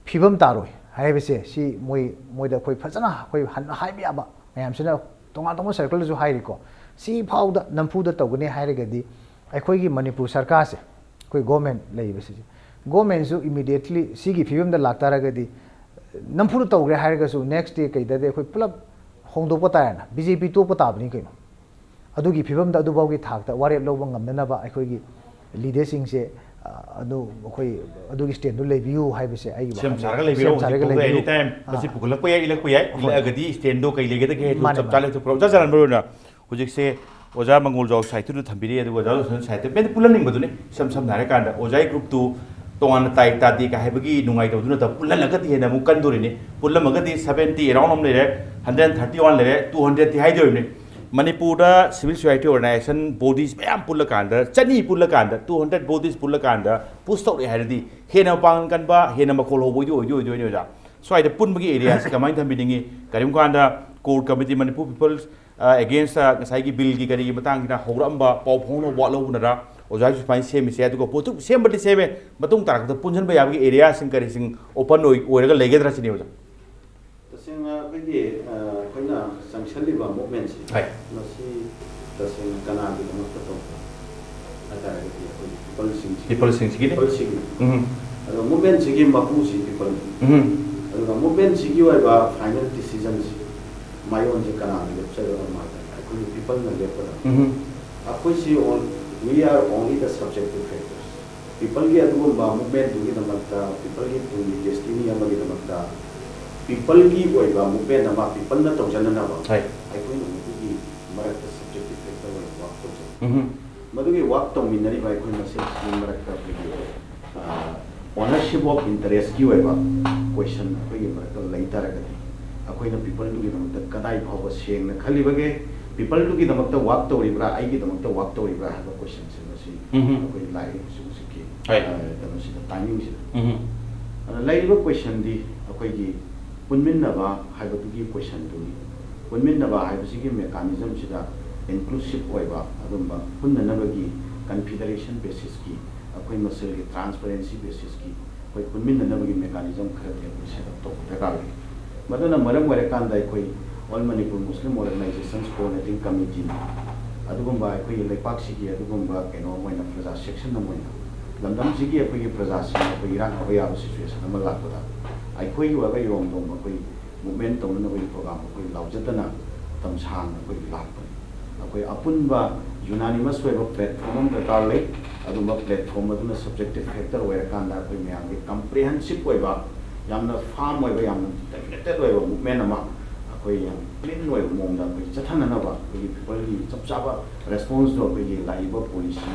ꯐꯤꯕꯝ ꯇꯥꯔꯣꯏ ꯍꯥꯏꯕꯁꯦ ꯁꯤ ꯃꯣꯏ, ꯃꯣꯏꯗ ꯑꯩꯈꯣꯏ ꯐꯖꯅ ꯑꯩꯈꯣꯏ ꯍꯟꯅ ꯍꯥꯏꯕ ꯌꯥꯕ ꯃꯌꯥꯝꯁꯤꯅ ꯇꯣꯉꯥꯟ ꯇꯣꯉꯥꯟꯕ circle-ꯗꯁꯨ ꯍꯥꯏꯔꯤꯀꯣ꯫ ꯁꯤ ꯐꯥꯎꯗ ꯅꯝꯐꯨꯗ ꯇꯧꯒꯅꯤ ꯍꯥꯏꯔꯒꯗꯤ ꯑꯩꯈꯣꯏꯒꯤ ꯃꯅꯤꯄꯨꯔ ꯁꯔꯀꯥꯔꯁꯦ, ꯑꯩꯈꯣꯏ government ꯂꯩꯔꯤꯕꯁꯤꯁꯦ, government-ꯁꯨ immediately ꯁꯤꯒꯤ ꯐꯤꯕꯝꯗ ꯂꯥꯛꯇꯥꯔꯒꯗꯤ, ꯅꯝꯐꯨꯗ ꯇꯧꯈ꯭ꯔꯦ ꯍꯥꯏꯔꯒꯁꯨ next day ꯀꯩꯗꯗꯤ ꯑꯩꯈꯣꯏ ꯄꯨꯂꯞ ꯍꯣꯡꯗꯣꯛꯄ ꯇꯥꯔꯦꯅ, ꯕꯤ ꯖꯦ ꯄꯤ ꯇꯣꯛꯄ ꯇꯥꯕꯅꯤ ꯀꯩꯅꯣ꯫ ꯑꯗꯨꯒꯤ ꯐꯤꯕꯝꯗ ꯑꯗꯨꯐꯥꯎꯒꯤ ꯊꯥꯛꯇ ꯋꯥꯔꯦꯞ ꯂꯧꯕ ꯉꯝꯅꯅꯕ ꯑꯩꯈꯣꯏꯒꯤ ꯂꯤꯗꯔꯁꯤꯡꯁꯦ, ꯑ, ꯑꯗꯨ ꯑꯩꯈꯣꯏ ꯑꯗꯨꯒꯤ ꯁ꯭ꯇꯦꯟꯗꯨ ꯂꯩꯕꯤꯌꯨ ꯍꯥꯏꯕꯁꯦ ꯑꯩꯒꯤ ꯁꯦꯝ ꯋꯥꯈꯜꯗ ꯁꯥꯔꯒ ꯂꯩꯕꯤꯔꯣ꯫ ꯁꯦꯝ ꯁꯥꯔꯒ ꯍꯧꯖꯤꯛ ꯐꯥꯎꯗ ꯂꯩꯕꯤꯌꯨ꯫ Anytime ꯑꯥ꯫ ꯃꯁꯤ ꯄꯨꯈꯠꯂꯛꯄ ꯌꯥꯏ, ꯏꯜꯂꯛꯄ ꯌꯥꯏ꯫ ꯍꯣꯏ꯫ ꯏꯜꯂꯛꯑꯒꯗꯤ ꯁ꯭ꯇꯦꯟꯗꯣ ꯀꯩ ꯂꯩꯒꯗꯒꯦ ꯍꯥꯏꯗꯨ ꯃꯥꯅꯦ, ꯆꯞ ꯃꯥꯅꯦ꯫ ꯆꯥꯅ ꯂꯦꯞꯊꯣꯛꯄꯤꯔꯣ꯫ ꯑꯣꯖꯥ ꯆꯥꯟꯅꯕ ꯑꯣꯏꯅ ꯍꯧꯖꯤꯛꯁꯦ ꯑꯣꯖꯥ ꯃꯉꯣꯜꯖꯥꯎ ꯁꯥꯍꯤꯇ꯭ꯌꯗꯨ ꯊꯝꯕꯤꯔꯦ, ꯑꯗꯨꯒ ꯑꯣꯖꯥ ꯖꯣꯟꯁꯟ ꯁꯥꯍꯤꯇ꯭ꯌ ꯃꯦꯟ ꯄꯨꯜꯍꯟꯅꯤꯡꯕꯗꯨꯅꯤ꯫ ꯏꯁꯝ ꯁꯝꯅ ꯍꯥꯏꯔꯀꯥꯟꯗ ꯑꯣꯖꯥꯒꯤ ꯒ꯭ꯔꯨꯞꯇꯨ ꯇꯣꯉꯥꯟꯅ ꯇꯥꯏ ꯇꯥꯗꯦ ꯀꯥꯏ ꯍꯥꯏꯕꯒꯤ ꯅꯨꯡꯉꯥꯏꯇꯕꯗꯨ ꯅꯠꯇꯕ, ꯄꯨꯜꯍꯜꯂꯒꯗꯤ ꯍꯦꯟꯅ ꯑꯃꯨꯛ ꯀꯟꯗꯣꯔꯤꯅꯤ꯫ ꯄꯨꯜꯂꯝꯃꯒꯗꯤ seventy around ꯑꯃ ꯂꯩꯔꯦ, hundred thirty one ꯂꯩꯔꯦ, two hundred ꯇꯤ ꯍꯥꯏꯗꯣꯔꯤꯕꯅꯤ꯫ ꯃꯅꯤꯄꯨꯔꯗ civil society organization bodies ꯃꯌꯥꯝ ꯄꯨꯜꯂꯀꯥꯟꯗ, ꯆꯅꯤ ꯄꯨꯜꯂꯀꯥꯟꯗ, two hundred bodies ꯄꯨꯜꯂꯀꯥꯟꯗ push ꯇꯧꯔꯛꯑꯦ ꯍꯥꯏꯔꯗꯤ ꯍꯦꯟꯅ ꯃꯄꯥꯡꯒꯜ ꯀꯟꯕ, ꯍꯦꯟꯅ ꯃꯈꯣꯜ ꯍꯧꯕ ꯑꯣꯏꯗꯤ ꯑꯣꯏꯗꯤ ꯑꯣꯏꯗꯣꯏꯅꯤ ꯑꯣꯖꯥ꯫ ꯁ꯭ꯋꯥꯏꯗ ꯄꯨꯟꯕꯒꯤ areaꯁꯤ ꯀꯃꯥꯏꯅ ꯊꯝꯕꯤꯅꯤꯡꯉꯤ? ꯀꯔꯤꯒꯨꯝꯕ ꯀꯥꯟꯗ Core Committee Manipur People's ꯑ, against ꯉꯁꯥꯏꯒꯤ billꯒꯤ ꯀꯔꯤꯒꯤ ꯃꯇꯥꯡꯁꯤꯅ ꯍꯧꯔꯛꯑꯝꯕ ꯄꯥꯎ ꯐꯥꯎꯅꯕ ꯋꯥꯠꯍꯧꯕꯅꯔ ꯑꯣꯖꯥꯒꯤꯁꯨ ꯁꯨꯃꯥꯏꯅ ꯁꯦꯝꯃꯤꯁꯦ, ꯑꯗꯨꯒ ꯄꯣꯠꯇꯨ ꯁꯦꯝꯕꯗꯤ ꯁꯦꯝꯃꯦ, ꯃꯇꯨꯡ ꯇꯥꯔꯛꯄꯗ ꯄꯨꯟꯁꯤꯟꯕ ꯌꯥꯕꯒꯤ areaꯁꯤꯡ ꯀꯔꯤꯁꯤꯡ open ꯑꯣꯏ-, ꯑꯣꯏꯔꯒ ꯂꯩꯒꯗ꯭ꯔꯥ ꯁꯤꯅꯤ ꯑꯣꯖꯥ? ꯇꯁꯦꯡꯅ ꯑꯩꯈꯣꯏꯒꯤ, ꯑ, ꯑꯩꯈꯣꯏꯅ ꯆꯪꯁꯜꯂꯤꯕ movementꯁꯦ, ꯍꯣꯏ꯫ ꯃꯁꯤ ꯇꯁꯦꯡꯅ ꯀꯅꯥꯒꯤꯗꯃꯛꯇ ꯇꯧꯕ ꯍꯥꯏꯇꯥꯔꯒꯗꯤ ꯑꯩꯈꯣꯏꯒꯤ peopleꯁꯤꯡꯁꯤ-, peopleꯁꯤꯡꯁꯤꯒꯤꯅꯤ꯫ peopleꯁꯤꯒꯤ꯫ ꯎꯝ꯫ ꯑꯗꯣ movementꯁꯤꯒꯤ ꯃꯄꯨꯁꯤ peopleꯅꯤ꯫ ꯎꯝ꯫ ꯑꯗꯨꯒ movementꯁꯤꯒꯤ ꯑꯣꯏꯕ final decisionꯁꯤ ꯃꯥꯏꯑꯣꯟꯁꯦ ꯀꯅꯥꯅ ꯂꯦꯞꯆꯒꯗꯕ ꯍꯥꯏ ꯇꯥꯔꯦ? ꯑꯩꯈꯣꯏꯒꯤ peopleꯅ ꯂꯦꯞꯀꯗꯕ꯫ ꯎꯝ꯫ ꯑꯩꯈꯣꯏꯁꯤ on-, we are only the subjective factors꯫ Peopleꯒꯤ ꯑꯗꯨꯒꯨꯝꯕ movementꯇꯨꯒꯤꯗꯃꯛꯇ, peopleꯒꯤ ꯇꯨꯡꯒꯤ destiny ꯑꯃꯒꯤꯗꯃꯛꯇ, peopleꯒꯤ ꯑꯣꯏꯕ movement ꯑꯃ peopleꯅ ꯇꯧꯖꯅꯅꯕ ꯍꯣꯏ꯫ ꯑꯩꯈꯣꯏꯅ ꯃꯗꯨꯒꯤ ꯃꯔꯛꯇ subjective factor ꯑꯣꯏꯅ work ꯇꯧꯖꯩ꯫ ꯎꯝ꯫ ꯃꯗꯨꯒꯤ work ꯇꯧꯃꯤꯟꯅꯔꯤꯕ ꯑꯩꯈꯣꯏ ꯃꯁꯦꯜꯁꯤꯒꯤ ꯃꯔꯛꯇ ꯑꯩꯈꯣꯏꯒꯤ, ꯑ, ownership of interestꯀꯤ ꯑꯣꯏꯕ question ꯑꯩꯈꯣꯏꯒꯤ ꯃꯔꯛꯇ ꯂꯩ ꯇꯥꯔꯒꯗꯤ, ꯑꯩꯈꯣꯏꯅ peopleꯗꯨꯒꯤꯗꯃꯛꯇ ꯀꯗꯥꯏ ꯐꯥꯎꯕ ꯁꯦꯡꯅ ꯈꯜꯂꯤꯕꯒꯦ, peopleꯗꯨꯒꯤꯗꯃꯛꯇ work ꯇꯧꯔꯤꯕ꯭ꯔꯥ, ꯑꯩꯒꯤꯗꯃꯛꯇ work ꯇꯧꯔꯤꯕ꯭ꯔꯥ ꯍꯥꯏꯕ questionꯁꯤꯡ ꯑꯁꯤ ꯎꯝ꯫ ꯑꯩꯈꯣꯏ ꯂꯥꯛꯏ ꯍꯧꯖꯤꯛ ꯍꯧꯖꯤꯛꯀꯤ, ꯍꯣꯏ꯫ ꯑ, ꯀꯩꯅꯣꯁꯤꯗ, timingꯁꯤꯗ꯫ ꯎꯝ꯫ ꯑꯗꯨꯅ ꯂꯩꯔꯤꯕ questionꯗꯤ ꯑꯩꯈꯣꯏꯒꯤ ꯄꯨꯟꯃꯤꯟꯅꯕ ꯍꯥꯏꯕꯗꯨꯒꯤ questionꯗꯨꯅꯤ꯫ ꯄꯨꯟꯃꯤꯟꯅꯕ ꯍꯥꯏꯕꯁꯤꯒꯤ mechanismꯁꯤꯗ inclusive ꯑꯣꯏꯕ ꯑꯗꯨꯝꯕ ꯄꯨꯟꯅꯅꯕꯒꯤ confederation basisꯀꯤ, ꯑꯩꯈꯣꯏ ꯃꯁꯦꯜꯒꯤ transparency basisꯀꯤ, ꯑꯩꯈꯣꯏ ꯄꯨꯟꯃꯤꯟꯅꯅꯕꯒꯤ mechanism ꯈꯔꯗꯤ ꯑꯩꯈꯣꯏ set up ꯇꯧꯕ ꯗꯔꯀꯥꯔ ꯑꯣꯏ꯫ ꯃꯗꯨꯅ ꯃꯔꯝ ꯑꯣꯏꯔꯀꯥꯟꯗ ꯑꯩꯈꯣꯏ All Manipur Muslim Organizations Coordinating Committeeꯅ ꯑꯗꯨꯒꯨꯝꯕ ꯑꯩꯈꯣꯏꯒꯤ ꯂꯩꯄꯥꯛꯁꯤꯒꯤ ꯑꯗꯨꯒꯨꯝꯕ ꯀꯩꯅꯣ ꯑꯃ ꯑꯣꯏꯅ, ꯄ꯭ꯔꯖꯥ section ꯑꯃ ꯑꯣꯏꯅ, ꯂꯝꯗꯝꯁꯤꯒꯤ ꯑꯩꯈꯣꯏꯒꯤ ꯄ꯭ꯔꯖꯥꯁꯤꯡ ꯑꯩꯈꯣꯏ ꯏꯔꯥꯡ ꯍꯧꯕ ꯌꯥꯕ situation ꯑꯃ ꯂꯥꯛꯄꯗ ꯑꯩꯈꯣꯏꯒꯤ ꯑꯣꯏꯕ ꯏꯔꯣꯝꯗꯣꯝ ꯑꯩꯈꯣꯏ ꯃꯨꯞꯃꯦꯟ ꯇꯧꯅꯅꯕꯒꯤ ꯄ꯭ꯔꯣꯒ꯭ꯔꯥꯝ ꯑꯩꯈꯣꯏ ꯂꯥꯎꯖꯗꯅ ꯃꯇꯝ ꯁꯥꯡꯅ ꯑꯩꯈꯣꯏ ꯂꯥꯛꯄꯅꯤ꯫ ꯑꯩꯈꯣꯏ ꯑꯄꯨꯟꯕ ꯌꯨꯅꯥꯅꯤꯃꯁ ꯑꯣꯏꯕ ꯄ꯭ꯂꯦꯠꯐꯣꯝ ꯑꯃ ꯗꯔꯀꯥꯔ ꯂꯩ꯫ ꯑꯗꯨꯝꯕ ꯄ꯭ꯂꯦꯠꯐꯣꯝ ꯑꯗꯨꯅ ꯁꯕꯖꯦꯛꯇꯤꯚ ꯐꯦꯛꯇꯔ ꯑꯣꯏꯔꯀꯥꯟꯗ ꯑꯩꯈꯣꯏ ꯃꯌꯥꯝꯒꯤ ꯀꯝꯄ꯭ꯔꯤꯍꯦꯟꯁꯤꯞ ꯑꯣꯏꯕ, ꯌꯥꯝꯅ ꯐꯥꯔꯝ ꯑꯣꯏꯕ, ꯌꯥꯝꯅ ꯗꯦꯐꯤꯅꯦꯇꯦꯠ ꯑꯣꯏꯕ ꯃꯨꯞꯃꯦꯟ ꯑꯃ ꯑꯩꯈꯣꯏ ꯌꯥꯝ ꯀ꯭ꯂꯤꯟ ꯑꯣꯏꯕ ꯃꯑꯣꯡꯗ ꯑꯩꯈꯣꯏ ꯆꯠꯊꯅꯅꯕ ꯑꯩꯈꯣꯏꯒꯤ ꯄꯤꯄꯜꯒꯤ ꯆꯞ ꯆꯥꯕ ꯔꯦꯁꯄꯣꯟꯁꯇꯣ ꯑꯩꯈꯣꯏꯒꯤ ꯂꯥꯛꯏꯕ ꯄꯣꯂꯤꯁꯤ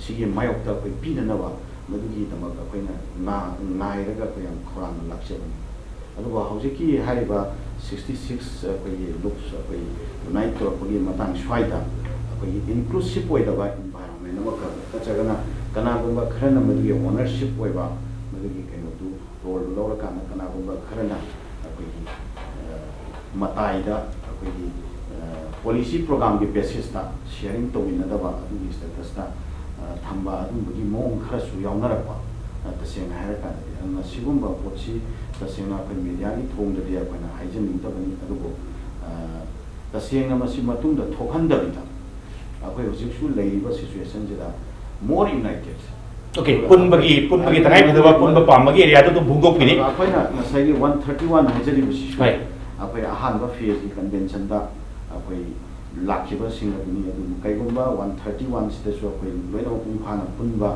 ꯁꯤꯒꯤ ꯃꯥꯌꯣꯛꯇ ꯑꯩꯈꯣꯏ ꯄꯤꯅꯅꯕ ꯃꯗꯨꯒꯤꯗꯃꯛ ꯑꯩꯈꯣꯏꯅ ꯉꯥ-, ꯉꯥꯏꯔꯒ ꯑꯩꯈꯣꯏ ꯌꯥꯝ ꯈꯧꯔꯥꯡꯅ ꯂꯥꯛꯆꯕꯅꯤ꯫ ꯑꯗꯨꯕꯨ ꯍꯧꯖꯤꯛꯀꯤ ꯍꯥꯏꯔꯤꯕ ꯁꯤꯛꯁꯇꯤ ꯁꯤꯛꯁ ꯑꯩꯈꯣꯏꯒꯤ ꯂꯨꯞꯁ ꯑꯩꯈꯣꯏ ꯌꯨꯅꯥꯏꯠ ꯇꯧꯔꯛꯄꯒꯤ ꯃꯇꯥꯡ ꯁ꯭ꯋꯥꯏꯗ ꯑꯩꯈꯣꯏꯒꯤ ꯏꯟꯀ꯭ꯂꯨꯁꯤꯞ ꯑꯣꯏꯗꯕ ꯏꯟꯚꯥꯏꯔꯣꯟꯃꯦꯟ ꯑꯃꯈꯛ ꯅꯠꯇ꯭ꯔꯒꯅ ꯀꯅꯥꯒꯨꯝꯕ ꯈꯔꯅ ꯃꯗꯨꯒꯤ ꯑꯣꯅꯔꯁꯤꯞ ꯑꯣꯏꯕ ꯃꯗꯨꯒꯤ ꯀꯩꯅꯣꯗꯨ ꯔꯣꯜꯗꯨ ꯂꯧꯔꯀꯥꯟꯗ ꯀꯅꯥꯒꯨꯝꯕ ꯈꯔꯅ ꯑꯩꯈꯣꯏꯒꯤ, ꯑ, ꯃꯇꯥꯏꯗ ꯑꯩꯈꯣꯏꯒꯤ, ꯑ, ꯄꯣꯂꯤꯁꯤ ꯄ꯭ꯔꯣꯒ꯭ꯔꯥꯝꯒꯤ ꯕꯦꯁꯤꯁꯇ ꯁꯤꯌꯥꯔꯤꯡ ꯇꯧꯃꯤꯟꯅꯗꯕ ꯑꯗꯨꯒꯤ ꯁ꯭ꯇꯦꯇꯁꯇ, ꯑ, ꯊꯝꯕ ꯑꯗꯨꯝꯕꯒꯤ ꯃꯑꯣꯡ ꯈꯔꯁꯨ ꯌꯥꯎꯅꯔꯛꯄ, ꯑ, ꯇꯁꯦꯡꯅ ꯍꯥꯏꯔꯀꯥꯟꯗꯗꯤ꯫ ꯑꯗꯨꯅ ꯁꯤꯒꯨꯝꯕ ꯄꯣꯠꯁꯤ ꯇꯁꯦꯡꯅ ꯑꯩꯈꯣꯏ ꯃꯦꯗꯤꯌꯥꯒꯤ ꯊꯣꯡꯗꯗꯤ ꯑꯩꯈꯣꯏꯅ ꯍꯥꯏꯖꯅꯤꯡꯗꯕꯅꯤ, ꯑꯗꯨꯕꯨ, ꯑ, ꯇꯁꯦꯡꯅ ꯃꯁꯤ ꯃꯇꯨꯡꯗ ꯊꯣꯛꯍꯟꯗꯕꯤꯗ ꯑꯩꯈꯣꯏ ꯍꯧꯖꯤꯛꯁꯨ ꯂꯩꯔꯤꯕ ꯁꯤꯆꯨꯋꯦꯁꯟꯁꯤꯗ more united. ꯑꯣꯀꯦ, ꯄꯨꯟꯕꯒꯤ, ꯄꯨꯟꯕꯒꯤ ꯇꯉꯥꯏꯐꯗꯕ ꯄꯨꯟꯕ ꯄꯥꯝꯕꯒꯤ ꯑꯦꯔꯤꯌꯥꯗꯨ ꯑꯗꯨꯝ ꯐꯣꯡꯗꯣꯛꯄꯤꯅꯤ꯫ ꯑꯗꯣ ꯑꯩꯈꯣꯏꯅ ꯉꯁꯥꯏꯒꯤ ꯋꯥꯟ ꯊꯥꯔꯇꯤ ꯋꯥꯟ ꯍꯥꯏꯖꯔꯤꯕꯁꯤꯁꯨ ꯍꯣꯏ꯫ ꯑꯩꯈꯣꯏ ꯑꯍꯥꯟꯕ ꯐꯦꯖꯀꯤ ꯀꯟꯚꯦꯟꯁꯟꯗ ꯑꯩꯈꯣꯏ ꯂꯥꯛꯈꯤꯕꯁꯤꯡ ꯑꯗꯨꯅꯤ꯫ ꯑꯗꯨꯕꯨ ꯀꯩꯒꯨꯝꯕ ꯋꯥꯟ ꯊꯥꯔꯇꯤ ꯋꯥꯟꯁꯤꯗꯁꯨ ꯑꯩꯈꯣꯏ ꯂꯣꯏꯅꯃꯛ ꯃꯄꯨꯡ ꯐꯥꯅ ꯄꯨꯟꯕ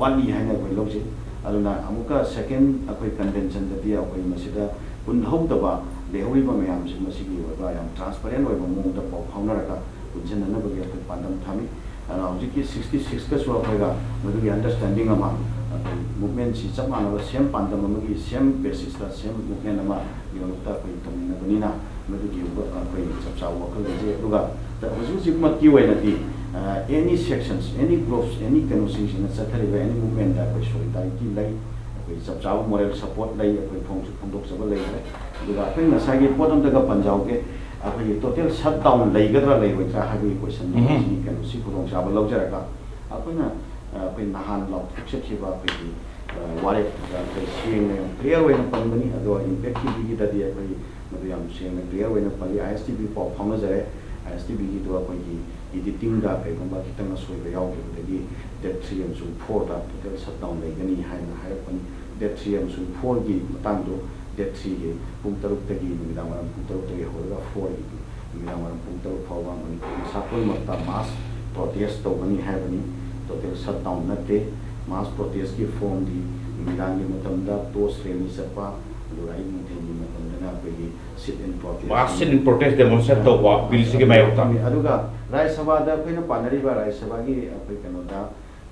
ꯋꯥꯠꯂꯤ ꯍꯥꯏꯅ ꯑꯩꯈꯣꯏ ꯂꯧꯖꯩ꯫ ꯑꯗꯨꯅ ꯑꯃꯨꯛꯀ ꯁꯦꯀꯦꯟ ꯑꯩꯈꯣꯏ ꯀꯟꯚꯦꯟꯁꯟꯗꯗꯤ ꯑꯩꯈꯣꯏ ꯃꯁꯤꯗ ꯄꯨꯟꯍꯧꯗꯕ ꯂꯩꯍꯧꯔꯤꯕ ꯃꯌꯥꯝꯁꯤꯡ ꯑꯁꯤꯒꯤ ꯑꯣꯏꯕ ꯌꯥꯝ ꯇ꯭ꯔꯥꯟꯁꯄꯔꯦꯟ ꯑꯣꯏꯕ ꯃꯑꯣꯡꯗ ꯄꯥꯎ ꯐꯥꯎꯅꯔꯒ ꯄꯨꯟꯁꯤꯟꯅꯅꯕꯒꯤ ꯑꯩꯈꯣꯏ ꯄꯥꯟꯗꯝ ꯊꯝꯃꯤ꯫ ꯑꯗꯨꯅ ꯍꯧꯖꯤꯛꯀꯤ ꯁꯤꯛꯁꯇꯤ ꯁꯤꯛꯁꯀꯁꯨ ꯑꯩꯈꯣꯏꯒ ꯃꯗꯨꯒꯤ ꯑꯟꯗꯔꯁꯇꯦꯟꯗꯤꯡ ꯑꯃ ꯑꯩꯈꯣꯏ ꯃꯨꯞꯃꯦꯟꯁꯤ ꯆꯞ ꯃꯥꯟꯅꯕ ꯁꯦꯝ ꯄꯥꯟꯗꯝ ꯑꯃꯒꯤ ꯁꯦꯝ ꯕꯦꯁꯤꯁꯇ ꯁꯦꯝ ꯃꯨꯞꯃꯦꯟ ꯑꯃ ꯌꯨꯔꯣꯞꯇ ꯑꯩꯈꯣꯏ ꯇꯧꯃꯤꯟꯅꯕꯅꯤꯅ ꯃꯗꯨꯒꯤ ꯑꯩꯈꯣꯏ ꯆꯞ ꯆꯥꯕ ꯋꯥꯈꯜ ꯂꯩꯖꯩ꯫ ꯑꯗꯨꯒ ꯍꯧꯖꯤꯛ ꯍꯧꯖꯤꯛꯃꯛꯀꯤ ꯑꯣꯏꯅꯗꯤ, ꯑ, any sections, any groups, any ꯀꯩꯅꯣꯁꯤꯡꯁꯤꯅ ꯆꯠꯊꯔꯤꯕ any movement ꯑꯩꯈꯣꯏ solidarity ꯂꯩ, ꯑꯩꯈꯣꯏ ꯆꯞ ꯆꯥꯕ moral support ꯂꯩ, ꯑꯩꯈꯣꯏ ꯐꯣꯡꯁꯨ ꯐꯣꯡꯗꯣꯛꯆꯕ ꯂꯩꯈ꯭ꯔꯦ꯫ ꯑꯗꯨꯒ ꯑꯩꯈꯣꯏ ꯉꯁꯥꯏꯒꯤ ꯄꯣꯠ ꯑꯝꯇꯒ ꯄꯟꯖꯍꯧꯒꯦ, ꯑꯩꯈꯣꯏꯒꯤ total shutdown ꯂꯩꯒꯗ꯭ꯔꯥ ꯂꯩꯔꯣꯏꯗ꯭ꯔꯥ ꯍꯥꯏꯕꯒꯤ question ꯎꯝ꯫ ꯑꯁꯤꯒꯤ ꯀꯩꯅꯣꯁꯤ ꯈꯨꯗꯣꯡꯆꯥꯕ ꯂꯧꯖꯔꯒ ꯑꯩꯈꯣꯏꯅ, ꯑ, ꯑꯩꯈꯣꯏ ꯅꯍꯥꯟ ꯂꯥꯎꯊꯣꯛꯆꯈꯤꯕ ꯑꯩꯈꯣꯏꯒꯤ, ꯑ, ꯋꯥꯔꯦꯞ ꯑꯩꯈꯣꯏ ꯁꯦꯡꯅ ꯌꯥꯝ clear ꯑꯣꯏꯅ ꯄꯟꯕꯅꯤ꯫ ꯑꯗꯣ Impact TVꯒꯤꯗꯗꯤ ꯑꯩꯈꯣꯏ ꯃꯗꯨ ꯌꯥꯝ ꯁꯦꯡꯅ clear ꯑꯣꯏꯅ ꯄꯜꯂꯤ꯫ ISTV ꯄꯥꯎ ꯐꯥꯎꯅꯖꯔꯦ꯫ ISTVꯒꯤꯗꯣ ꯑꯩꯈꯣꯏꯒꯤ editingꯗ ꯀꯩꯒꯨꯝꯕ ꯈꯤꯇꯪ ꯑꯁꯣꯏꯕ ꯌꯥꯎꯈꯤꯕꯗꯒꯤ date three ꯑꯃꯁꯨꯡ fourꯗ total shutdown ꯂꯩꯒꯅꯤ ꯍꯥꯏꯅ ꯍꯥꯏꯔꯛꯄꯅꯤ꯫ Date three ꯑꯃꯁꯨꯡ fourꯒꯤ ꯃꯇꯥꯡꯗꯣ ꯗꯦꯠ ꯊ꯭ꯔꯤꯒꯤ ꯄꯨꯡ ꯇꯔꯨꯛꯇꯒꯤ, ꯅꯨꯃꯤꯗꯥꯡ ꯋꯥꯏꯔꯝ ꯄꯨꯡ ꯇꯔꯨꯛꯇꯒꯤ ꯍꯧꯔꯒ ꯐꯣꯔꯒꯤ ꯅꯨꯃꯤꯗꯥꯡ ꯋꯥꯏꯔꯝ ꯄꯨꯡ ꯇꯔꯨꯛ ꯐꯥꯎꯕ ꯃꯅꯤꯄꯨꯔ ꯃꯁꯥ ꯄꯨꯝꯅꯃꯛꯇ ꯃꯥꯁ ꯄ꯭ꯔꯣꯇꯦꯁ ꯇꯧꯒꯅꯤ ꯍꯥꯏꯕꯅꯤ꯫ ꯇꯣꯇꯦꯜ ꯁꯠ ꯗꯥꯎꯟ ꯅꯠꯇꯦ꯫ ꯃꯥꯁ ꯄ꯭ꯔꯣꯇꯦꯁꯀꯤ ꯐꯣꯔꯝꯗꯤ ꯅꯨꯃꯤꯗꯥꯡꯒꯤ ꯃꯇꯝꯗ ꯇꯣꯔꯆ ꯔꯦꯂꯤ ꯆꯠꯄ, ꯑꯗꯨꯒ ꯑꯌꯨꯛ ꯅꯨꯡꯊꯤꯜꯒꯤ ꯃꯇꯝꯗꯅ ꯑꯩꯈꯣꯏꯒꯤ ꯁꯤꯠ ꯏꯟ ꯄ꯭ꯔꯣꯇꯦꯁ꯫ ꯃꯥꯁ ꯁꯤꯠ ꯏꯟ ꯄ꯭ꯔꯣꯇꯦꯁ ꯗꯦꯃꯣꯟꯁꯇ꯭ꯔꯦꯠ ꯇꯧꯕ ꯕꯤꯜꯁꯤꯒꯤ ꯃꯥꯌꯣꯛꯇ꯫ ꯑꯗꯨꯒ ꯔꯥꯖ꯭ꯌ ꯁꯚꯥꯗ ꯑꯩꯈꯣꯏꯅ ꯄꯥꯟꯅꯔꯤꯕ ꯔꯥꯖ꯭ꯌ ꯁꯚꯥꯒꯤ ꯑꯩꯈꯣꯏ ꯀꯩꯅꯣꯗ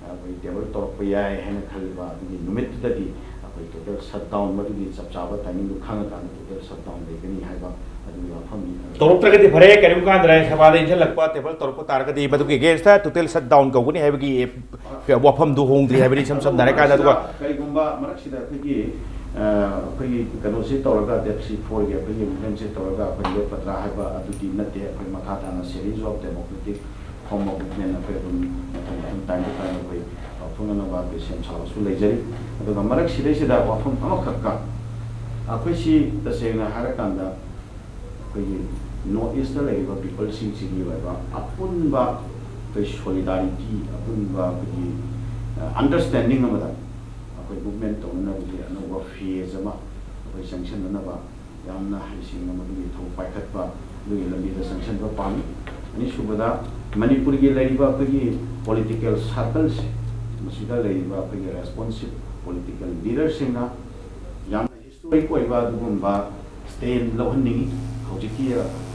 ꯑꯩꯈꯣꯏ ꯇꯦꯕꯜ ꯇꯧꯔꯛꯄ ꯌꯥꯏ ꯍꯥꯏꯅ ꯈꯜꯂꯤꯕ ꯑꯗꯨꯒꯤ ꯅꯨꯃꯤꯠꯇꯨꯗꯗꯤ ꯑꯩꯈꯣꯏ ꯇꯣꯇꯦꯜ ꯁꯠ ꯗꯥꯎꯟ, ꯃꯗꯨꯒꯤ ꯆꯞ ꯆꯥꯕ ꯇꯥꯏꯃꯤꯡꯗꯨ ꯈꯪꯉꯀꯥꯟꯗ ꯇꯣꯇꯦꯜ ꯁꯠ ꯗꯥꯎꯟ ꯂꯩꯒꯅꯤ ꯍꯥꯏꯕ ꯑꯗꯨꯒꯤ ꯋꯥꯐꯝꯅꯤ꯫ ꯇꯧꯔꯛꯇ꯭ꯔꯒꯗꯤ ꯐꯔꯦ, ꯀꯔꯤꯒꯨꯝꯕ ꯀꯥꯟꯗ ꯔꯥꯖ꯭ꯌ ꯁꯚꯥꯗ ꯏꯟꯁꯤꯜꯂꯛꯄ ꯇꯦꯕꯜ ꯇꯧꯔꯛꯄ ꯇꯥꯔꯒꯗꯤ ꯃꯗꯨꯒꯤ ꯑꯦꯒꯦꯟꯁꯇ ꯇꯣꯇꯦꯜ ꯁꯠ ꯗꯥꯎꯟ ꯀꯧꯒꯅꯤ ꯍꯥꯏꯕꯒꯤ ꯋꯥꯐꯝꯗꯨ ꯍꯣꯡꯗ꯭ꯔꯤ ꯍꯥꯏꯕꯅꯤ, ꯏꯁꯝ ꯁꯝꯅ ꯍꯥꯏꯔꯀꯥꯟꯗ꯫ ꯑꯗꯨꯒ ꯀꯔꯤꯒꯨꯝꯕ ꯃꯔꯛꯁꯤꯗ ꯑꯩꯈꯣꯏꯒꯤ, ꯑ, ꯑꯩꯈꯣꯏꯒꯤ ꯀꯩꯅꯣꯁꯤ ꯇꯧꯔꯒ, ꯗꯦꯠ ꯊ꯭ꯔꯤ ꯐꯣꯔꯒꯤ ꯑꯩꯈꯣꯏꯒꯤ ꯃꯨꯚꯃꯦꯟꯁꯦ ꯇꯧꯔꯒ ꯑꯩꯈꯣꯏ ꯂꯦꯞꯀꯗ꯭ꯔꯥ ꯍꯥꯏꯕ ꯑꯗꯨꯗꯤ ꯅꯠꯇꯦ꯫ ꯑꯩꯈꯣꯏ ꯃꯈꯥ ꯇꯥꯅ series of democratic form of movement ꯑꯩꯈꯣꯏ ꯑꯗꯨꯝ ꯃꯊꯪ ꯃꯊꯪ time to time ꯑꯩꯈꯣꯏ ꯂꯥꯎꯊꯣꯛꯅꯅꯕ ꯑꯩꯈꯣꯏ ꯁꯦꯝ ꯁꯥꯕꯁꯨ ꯂꯩꯖꯔꯤ꯫ ꯑꯗꯨꯒ ꯃꯔꯛꯁꯤꯗꯩꯁꯤꯗ ꯋꯥꯐꯝ ꯑꯃꯈꯛꯀ, ꯑꯩꯈꯣꯏꯁꯤ ꯇꯁꯦꯡꯅ ꯍꯥꯏꯔꯀꯥꯟꯗ ꯑꯩꯈꯣꯏꯒꯤ ꯅꯣꯔꯠ ꯏꯁꯇ ꯂꯩꯔꯤꯕ ꯄꯤꯄꯜꯁꯤꯡꯁꯤꯒꯤ ꯑꯣꯏꯕ ꯑꯄꯨꯟꯕ ꯑꯩꯈꯣꯏ ꯁꯣꯂꯤꯗꯥꯔꯤꯇꯤ, ꯑꯄꯨꯟꯕ ꯑꯩꯈꯣꯏꯒꯤ, ꯑ, ꯑꯟꯗꯔꯁ꯭ꯇꯦꯟꯗꯤꯡ ꯑꯃꯗ ꯑꯩꯈꯣꯏ ꯃꯨꯚꯃꯦꯟ ꯇꯧꯅꯅꯕꯒꯤ ꯑꯅꯧꯕ ꯐꯦꯖ ꯑꯃ ꯑꯩꯈꯣꯏ ꯆꯪꯁꯤꯟꯅꯅꯕ ꯌꯥꯝꯅ ꯍꯩꯁꯤꯡꯅ ꯃꯗꯨꯒꯤ ꯊꯧ ꯄꯥꯏꯈꯠꯄ, ꯑꯗꯨꯒꯤ ꯂꯝꯕꯤꯗ ꯆꯪꯁꯤꯟꯕ ꯄꯥꯝꯃꯤ꯫ ꯑꯅꯤꯁꯨꯕꯗ, ꯃꯅꯤꯄꯨꯔꯒꯤ ꯂꯩꯔꯤꯕ ꯑꯩꯈꯣꯏꯒꯤ ꯄꯣꯂꯤꯇꯤꯀꯦꯜ ꯁꯥꯔꯀꯜꯁꯦ, ꯃꯁꯤꯗ ꯂꯩꯔꯤꯕ ꯑꯩꯈꯣꯏꯒꯤ ꯔꯦꯁꯄꯣꯟꯁꯤꯕꯜ ꯄꯣꯂꯤꯇꯤꯀꯦꯜ ꯂꯤꯗꯔꯁꯤꯡꯅ ꯌꯥꯝꯅ ꯍꯤꯁꯇꯣꯔꯤꯛ ꯑꯣꯏꯕ ꯑꯗꯨꯒꯨꯝꯕ ꯁ꯭ꯇꯦꯟ ꯂꯧꯍꯟꯅꯤꯡꯉꯤ꯫ ꯍꯧꯖꯤꯛꯀꯤ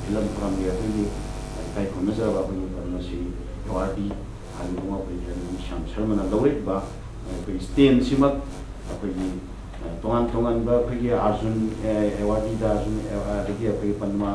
ꯐꯤꯂꯝ ꯐꯣꯔꯝꯒꯤ ꯑꯩꯈꯣꯏꯒꯤ ꯏꯀꯥꯏ ꯈꯨꯝꯅꯖꯔꯕ ꯑꯩꯈꯣꯏꯒꯤ ꯄꯗꯃꯁ꯭ꯔꯤ ꯑꯦꯋꯥꯔꯗꯤ ꯍꯥꯏꯕꯗꯨꯃ ꯑꯩꯈꯣꯏ ꯀꯩꯅꯣ ꯁ꯭ꯌꯥꯝ ꯁꯔꯃꯅ ꯂꯧꯔꯛꯏꯕ ꯑꯩꯈꯣꯏꯒꯤ ꯁ꯭ꯇꯦꯟꯁꯤꯃꯛ ꯑꯩꯈꯣꯏꯒꯤ, ꯑ, ꯇꯣꯉꯥꯟ ꯇꯣꯉꯥꯟꯕ ꯑꯩꯈꯣꯏꯒꯤ ꯑꯥꯔꯖꯨꯟ, ꯑ, ꯑꯦꯋꯥꯔꯗꯤꯗ, ꯑꯥꯔꯖꯨꯟ, ꯑ, ꯑꯗꯒꯤ ꯑꯩꯈꯣꯏꯒꯤ ꯄꯗꯃ,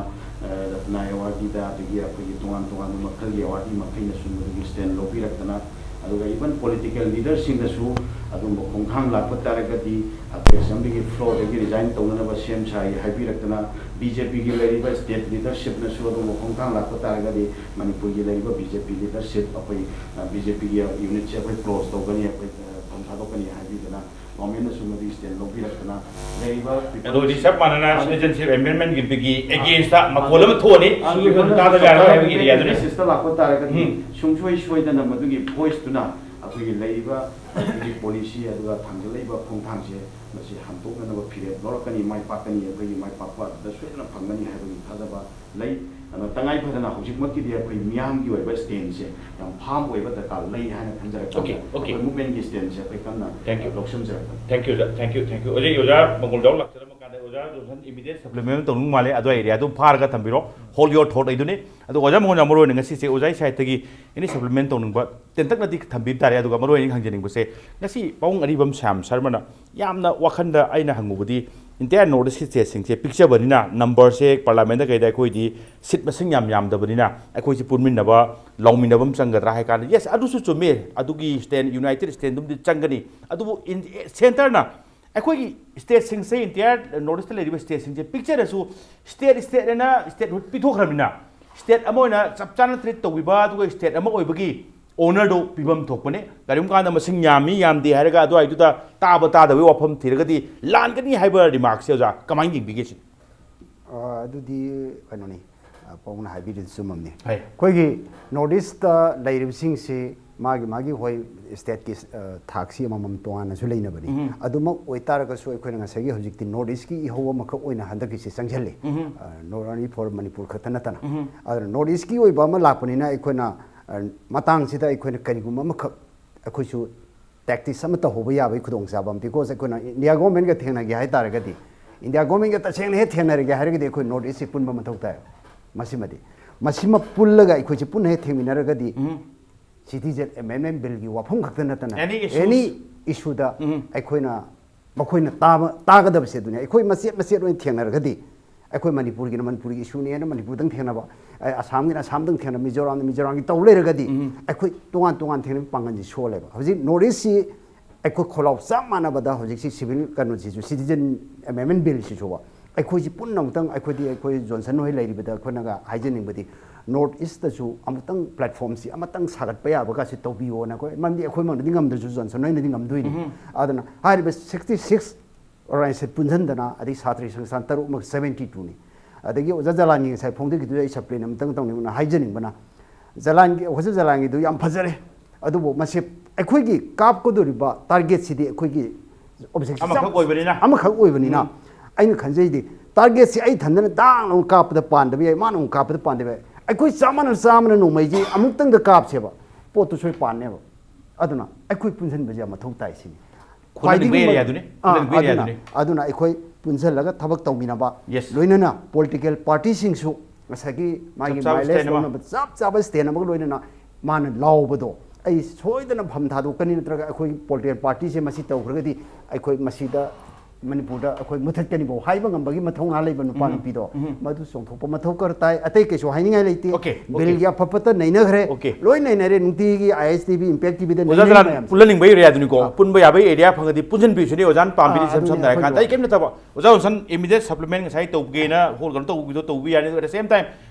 ꯑ, ꯔꯠꯅ ꯑꯦꯋꯥꯔꯗꯤꯗ, ꯑꯗꯒꯤ ꯑꯩꯈꯣꯏꯒꯤ ꯇꯣꯉꯥꯟ ꯇꯣꯉꯥꯟꯕ ꯃꯈꯜꯒꯤ ꯑꯦꯋꯥꯔꯗꯤ ꯃꯈꯩꯅꯁꯨ ꯃꯗꯨꯒꯤ ꯁ꯭ꯇꯦꯟ ꯂꯧꯕꯤꯔꯛꯇꯅ, ꯑꯗꯨꯒ even ꯄꯣꯂꯤꯇꯤꯀꯦꯜ ꯂꯤꯗꯔꯁꯤꯡꯅꯁꯨ ꯑꯗꯨꯒꯨꯝꯕ ꯈꯣꯡꯊꯥꯡ ꯂꯥꯛꯄ ꯇꯥꯔꯒꯗꯤ ꯑꯩꯈꯣꯏ ꯑꯦꯁꯦꯝꯕ꯭ꯂꯤꯒꯤ ꯐ꯭ꯂꯣꯔꯗꯒꯤ ꯔꯤꯖꯥꯏꯟ ꯇꯧꯅꯅꯕ ꯁꯦꯝ ꯁꯥꯏ ꯍꯥꯏꯕꯤꯔꯛꯇꯅ, ꯕꯤ ꯖꯦ ꯄꯤꯒꯤ ꯂꯩꯔꯤꯕ ꯁ꯭ꯇꯦꯠ ꯂꯤꯗꯔꯁꯤꯞꯅꯁꯨ ꯑꯗꯨꯒꯨꯝꯕ ꯈꯣꯡꯊꯥꯡ ꯂꯥꯛꯄ ꯇꯥꯔꯒꯗꯤ ꯃꯅꯤꯄꯨꯔꯒꯤ ꯂꯩꯔꯤꯕ ꯕꯤ ꯖꯦ ꯄꯤ ꯂꯤꯗꯔꯁꯤꯞ ꯑꯩꯈꯣꯏ, ꯑ, ꯕꯤ ꯖꯦ ꯄꯤꯒꯤ ꯌꯨꯅꯤꯠꯁꯦ ꯑꯩꯈꯣꯏ ꯀ꯭ꯂꯣꯖ ꯇꯧꯒꯅꯤ, ꯑꯩꯈꯣꯏ, ꯑ, ꯊꯣꯡ ꯊꯥꯗꯣꯛꯀꯅꯤ ꯍꯥꯏꯕꯤꯗꯅ ꯒꯣꯔꯃꯦꯟꯅꯁꯨ ꯃꯗꯨꯒꯤ ꯁ꯭ꯇꯦꯟ ꯂꯧꯕꯤꯔꯛꯇꯅ ꯂꯩꯔꯤꯕ ꯑꯗꯨ ꯑꯣꯏꯔꯗꯤ ꯆꯞ ꯃꯥꯟꯅꯅ ꯑ, Citizenship Amendment Bill ꯒꯤ against ꯇ ꯃꯈꯣꯜ ꯑꯃ ꯊꯣꯛꯑꯅꯤ꯫ ꯑ, ꯁꯨ ꯑꯗꯨ ꯇꯥꯗꯕ ꯌꯥꯔꯣꯏ ꯍꯥꯏꯕꯒꯤ ꯃꯈꯣꯏꯅ ꯑꯦꯔꯤꯌꯥꯗꯨꯅꯤ꯫ ꯃꯦꯁꯦꯖꯇ ꯂꯥꯛꯄ ꯇꯥꯔꯒꯗꯤ ꯎꯝ꯫ ꯁꯨꯡꯁꯣꯏ ꯁꯣꯏꯗꯅ ꯃꯗꯨꯒꯤ ꯚꯣꯏꯁꯇꯨꯅ ꯑꯩꯈꯣꯏꯒꯤ ꯂꯩꯔꯤꯕ ꯑꯩꯈꯣꯏꯒꯤ ꯄꯣꯂꯤꯁꯤ ꯑꯗꯨꯒ ꯊꯥꯡꯒꯠꯂꯛꯏꯕ ꯈꯣꯡꯊꯥꯡꯁꯦ ꯃꯁꯤ ꯍꯟꯗꯣꯛꯅꯅꯕ ꯐꯤꯔꯦꯞ ꯂꯧꯔꯛꯀꯅꯤ, ꯃꯥꯏ ꯄꯥꯛꯀꯅꯤ, ꯑꯩꯈꯣꯏꯒꯤ ꯃꯥꯏ ꯄꯥꯛꯄ ꯑꯗꯨꯗ ꯁꯣꯏꯗꯅ ꯐꯪꯒꯅꯤ ꯍꯥꯏꯕꯒꯤ ꯊꯥꯖꯕ ꯂꯩ꯫ ꯑꯗꯣ ꯇꯉꯥꯏ ꯐꯗꯅ ꯍꯧꯖꯤꯛꯃꯛꯀꯤꯗꯤ ꯑꯩꯈꯣꯏ ꯃꯤꯌꯥꯝꯒꯤ ꯑꯣꯏꯕ stand ꯁꯦ ꯌꯥꯝ firm ꯑꯣꯏꯕ ꯗꯔꯀꯥꯔ ꯂꯩ ꯍꯥꯏꯅ ꯈꯟꯖꯔꯛꯄ Okay, okay. ꯑꯩꯈꯣꯏ movement ꯀꯤ stand ꯁꯦ ꯑꯩꯈꯣꯏ ꯀꯟꯅ Thank you. ꯂꯧꯁꯤꯟꯖꯔꯛꯄꯅꯤ꯫ Thank you, thank you, thank you. ꯍꯧꯖꯤꯛ ꯑꯣꯖꯥ ꯃꯪꯒꯣꯜ ꯌꯥꯎ ꯂꯥꯛꯆꯔꯝꯃ ꯀꯥꯟꯗ ꯑꯣꯖꯥ ꯖꯣꯟꯁꯟ immediate supplement ꯇꯧꯅꯤꯡ ꯃꯥꯜꯂꯦ, ꯑꯗꯨ area ꯗꯨ ꯐꯥꯔꯒ ꯊꯝꯕꯤꯔꯣ, hold your thought ꯍꯥꯏꯗꯨꯅꯤ꯫ ꯑꯗꯣ ꯑꯣꯖꯥ ꯃꯪꯒꯣꯜ ꯌꯥꯝ ꯃꯔꯨ ꯑꯣꯏꯅ ꯉꯁꯤꯁꯦ ꯑꯣꯖꯥ ꯏꯁꯥꯏꯠꯇꯒꯤ any supplement ꯇꯧꯅꯤꯡꯕ ꯇꯦꯟꯇꯛꯅꯗꯤ ꯊꯝꯕꯤꯕ ꯇꯥꯔꯦ꯫ ꯑꯗꯨꯒ ꯃꯔꯨ ꯑꯣꯏꯅ ꯍꯪꯖꯅꯤꯡꯕꯁꯦ, ꯉꯁꯤ ꯄꯥꯕꯨꯡ ꯑꯔꯤꯕꯝ ꯁ꯭ꯌꯥꯝ ꯁꯔꯃꯅ ꯌꯥꯝꯅ ꯋꯥꯈꯟꯗ ꯑꯩꯅ ꯍꯪꯉꯨꯕꯗꯤ, entire North East ꯀꯤ state ꯁꯤꯡꯁꯦ ꯄꯤꯛꯆꯕꯅꯤꯅ, number ꯁꯦ parliament ꯗ ꯀꯩꯗ ꯑꯩꯈꯣꯏꯗꯤ seat ꯃꯁꯤꯡ ꯌꯥꯝ ꯌꯥꯝꯗꯕꯅꯤꯅ ꯑꯩꯈꯣꯏꯁꯤ ꯄꯨꯟꯃꯤꯟꯅꯕ, ꯂꯥꯎꯃꯤꯟꯅꯕ ꯑꯃ ꯆꯪꯒꯗ꯭ꯔꯥ ꯍꯥꯏ ꯀꯥꯟꯗ, yes, ꯑꯗꯨꯁꯨ ꯆꯨꯝꯃꯤ, ꯑꯗꯨꯒꯤ stand, united stand ꯗꯨꯝꯗꯤ ꯆꯪꯒꯅꯤ꯫ ꯑꯗꯨꯕꯨ in-, centre ꯅ ꯑꯩꯈꯣꯏꯒꯤ state ꯁꯤꯡꯁꯦ, entire North East ꯇ ꯂꯩꯔꯤꯕ state ꯁꯤꯡꯁꯦ ꯄꯤꯛꯆꯔꯁꯨ, state state ꯍꯥꯏꯅ statehood ꯄꯤꯊꯣꯛꯈ꯭ꯔꯕꯅꯤꯅ, state ꯑꯃ ꯑꯣꯏꯅ ꯆꯞ ꯆꯥꯅ treat ꯇꯧꯕꯤꯕ, ꯑꯗꯨꯒ state ꯑꯃ ꯑꯣꯏꯕꯒꯤ honour ꯗꯣ ꯄꯤꯐꯝ ꯊꯣꯛꯄꯅꯦ꯫ ꯀꯔꯤꯒꯨꯝꯕ ꯀꯥꯟꯗ ꯃꯁꯤꯡ ꯌꯥꯝꯃꯤ ꯌꯥꯝꯗꯦ ꯍꯥꯏꯔꯒ ꯑꯗꯨꯋꯥꯏꯗꯨꯗ ꯇꯥꯕ ꯇꯥꯗꯕꯒꯤ ꯋꯥꯐꯝ ꯊꯤꯔꯒꯗꯤ ꯂꯥꯟꯒꯅꯤ ꯍꯥꯏꯕ remark ꯁꯦ ꯑꯣꯖꯥ ꯀꯃꯥꯏꯅ ꯌꯦꯡꯕꯤꯒꯦ ꯁꯤꯅꯤ? ꯑ, ꯑꯗꯨꯗꯤ ꯀꯩꯅꯣꯅꯤ, ꯑ, ꯄꯥꯕꯨꯡꯅ ꯍꯥꯏꯕꯤꯔꯤꯗꯨ ꯆꯨꯝꯃꯝꯅꯤ꯫ ꯍꯣꯏ꯫ ꯑꯩꯈꯣꯏꯒꯤ North East ꯇ ꯂꯩꯔꯤꯕꯁꯤꯡꯁꯤ ꯃꯥꯒꯤ ꯃꯥꯒꯤ, ꯍꯣꯏ, state ꯀꯤ, ꯑ, ꯊꯥꯛꯁꯤ ꯑꯃꯃꯝ ꯇꯣꯉꯥꯟꯅꯁꯨ ꯂꯩꯅꯕꯅꯤ꯫ ꯎꯝ꯫ ꯑꯗꯨꯃꯛ ꯑꯣꯏꯇꯥꯔꯒꯁꯨ ꯑꯩꯈꯣꯏꯅ ꯉꯁꯥꯏꯒꯤ ꯍꯧꯖꯤꯛꯇꯤ North East ꯀꯤ ꯏꯍꯧ ꯑꯃꯈꯛ ꯑꯣꯏꯅ ꯍꯟꯗꯛꯀꯤꯁꯤ ꯆꯪꯁꯤꯜꯂꯤ꯫ ꯎꯝ꯫ ꯑ, not only for ꯃꯅꯤꯄꯨꯔ ꯈꯛꯇ ꯅꯠꯇꯅ꯫ ꯎꯝ꯫ ꯑꯗꯨꯅ North East ꯀꯤ ꯑꯣꯏꯕ ꯑꯃ ꯂꯥꯛꯄꯅꯤꯅ ꯑꯩꯈꯣꯏꯅ, ꯑ, ꯃꯇꯥꯡꯁꯤꯗ ꯑꯩꯈꯣꯏꯅ ꯀꯔꯤꯒꯨꯝꯕ ꯑꯃꯈꯛ ꯑꯩꯈꯣꯏꯁꯨ tactics ꯑꯃ ꯇꯧꯍꯧꯕ ꯌꯥꯕꯒꯤ ꯈꯨꯗꯣꯡꯆꯥꯕ ꯑꯃ, because ꯑꯩꯈꯣꯏꯅ India government ꯀ ꯊꯦꯡꯅꯒꯦ ꯍꯥꯏ ꯇꯥꯔꯒꯗꯤ, India government ꯀ ꯇꯁꯦꯡꯅ ꯍꯦꯛ ꯊꯦꯡꯅꯔꯒꯦ ꯍꯥꯏꯔꯒꯗꯤ ꯑꯩꯈꯣꯏ North East ꯁꯤ ꯄꯨꯟꯕ ꯃꯊꯧ ꯇꯥꯏ꯫ ꯃꯁꯤꯃꯗꯤ, ꯃꯁꯤꯃ ꯄꯨꯜꯂꯒ ꯑꯩꯈꯣꯏꯁꯤ ꯄꯨꯟꯅ ꯍꯦꯛ ꯊꯦꯡꯃꯤꯟꯅꯔꯒꯗꯤ, ꯎꯝ꯫ Citizen Amendment Bill ꯒꯤ ꯋꯥꯐꯝ ꯈꯛꯇ ꯅꯠꯇꯅ, Any issues. any issue ꯗ ꯎꯝ꯫ ꯑꯩꯈꯣꯏꯅ ꯃꯈꯣꯏꯅ ꯇꯥꯕ, ꯇꯥꯒꯗꯕꯁꯦ ꯑꯗꯨꯅꯤ꯫ ꯑꯩꯈꯣꯏ ꯃꯆꯦꯠ ꯃꯆꯦꯠ ꯑꯣꯏꯅ ꯊꯦꯡꯅꯔꯒꯗꯤ, ꯑꯩꯈꯣꯏ ꯃꯅꯤꯄꯨꯔꯒꯤꯅ ꯃꯅꯤꯄꯨꯔꯒꯤ issue ꯅꯦꯅ ꯃꯅꯤꯄꯨꯔꯗꯪ ꯊꯦꯡꯅꯕ, ꯑꯩ ꯑꯁꯥꯝꯒꯤꯅ ꯑꯁꯥꯝꯗꯪ ꯊꯦꯡꯅꯕ, ꯃꯤꯖꯣꯔꯥꯝꯅ ꯃꯤꯖꯣꯔꯥꯝꯒꯤ ꯇꯧ ꯂꯩꯔꯒꯗꯤ, ꯎꯝ꯫ ꯑꯩꯈꯣꯏ ꯇꯣꯉꯥꯟ ꯇꯣꯉꯥꯟ ꯊꯦꯡꯅꯕ ꯄꯥꯡꯒꯜꯁꯤ ꯁꯣꯜꯂꯦꯕ꯫ ꯍꯧꯖꯤꯛ North East ꯁꯤ ꯑꯩꯈꯣꯏ ꯈꯣꯜꯂꯥꯎ ꯆꯞ ꯃꯥꯟꯅꯕꯗ ꯍꯧꯖꯤꯛꯁꯤ civil ꯀꯩꯅꯣꯁꯤꯁꯨ, Citizen Amendment Bill ꯁꯤꯁꯨꯕ, ꯑꯩꯈꯣꯏꯁꯤ ꯄꯨꯟꯅ ꯑꯃꯨꯛꯇꯪ, ꯑꯩꯈꯣꯏꯗꯤ, ꯑꯩꯈꯣꯏ ꯖꯣꯟꯁꯟ ꯍꯣꯏ ꯂꯩꯔꯤꯕꯗ ꯑꯩꯈꯣꯏꯅꯒ ꯍꯥꯏꯖꯅꯤꯡꯕꯗꯤ, North East ꯇꯁꯨ ꯑꯃꯨꯛꯇꯪ platform ꯁꯤ ꯑꯃꯇꯪ ꯁꯥꯒꯠꯄ ꯌꯥꯕꯒꯁꯤ ꯇꯧꯕꯤꯌꯣꯅ ꯑꯩꯈꯣꯏ, ꯃꯔꯝꯗꯤ ꯑꯩꯈꯣꯏꯃꯛꯅꯗꯤ ꯉꯝꯗ꯭ꯔꯁꯨ ꯖꯣꯟꯁꯟ ꯍꯣꯏꯅꯗꯤ ꯉꯝꯗꯣꯏꯅꯤ꯫ ꯎꯝ꯫ ꯑꯗꯨꯅ ꯍꯥꯏꯔꯤꯕ sixty six organization ꯄꯨꯟꯁꯤꯟꯗꯅ, ꯑꯗꯩ ꯁꯥꯇ꯭ꯔ ꯁꯪꯁꯊꯥꯟ ꯇꯔꯨꯛ ꯑꯃꯒ seventy two ꯅꯤ꯫ ꯑꯗꯒꯤ ꯑꯣꯖꯥ ꯖꯂꯥꯟꯒꯤ ꯉꯁꯥꯏ ꯐꯣꯡꯗꯣꯛꯈꯤꯗꯨꯗ ꯑꯩ supplement ꯑꯃꯇꯪ ꯇꯧꯅꯤꯡꯕꯅ, ꯍꯥꯏꯖꯅꯤꯡꯕꯅ, ꯖꯂꯥꯟꯒꯤ, ꯑꯣꯖꯥ ꯖꯂꯥꯟꯒꯤꯗꯨ ꯌꯥꯝ ꯐꯖꯔꯦ, ꯑꯗꯨꯕꯨ ꯃꯁꯤ ꯑꯩꯈꯣꯏꯒꯤ ꯀꯥꯞꯀꯗꯧꯔꯤꯕ target ꯁꯤꯗꯤ ꯑꯩꯈꯣꯏꯒꯤ Objective ꯑꯃꯈꯛ ꯑꯣꯏꯕꯅꯤꯅ꯫ ꯑꯃꯈꯛ ꯑꯣꯏꯕꯅꯤꯅ ꯑꯩꯅ ꯈꯟꯖꯩꯗꯤ, target ꯁꯤ ꯑꯩ ꯊꯟꯗꯅ ꯗꯥꯡ ꯑꯃꯨꯛ ꯀꯥꯞꯄꯗ ꯄꯥꯟꯗꯕ ꯌꯥꯏ, ꯃꯥꯅ ꯑꯃꯨꯛ ꯀꯥꯞꯄꯗ ꯄꯥꯟꯗꯕ ꯌꯥꯏ꯫ ꯑꯩꯈꯣꯏ ꯆꯥꯝꯃꯅ ꯆꯥꯝꯃꯅ ꯅꯣꯡꯃꯩꯁꯤ ꯑꯃꯨꯛꯇꯪꯗ ꯀꯥꯞꯁꯦꯕ, ꯄꯣꯠꯇꯨ ꯁꯣꯏ ꯄꯥꯟꯅꯦꯕ꯫ ꯑꯗꯨꯅ ꯑꯩꯈꯣꯏ ꯄꯨꯟꯁꯤꯟꯕꯁꯦ ꯌꯥꯝ ꯃꯊꯧ ꯇꯥꯏ ꯁꯤꯅꯤ꯫ ꯈꯨꯠꯂꯪ ꯂꯤꯡꯕ ꯈ꯭ꯋꯥꯏꯗꯒꯤ area ꯃꯔꯨ- ꯗꯨꯅꯤ, ꯑꯥ, ꯈꯨꯠꯂꯪ ꯂꯤꯡꯕ area ꯑꯗꯨꯅ- ꯗꯨꯅꯤ꯫ ꯑꯗꯨꯅ ꯑꯩꯈꯣꯏ ꯄꯨꯟꯁꯤꯜꯂꯒ ꯊꯕꯛ ꯇꯧꯃꯤꯟꯅꯕ, Yes. ꯂꯣꯏꯅꯅ political party ꯁꯤꯡꯁꯨ ꯉꯁꯥꯏꯒꯤ ꯃꯥꯒꯤ ꯆꯞ ꯆꯥꯕ mileage stand ꯑꯃ꯫ ꯂꯧꯅꯕ ꯆꯞ ꯆꯥꯕ stand ꯑꯃꯒ ꯂꯣꯏꯅꯅ ꯃꯥꯅ ꯂꯥꯎꯕꯗꯣ ꯑꯩ ꯁꯣꯏꯗꯅ ꯐꯝ ꯊꯥꯗꯣꯛꯀꯅꯤ, ꯅꯠꯇ꯭ꯔꯒ ꯑꯩꯈꯣꯏ political party ꯁꯦ ꯃꯁꯤ ꯇꯧꯈ꯭ꯔꯒꯗꯤ ꯑꯩꯈꯣꯏ ꯃꯁꯤꯗ ꯃꯅꯤꯄꯨꯔꯗ ꯑꯩꯈꯣꯏ ꯃꯨꯊꯠꯀꯅꯤꯕꯣ ꯍꯥꯏꯕ ꯉꯝꯕꯒꯤ ꯃꯊꯧꯅꯥ ꯂꯩꯕ ꯅꯨꯄꯥ ꯅꯨꯄꯤꯗꯣ ꯃꯗꯨ ꯆꯣꯡꯊꯣꯛꯄ ꯃꯊꯧ ꯈꯔ ꯇꯥꯏ꯫ ꯑꯇꯩ ꯀꯩꯁꯨ ꯍꯥꯏꯅꯤꯡꯉꯥꯏ ꯂꯩꯇꯦ꯫ Okay, okay. Bill ꯒꯤ ꯑꯐ ꯐꯠꯇ ꯅꯩꯅꯈ꯭ꯔꯦ꯫ Okay. ꯂꯣꯏ ꯅꯩꯅꯔꯦ꯫ ꯅꯨꯡꯇꯤꯒꯤ ISTV, Impact TV ꯗ ꯑꯣꯖꯥ ꯅꯩꯅꯔꯤ ꯖꯂꯥꯟ, ꯃꯌꯥꯝꯁꯦ꯫ ꯈꯨꯠꯂꯪ ꯂꯤꯡꯕꯒꯤ area ꯗꯨꯅꯤꯀꯣ꯫ ꯄꯨꯟꯕ ꯌꯥꯕꯒꯤ area ꯐꯪꯉꯗꯤ ꯄꯨꯟꯁꯤꯟꯕꯤꯁꯤꯅꯦ ꯑꯣꯖꯥꯅ ꯄꯥꯝꯕꯤꯔꯤꯁꯦ꯫ ꯑꯥ, ꯏꯁꯝ ꯑꯗꯨꯅꯦ ꯁꯝꯅ ꯍꯥꯏꯔꯀꯥꯟꯗ ꯑꯩꯈꯣꯏꯁꯨ꯫ ꯑꯩ ꯀꯩꯝ ꯅꯠꯇꯕ, ꯑꯣꯖꯥ ꯖꯣꯟꯁꯟ immediate supplement ꯉꯁꯥꯏ ꯇꯧꯒꯦꯅ ꯍꯣꯜ ꯀꯩꯅꯣ ꯇꯧꯕꯤꯗꯣ ꯇꯧꯕꯤ ꯌꯥꯅꯤ꯫ At the same time,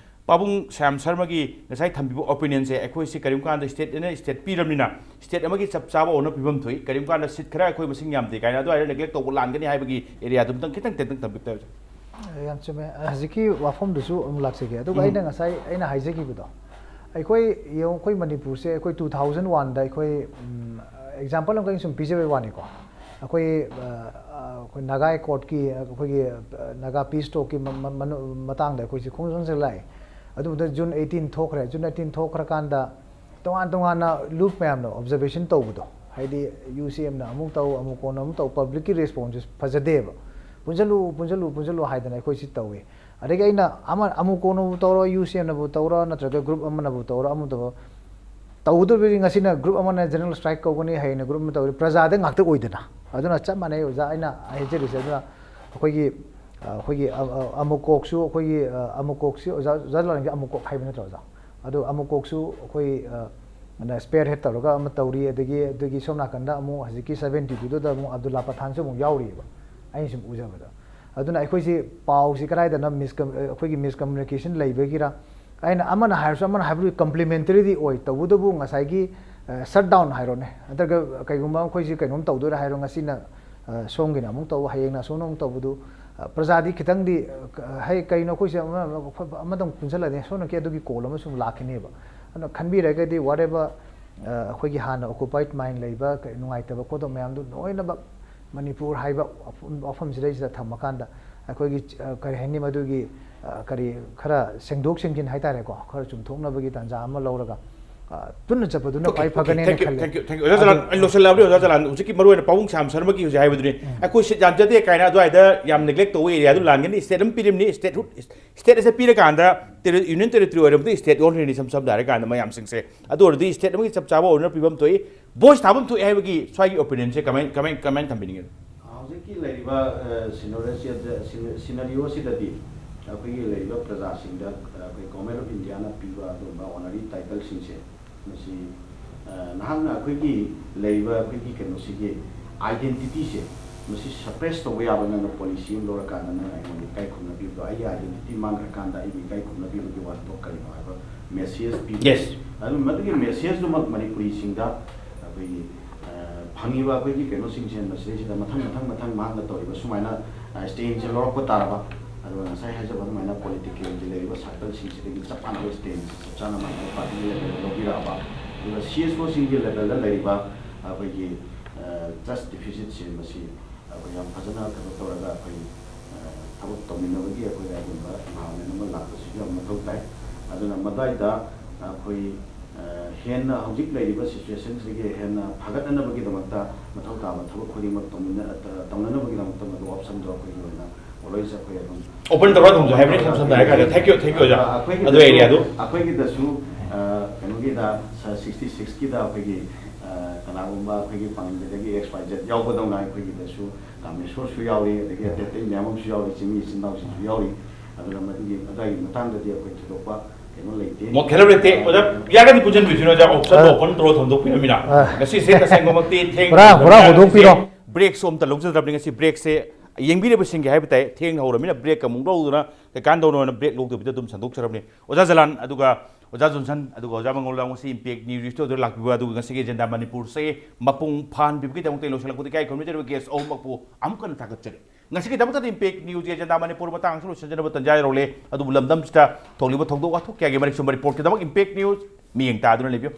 ꯄꯥꯕꯨꯡ ꯁ꯭ꯌꯥꯝ ꯁꯔꯃꯒꯤ ꯉꯁꯥꯏ ꯊꯝꯕꯤꯕ opinion ꯁꯦ ꯑꯩꯈꯣꯏꯁꯤ ꯀꯔꯤꯒꯨꯝꯕ ꯀꯥꯟꯗ state ꯑꯅ state ꯄꯤꯔꯕꯅꯤꯅ, state ꯑꯃꯒꯤ ꯆꯞ ꯆꯥꯕ ꯑꯣꯏꯅ ꯄꯤꯐꯝ ꯊꯣꯛꯏ꯫ ꯀꯔꯤꯒꯨꯝꯕ ꯀꯥꯟꯗ seat ꯈꯔ ꯑꯩꯈꯣꯏ ꯃꯁꯤꯡ ꯌꯥꯝꯗꯦ ꯀꯥꯏꯅ ꯑꯗꯨꯋꯥꯏꯗ neglect ꯇꯧꯕ ꯂꯥꯟꯒꯅꯤ ꯍꯥꯏꯕꯒꯤ area ꯗꯨꯝꯇꯪ ꯈꯤꯇꯪ ꯇꯦꯟꯇꯛ ꯊꯝꯕꯤꯕ ꯇꯥꯏ, ꯑꯣꯖꯥ꯫ ꯌꯥꯝ ꯆꯨꯝꯃꯦ꯫ ꯍꯧꯖꯤꯛꯀꯤ ꯋꯥꯐꯝꯗꯨꯁꯨ ꯑꯃꯨꯛ ꯂꯥꯛꯆꯒꯦ꯫ ꯑꯗꯨꯒ ꯑꯩꯅ ꯉꯁꯥꯏ ꯑꯩꯅ ꯍꯥꯏꯖꯈꯤꯕꯗꯣ, ꯑꯩꯈꯣꯏ ꯌꯦꯡꯉꯨ, ꯑꯩꯈꯣꯏ ꯃꯅꯤꯄꯨꯔꯁꯦ ꯑꯩꯈꯣꯏ two thousand one ꯗ ꯑꯩꯈꯣꯏ, ꯎꯝ, example ꯑꯃꯈꯛ ꯁꯨꯝ ꯄꯤꯖꯕꯩ ꯋꯥꯅꯤꯀꯣ꯫ ꯑꯩꯈꯣꯏ, ꯑ, ꯑ, ꯑꯩꯈꯣꯏ ꯅꯥꯒꯥ accord ꯀꯤ, ꯑꯩꯈꯣꯏꯒꯤ, ꯑ, ꯅꯥꯒꯥ peace talk ꯀꯤ ꯃ-, ꯃ-, ꯃꯅꯨ-, ꯃꯇꯥꯡꯗ ꯑꯩꯈꯣꯏꯁꯦ ꯈꯣꯡꯖꯪꯁꯦ ꯂꯥꯛꯑꯦ꯫ ꯑꯗꯨ ꯃꯇꯨꯡꯗ June eighteen ꯊꯣꯛꯈ꯭ꯔꯦ꯫ June eighteen ꯊꯣꯛꯈ꯭ꯔꯀꯥꯟꯗ ꯇꯣꯉꯥꯟ ꯇꯣꯉꯥꯟꯅ ꯂꯨꯞ ꯃꯌꯥꯝꯅ observation ꯇꯧꯕꯗꯣ, ꯍꯥꯏꯗꯤ UCM ꯅ ꯑꯃꯨꯛ ꯇꯧ, ꯑꯃꯨꯛꯀꯣꯟꯅ ꯑꯃꯨꯛ ꯇꯧ, public ꯀꯤ response ꯁꯦ ꯐꯖꯗꯦꯕ꯫ ꯄꯨꯟꯁꯤꯜꯂꯨ, ꯄꯨꯟꯁꯤꯜꯂꯨ, ꯄꯨꯟꯁꯤꯜꯂꯨ ꯍꯥꯏꯗꯅ ꯑꯩꯈꯣꯏꯁꯤ ꯇꯧꯏ꯫ ꯑꯗꯒꯤ ꯑꯩꯅ ꯑꯃ, ꯑꯃꯨꯛꯀꯣꯟꯅꯕꯨ ꯇꯧꯔꯣ, UCM ꯅꯕꯨ ꯇꯧꯔꯣ, ꯅꯠꯇ꯭ꯔꯒ group ꯑꯃꯅꯕꯨ ꯇꯧꯔꯣ, ꯑꯃ ꯇꯧꯔꯣ, ꯇꯧꯒꯗꯧꯔꯤꯕꯗꯤ ꯉꯁꯤꯅ group ꯑꯃꯅ general strike ꯀꯧꯒꯅꯤ, ꯍꯌꯦꯡꯅ group ꯑꯃ ꯇꯧꯒꯅꯤ, ꯄ꯭ꯔꯖꯥꯗ ꯉꯥꯛꯇ ꯑꯣꯏꯗꯅ꯫ ꯑꯗꯨꯅ ꯆꯞ ꯃꯥꯟꯅꯩ ꯑꯣꯖꯥ ꯑꯩꯅ ꯍꯥꯏꯖꯔꯤꯁꯦ꯫ ꯑꯗꯨꯅ ꯑꯩꯈꯣꯏꯒꯤ, ꯑ, ꯑꯩꯈꯣꯏꯒꯤ ꯑ-, ꯑ-, ꯑꯃꯨꯛꯀꯣꯛꯁꯨ ꯑꯩꯈꯣꯏꯒꯤ, ꯑ, ꯑꯃꯨꯛꯀꯣꯛꯁꯤ ꯑꯣꯖꯥ, ꯑꯣꯖꯥ ꯂꯥꯟꯒꯤ ꯑꯃꯨꯛꯀꯣꯛ ꯍꯥꯏꯕ ꯅꯠꯇ꯭ꯔꯣ ꯑꯣꯖꯥ? ꯑꯗꯣ ꯑꯃꯨꯛꯀꯣꯛꯁꯨ ꯑꯩꯈꯣꯏ, ꯑ, ꯑꯅ spearhead ꯇꯧꯔꯒ ꯑꯃ ꯇꯧꯔꯤ꯫ ꯑꯗꯒꯤ, ꯑꯗꯒꯤ ꯁꯣꯝ ꯅꯥꯀꯟꯗ ꯑꯃꯨꯛ ꯍꯧꯖꯤꯛꯀꯤ seventy two ꯗꯨꯗ ꯑꯃꯨꯛ ꯑꯕꯗꯨꯜꯂꯥ ꯄꯊꯥꯟꯁꯨ ꯑꯃꯨꯛ ꯌꯥꯎꯔꯤꯑꯕ, ꯑꯩꯅ ꯁꯨꯝ ꯎꯖꯕꯗ꯫ ꯑꯗꯨꯅ ꯑꯩꯈꯣꯏꯁꯤ ꯄꯥꯎꯁꯤ ꯀꯗꯥꯏꯗꯅ miscom-, ꯑꯩꯈꯣꯏꯒꯤ miscommunication ꯂꯩꯕꯒꯤꯔ, ꯑꯩꯅ ꯑꯃꯅ ꯍꯥꯏꯔꯁꯨ ꯑꯃꯅ ꯍꯥꯏꯕꯗꯨ complementary ꯗꯤ ꯑꯣꯏ꯫ ꯇꯧꯕꯇꯕꯨ ꯉꯁꯥꯏꯒꯤ, ꯑ, shutdown ꯍꯥꯏꯔꯣꯅꯦ, ꯅꯠꯇ꯭ꯔꯒ ꯀꯩꯒꯨꯝꯕ ꯑꯩꯈꯣꯏꯁꯤ ꯀꯩꯅꯣꯝ ꯇꯧꯗꯣꯏꯔꯥ ꯍꯥꯏꯔꯣ, ꯉꯁꯤꯅ, ꯑ, ꯁꯣꯝꯒꯤꯅ ꯑꯃꯨꯛ ꯇꯧ, ꯍꯌꯦꯡꯅ ꯑꯁꯣꯝꯅ ꯑꯃꯨꯛ ꯇꯧꯕꯗꯨ, ꯑ, ꯄ꯭ꯔꯖꯥꯗꯤ ꯈꯤꯇꯪꯗꯤ, ꯑ, ꯍꯩ, ꯀꯩꯅꯣ ꯑꯩꯈꯣꯏꯁꯦ ꯑꯃ-, ꯑꯃ-, ꯑꯃꯗꯪ ꯄꯨꯟꯁꯤꯜꯂꯗꯤ ꯁꯣꯝꯅꯀꯤ ꯑꯗꯨꯒꯤ call ꯑꯃꯁꯨ ꯂꯥꯛꯈꯤꯅꯦꯕ꯫ ꯑꯗꯨꯅ ꯈꯟꯕꯤꯔꯒꯗꯤ whatever, ꯑ, ꯑꯩꯈꯣꯏꯒꯤ ꯍꯥꯟꯅ occupied mind ꯂꯩꯕ, ꯀ-, ꯅꯨꯡꯉꯥꯏꯇꯕ ꯈꯣꯠꯇꯕ ꯃꯌꯥꯝꯗꯨ ꯂꯣꯏꯅꯃꯛ ꯃꯅꯤꯄꯨꯔ ꯍꯥꯏꯕ ꯋꯥꯐꯝ, ꯋꯥꯐꯝꯁꯤꯗꯩꯁꯤꯗ ꯊꯝꯃꯀꯥꯟꯗ ꯑꯩꯈꯣꯏꯒꯤ, ꯑ, ꯀꯔꯤ ꯍꯥꯏꯅꯤ, ꯃꯗꯨꯒꯤ, ꯑ, ꯀꯔꯤ ꯈꯔ ꯁꯦꯡꯗꯣꯛ ꯁꯦꯡꯖꯤꯟ ꯍꯥꯏꯇꯥꯔꯦꯀꯣ, ꯈꯔ ꯆꯨꯝꯊꯣꯛꯅꯕꯒꯤ ꯇꯥꯟꯖꯥ ꯑꯃ ꯂꯧꯔꯒ, ꯑ, ꯄꯨꯟꯅ ꯆꯠꯄꯗꯨꯅ ꯈ꯭ꯋꯥꯏ ꯐꯒꯅꯦꯅ ꯈꯜꯂꯦ꯫ Thank you, thank you. ꯑꯣꯖꯥ ꯖꯂꯥꯟ, ꯑꯗꯨ ꯑꯩ ꯂꯣꯏꯁꯤꯜꯂꯛꯑꯕꯅꯤ꯫ ꯑꯣꯖꯥ ꯖꯂꯥꯟ, ꯍꯧꯖꯤꯛꯀꯤ ꯃꯔꯨꯑꯣꯏꯅ ꯄꯥꯕꯨꯡ ꯁ꯭ꯌꯥꯝ ꯁꯔꯃꯒꯤ ꯍꯧꯖꯤꯛ ꯍꯥꯏꯕꯗꯨꯅꯤ꯫ ꯎꯝ꯫ ꯑꯩꯈꯣꯏ ꯁꯤꯠ ꯌꯥꯝꯖꯗꯦ ꯀꯥꯏꯅ ꯑꯗꯨꯋꯥꯏꯗ ꯌꯥꯝ neglect ꯇꯧꯕ areaꯗꯨ ꯂꯥꯟꯒꯅꯤ꯫ State ꯑꯃ ꯄꯤꯔꯤꯕꯅꯤ, statehood, state ꯑꯁꯦ ꯄꯤꯔꯀꯥꯟꯗ ꯇꯦꯔꯤ-, union territory ꯑꯣꯏꯔꯕꯗꯤ state ꯑꯣꯟꯈ꯭ꯔꯅꯤ, ꯏꯁꯝ ꯁꯝꯅ ꯍꯥꯏꯔꯀꯥꯟꯗ ꯃꯌꯥꯝꯁꯤꯡꯁꯦ꯫ ꯑꯗꯨ ꯑꯣꯏꯔꯗꯤ state ꯑꯃꯒꯤ ꯆꯞ ꯆꯥꯕ owner ꯄꯤꯐꯝ ꯊꯣꯛꯏ, voice ꯊꯥꯐꯝ ꯊꯣꯛꯏ ꯍꯥꯏꯕꯒꯤ ꯁ꯭ꯋꯥꯏꯒꯤ opinionꯁꯦ ꯀꯃꯥꯏ, ꯀꯃꯥꯏ, ꯀꯃꯥꯏꯅ ꯊꯝꯕꯤꯅꯤꯡꯉꯤ? ꯍꯧꯖꯤꯛꯀꯤ ꯂꯩꯔꯤꯕ, ꯑ, scenario-, scenario-ꯁꯤꯗꯗꯤ ꯑꯩꯈꯣꯏꯒꯤ ꯂꯩꯔꯤꯕ ꯄ꯭ꯔꯖꯥꯁꯤꯡꯗ, ꯑ, ꯑꯩꯈꯣꯏ Government of Indiaꯅ ꯄꯤꯕ ꯑꯗꯨꯒꯨꯝꯕ honorary titleꯁꯤꯡꯁꯦ ꯃꯁꯤ, ꯑ, ꯅꯍꯥꯛꯅ ꯑꯩꯈꯣꯏꯒꯤ ꯂꯩꯔꯤꯕ ꯑꯩꯈꯣꯏꯒꯤ ꯀꯩꯅꯣꯁꯤꯒꯤ identityꯁꯦ ꯃꯁꯤ suppress ꯇꯧꯕ ꯌꯥꯕ ꯅꯪꯅ policy ꯑꯃ ꯂꯧꯔꯀꯥꯟꯗ ꯅꯪꯅ ꯑꯩꯉꯣꯟꯗ ꯏꯀꯥꯏ ꯈꯨꯝꯅꯕꯤꯕꯗꯣ, ꯑꯩꯒꯤ identity ꯃꯥꯡꯈ꯭ꯔꯀꯥꯟꯗ ꯑꯩꯕꯨ ꯏꯀꯥꯏ ꯈꯨꯝꯅꯕꯤꯕꯒꯤ ꯋꯥꯍꯟꯊꯣꯛ ꯀꯔꯤꯅꯣ ꯍꯥꯏꯕ message ꯄꯤꯕ꯫ Yes. ꯑꯗꯨ ꯃꯗꯨꯒꯤ messageꯗꯨꯃꯛ ꯃꯅꯤꯄꯨꯔꯤꯁꯤꯡꯗ ꯑꯩꯈꯣꯏꯒꯤ, ꯑ, ꯐꯪꯉꯤꯕ ꯑꯩꯈꯣꯏꯒꯤ ꯀꯩꯅꯣꯁꯤꯡꯁꯦ ꯃꯁꯤꯗꯩꯁꯤꯗ ꯃꯊꯪ, ꯃꯊꯪ, ꯃꯊꯪ ꯃꯍꯥꯛꯅ ꯇꯧꯔꯤꯕ ꯁꯨꯃꯥꯏꯅ, ꯑ, standꯁꯦ ꯂꯧꯔꯛꯄ ꯇꯥꯔꯕ, ꯑꯗꯨꯒ ꯉꯁꯥꯏ ꯍꯥꯏꯖꯕ ꯑꯗꯨꯃꯥꯏꯅ politicalꯒꯤ ꯂꯩꯔꯤꯕ circleꯁꯤꯡꯁꯤꯗꯒꯤ ꯆꯞ ꯃꯥꯟꯅꯕ standꯁꯦ ꯆꯞ ꯆꯥꯅ ꯃꯥꯒꯤ partyꯒꯤ levelꯗ ꯂꯧꯕꯤꯔꯛꯑꯕ, ꯑꯗꯨꯒ CSOꯁꯤꯡꯒꯤ levelꯗ ꯂꯩꯔꯤꯕ ꯑꯩꯈꯣꯏꯒꯤ, ꯑ, trust deficitꯁꯦ ꯃꯁꯤ ꯑꯩꯈꯣꯏ ꯌꯥꯝ ꯐꯖꯅ ꯀꯩꯅꯣ ꯇꯧꯔꯒ ꯑꯩꯈꯣꯏ, ꯑ, ꯊꯕꯛ ꯇꯧꯃꯤꯟꯅꯕꯒꯤ ꯑꯩꯈꯣꯏ ꯑꯗꯨꯝꯕ environment ꯑꯃ ꯂꯥꯛꯄꯁꯤꯁꯨ ꯌꯥꯝ ꯃꯊꯧ ꯇꯥꯏ꯫ ꯑꯗꯨꯅ ꯃꯗꯥꯏꯗ ꯑꯩꯈꯣꯏ, ꯑ, ꯍꯦꯟꯅ ꯍꯧꯖꯤꯛ ꯂꯩꯔꯤꯕ situationꯁꯤꯗꯒꯤ ꯍꯦꯟꯅ ꯐꯒꯠꯅꯅꯕꯒꯤꯗꯃꯛꯇ ꯃꯊꯧ ꯇꯥꯕ ꯊꯕꯛ ꯈꯨꯗꯤꯡꯃꯛ ꯇꯧꯃꯤꯟꯅ-, ꯑ, ꯇꯧꯅꯅꯕꯒꯤꯗꯃꯛꯇ ꯃꯗꯨ optionꯗꯣ ꯑꯩꯈꯣꯏꯒꯤ ꯑꯣꯏꯅ always ꯑꯩꯈꯣꯏ ꯑꯗꯨꯝ open ꯇꯧꯔ ꯊꯝꯖꯧ ꯍꯥꯏꯕꯅꯤ, ꯏꯁꯝ ꯁꯝꯅ ꯍꯥꯏꯔꯀꯥꯟꯗ꯫ Thank you, thank you, ꯑꯣꯖꯥ꯫ ꯑꯩꯈꯣꯏꯒꯤꯗꯁꯨ, ꯑꯗꯨ areaꯗꯨ꯫ ꯑꯩꯈꯣꯏꯒꯤꯗꯁꯨ, ꯑ, ꯀꯩꯅꯣꯒꯤꯗ, ꯁ-, sixty sixꯀꯤꯗ ꯑꯩꯈꯣꯏꯒꯤ, ꯑ, ꯀꯅꯥꯒꯨꯝꯕ ꯑꯩꯈꯣꯏꯒꯤ ꯄꯥꯡꯒꯜꯗꯒꯤ X Y Z ꯌꯥꯎꯕꯗꯧꯅ ꯑꯩꯈꯣꯏꯒꯤꯗꯁꯨ ꯀꯥꯃꯦꯁꯣꯔꯁꯨ ꯌꯥꯎꯔꯤ, ꯑꯗꯒꯤ ꯑꯇꯩ ꯑꯇꯩ ꯃꯌꯥꯝ ꯑꯃꯁꯨ ꯌꯥꯎꯔꯤ, ꯆꯤꯡꯃꯤ ꯏꯆꯤꯟ ꯏꯅꯥꯎꯁꯤꯡꯁꯨ ꯌꯥꯎꯔꯤ꯫ ꯑꯗꯨꯅ ꯃꯗꯨꯒꯤ, ꯑꯗꯨꯒꯤ ꯃꯇꯥꯡꯗꯗꯤ ꯑꯩꯈꯣꯏ ꯊꯣꯏꯗꯣꯛꯄ ꯀꯩꯅꯣ ꯂꯩꯇꯦ꯫ ꯃꯣ-, ꯈꯦꯠꯅꯕ ꯂꯩꯇꯦ꯫ ꯑꯣꯖꯥ, ꯌꯥꯔꯒꯗꯤ ꯄꯨꯟꯁꯤꯟꯕꯤꯁꯤꯅ, ꯑꯣꯖꯥ, option ꯑ, open ꯇꯧꯔ ꯊꯝꯗꯣꯛꯄꯤꯔꯝꯃꯤꯅ꯫ ꯑ꯫ ꯉꯁꯤꯁꯦ ꯇꯁꯦꯡꯃꯛꯇꯤ ꯊꯦꯡꯅ ꯄꯨꯔꯥ, ꯄꯨꯔꯥ ꯊꯝꯕ ꯍꯧꯗꯣꯛꯄꯤꯔꯣ꯫ Breakꯁꯨ ꯑꯝꯇ ꯂꯧꯖꯗ꯭ꯔꯕꯅꯤ ꯉꯁꯤ꯫ Breakꯁꯦ ꯌꯦꯡꯕꯤꯔꯤꯕꯁꯤꯡꯒꯤ ꯍꯥꯏꯕ ꯇꯥꯏ, ꯊꯦꯡꯅ ꯍꯧꯔꯃꯤꯅ break ꯑꯃꯨꯛ ꯂꯧꯗꯨꯅ ꯀꯩꯀꯥꯟꯗꯧꯅꯣꯅ break ꯂꯧꯗꯕꯤꯗ ꯑꯗꯨꯝ ꯁꯟꯗꯣꯛꯆꯔꯕꯅꯤ꯫ ꯑꯣꯖꯥ ꯖꯂꯥꯟ, ꯑꯗꯨꯒ ꯑꯣꯖꯥ ꯖꯣꯟꯁꯟ, ꯑꯗꯨꯒ ꯑꯣꯖꯥ ꯃꯪꯒꯣꯜꯗ ꯉꯁꯤ Impact News Studio ꯂꯥꯛꯄꯤꯕ, ꯑꯗꯨꯒ ꯉꯁꯤꯒꯤ Agenda ꯃꯅꯤꯄꯨꯔꯁꯦ ꯃꯄꯨꯡ ꯐꯥꯍꯟꯕꯤꯕꯒꯤꯗꯃꯛꯇ ꯂꯣꯏꯁꯤꯜꯂꯛꯄꯗ ꯏꯀꯥꯏ ꯈꯨꯝꯅꯖꯔꯤꯕ guest ꯑꯍꯨꯝꯃꯛꯄꯨ ꯑꯃꯨꯛꯀ ꯍꯟꯅ ꯊꯥꯒꯠꯆꯔꯤ꯫ ꯉꯁꯤꯒꯤꯗꯃꯛꯇꯗꯤ Impact Newsꯀꯤ Agenda ꯃꯅꯤꯄꯨꯔ ꯃꯇꯥꯡ ꯑꯁꯤꯗ ꯂꯣꯏꯁꯤꯟꯖꯅꯕ ꯇꯟꯖꯥ ꯌꯧꯔꯛꯂꯦ꯫ ꯑꯗꯨꯕꯨ ꯂꯝꯗꯝꯁꯤꯗ ꯊꯣꯛꯂꯤꯕ ꯊꯧꯗꯣꯛ ꯋꯥꯊꯣꯛ ꯀꯌꯥꯒꯤ ꯃꯔꯤꯛ ꯆꯨꯝꯕ reportꯀꯤꯗꯃꯛ Impact News ꯃꯤꯠꯌꯦꯡ ꯇꯥꯗꯨꯅ ꯂꯩꯕꯤꯌꯨ꯫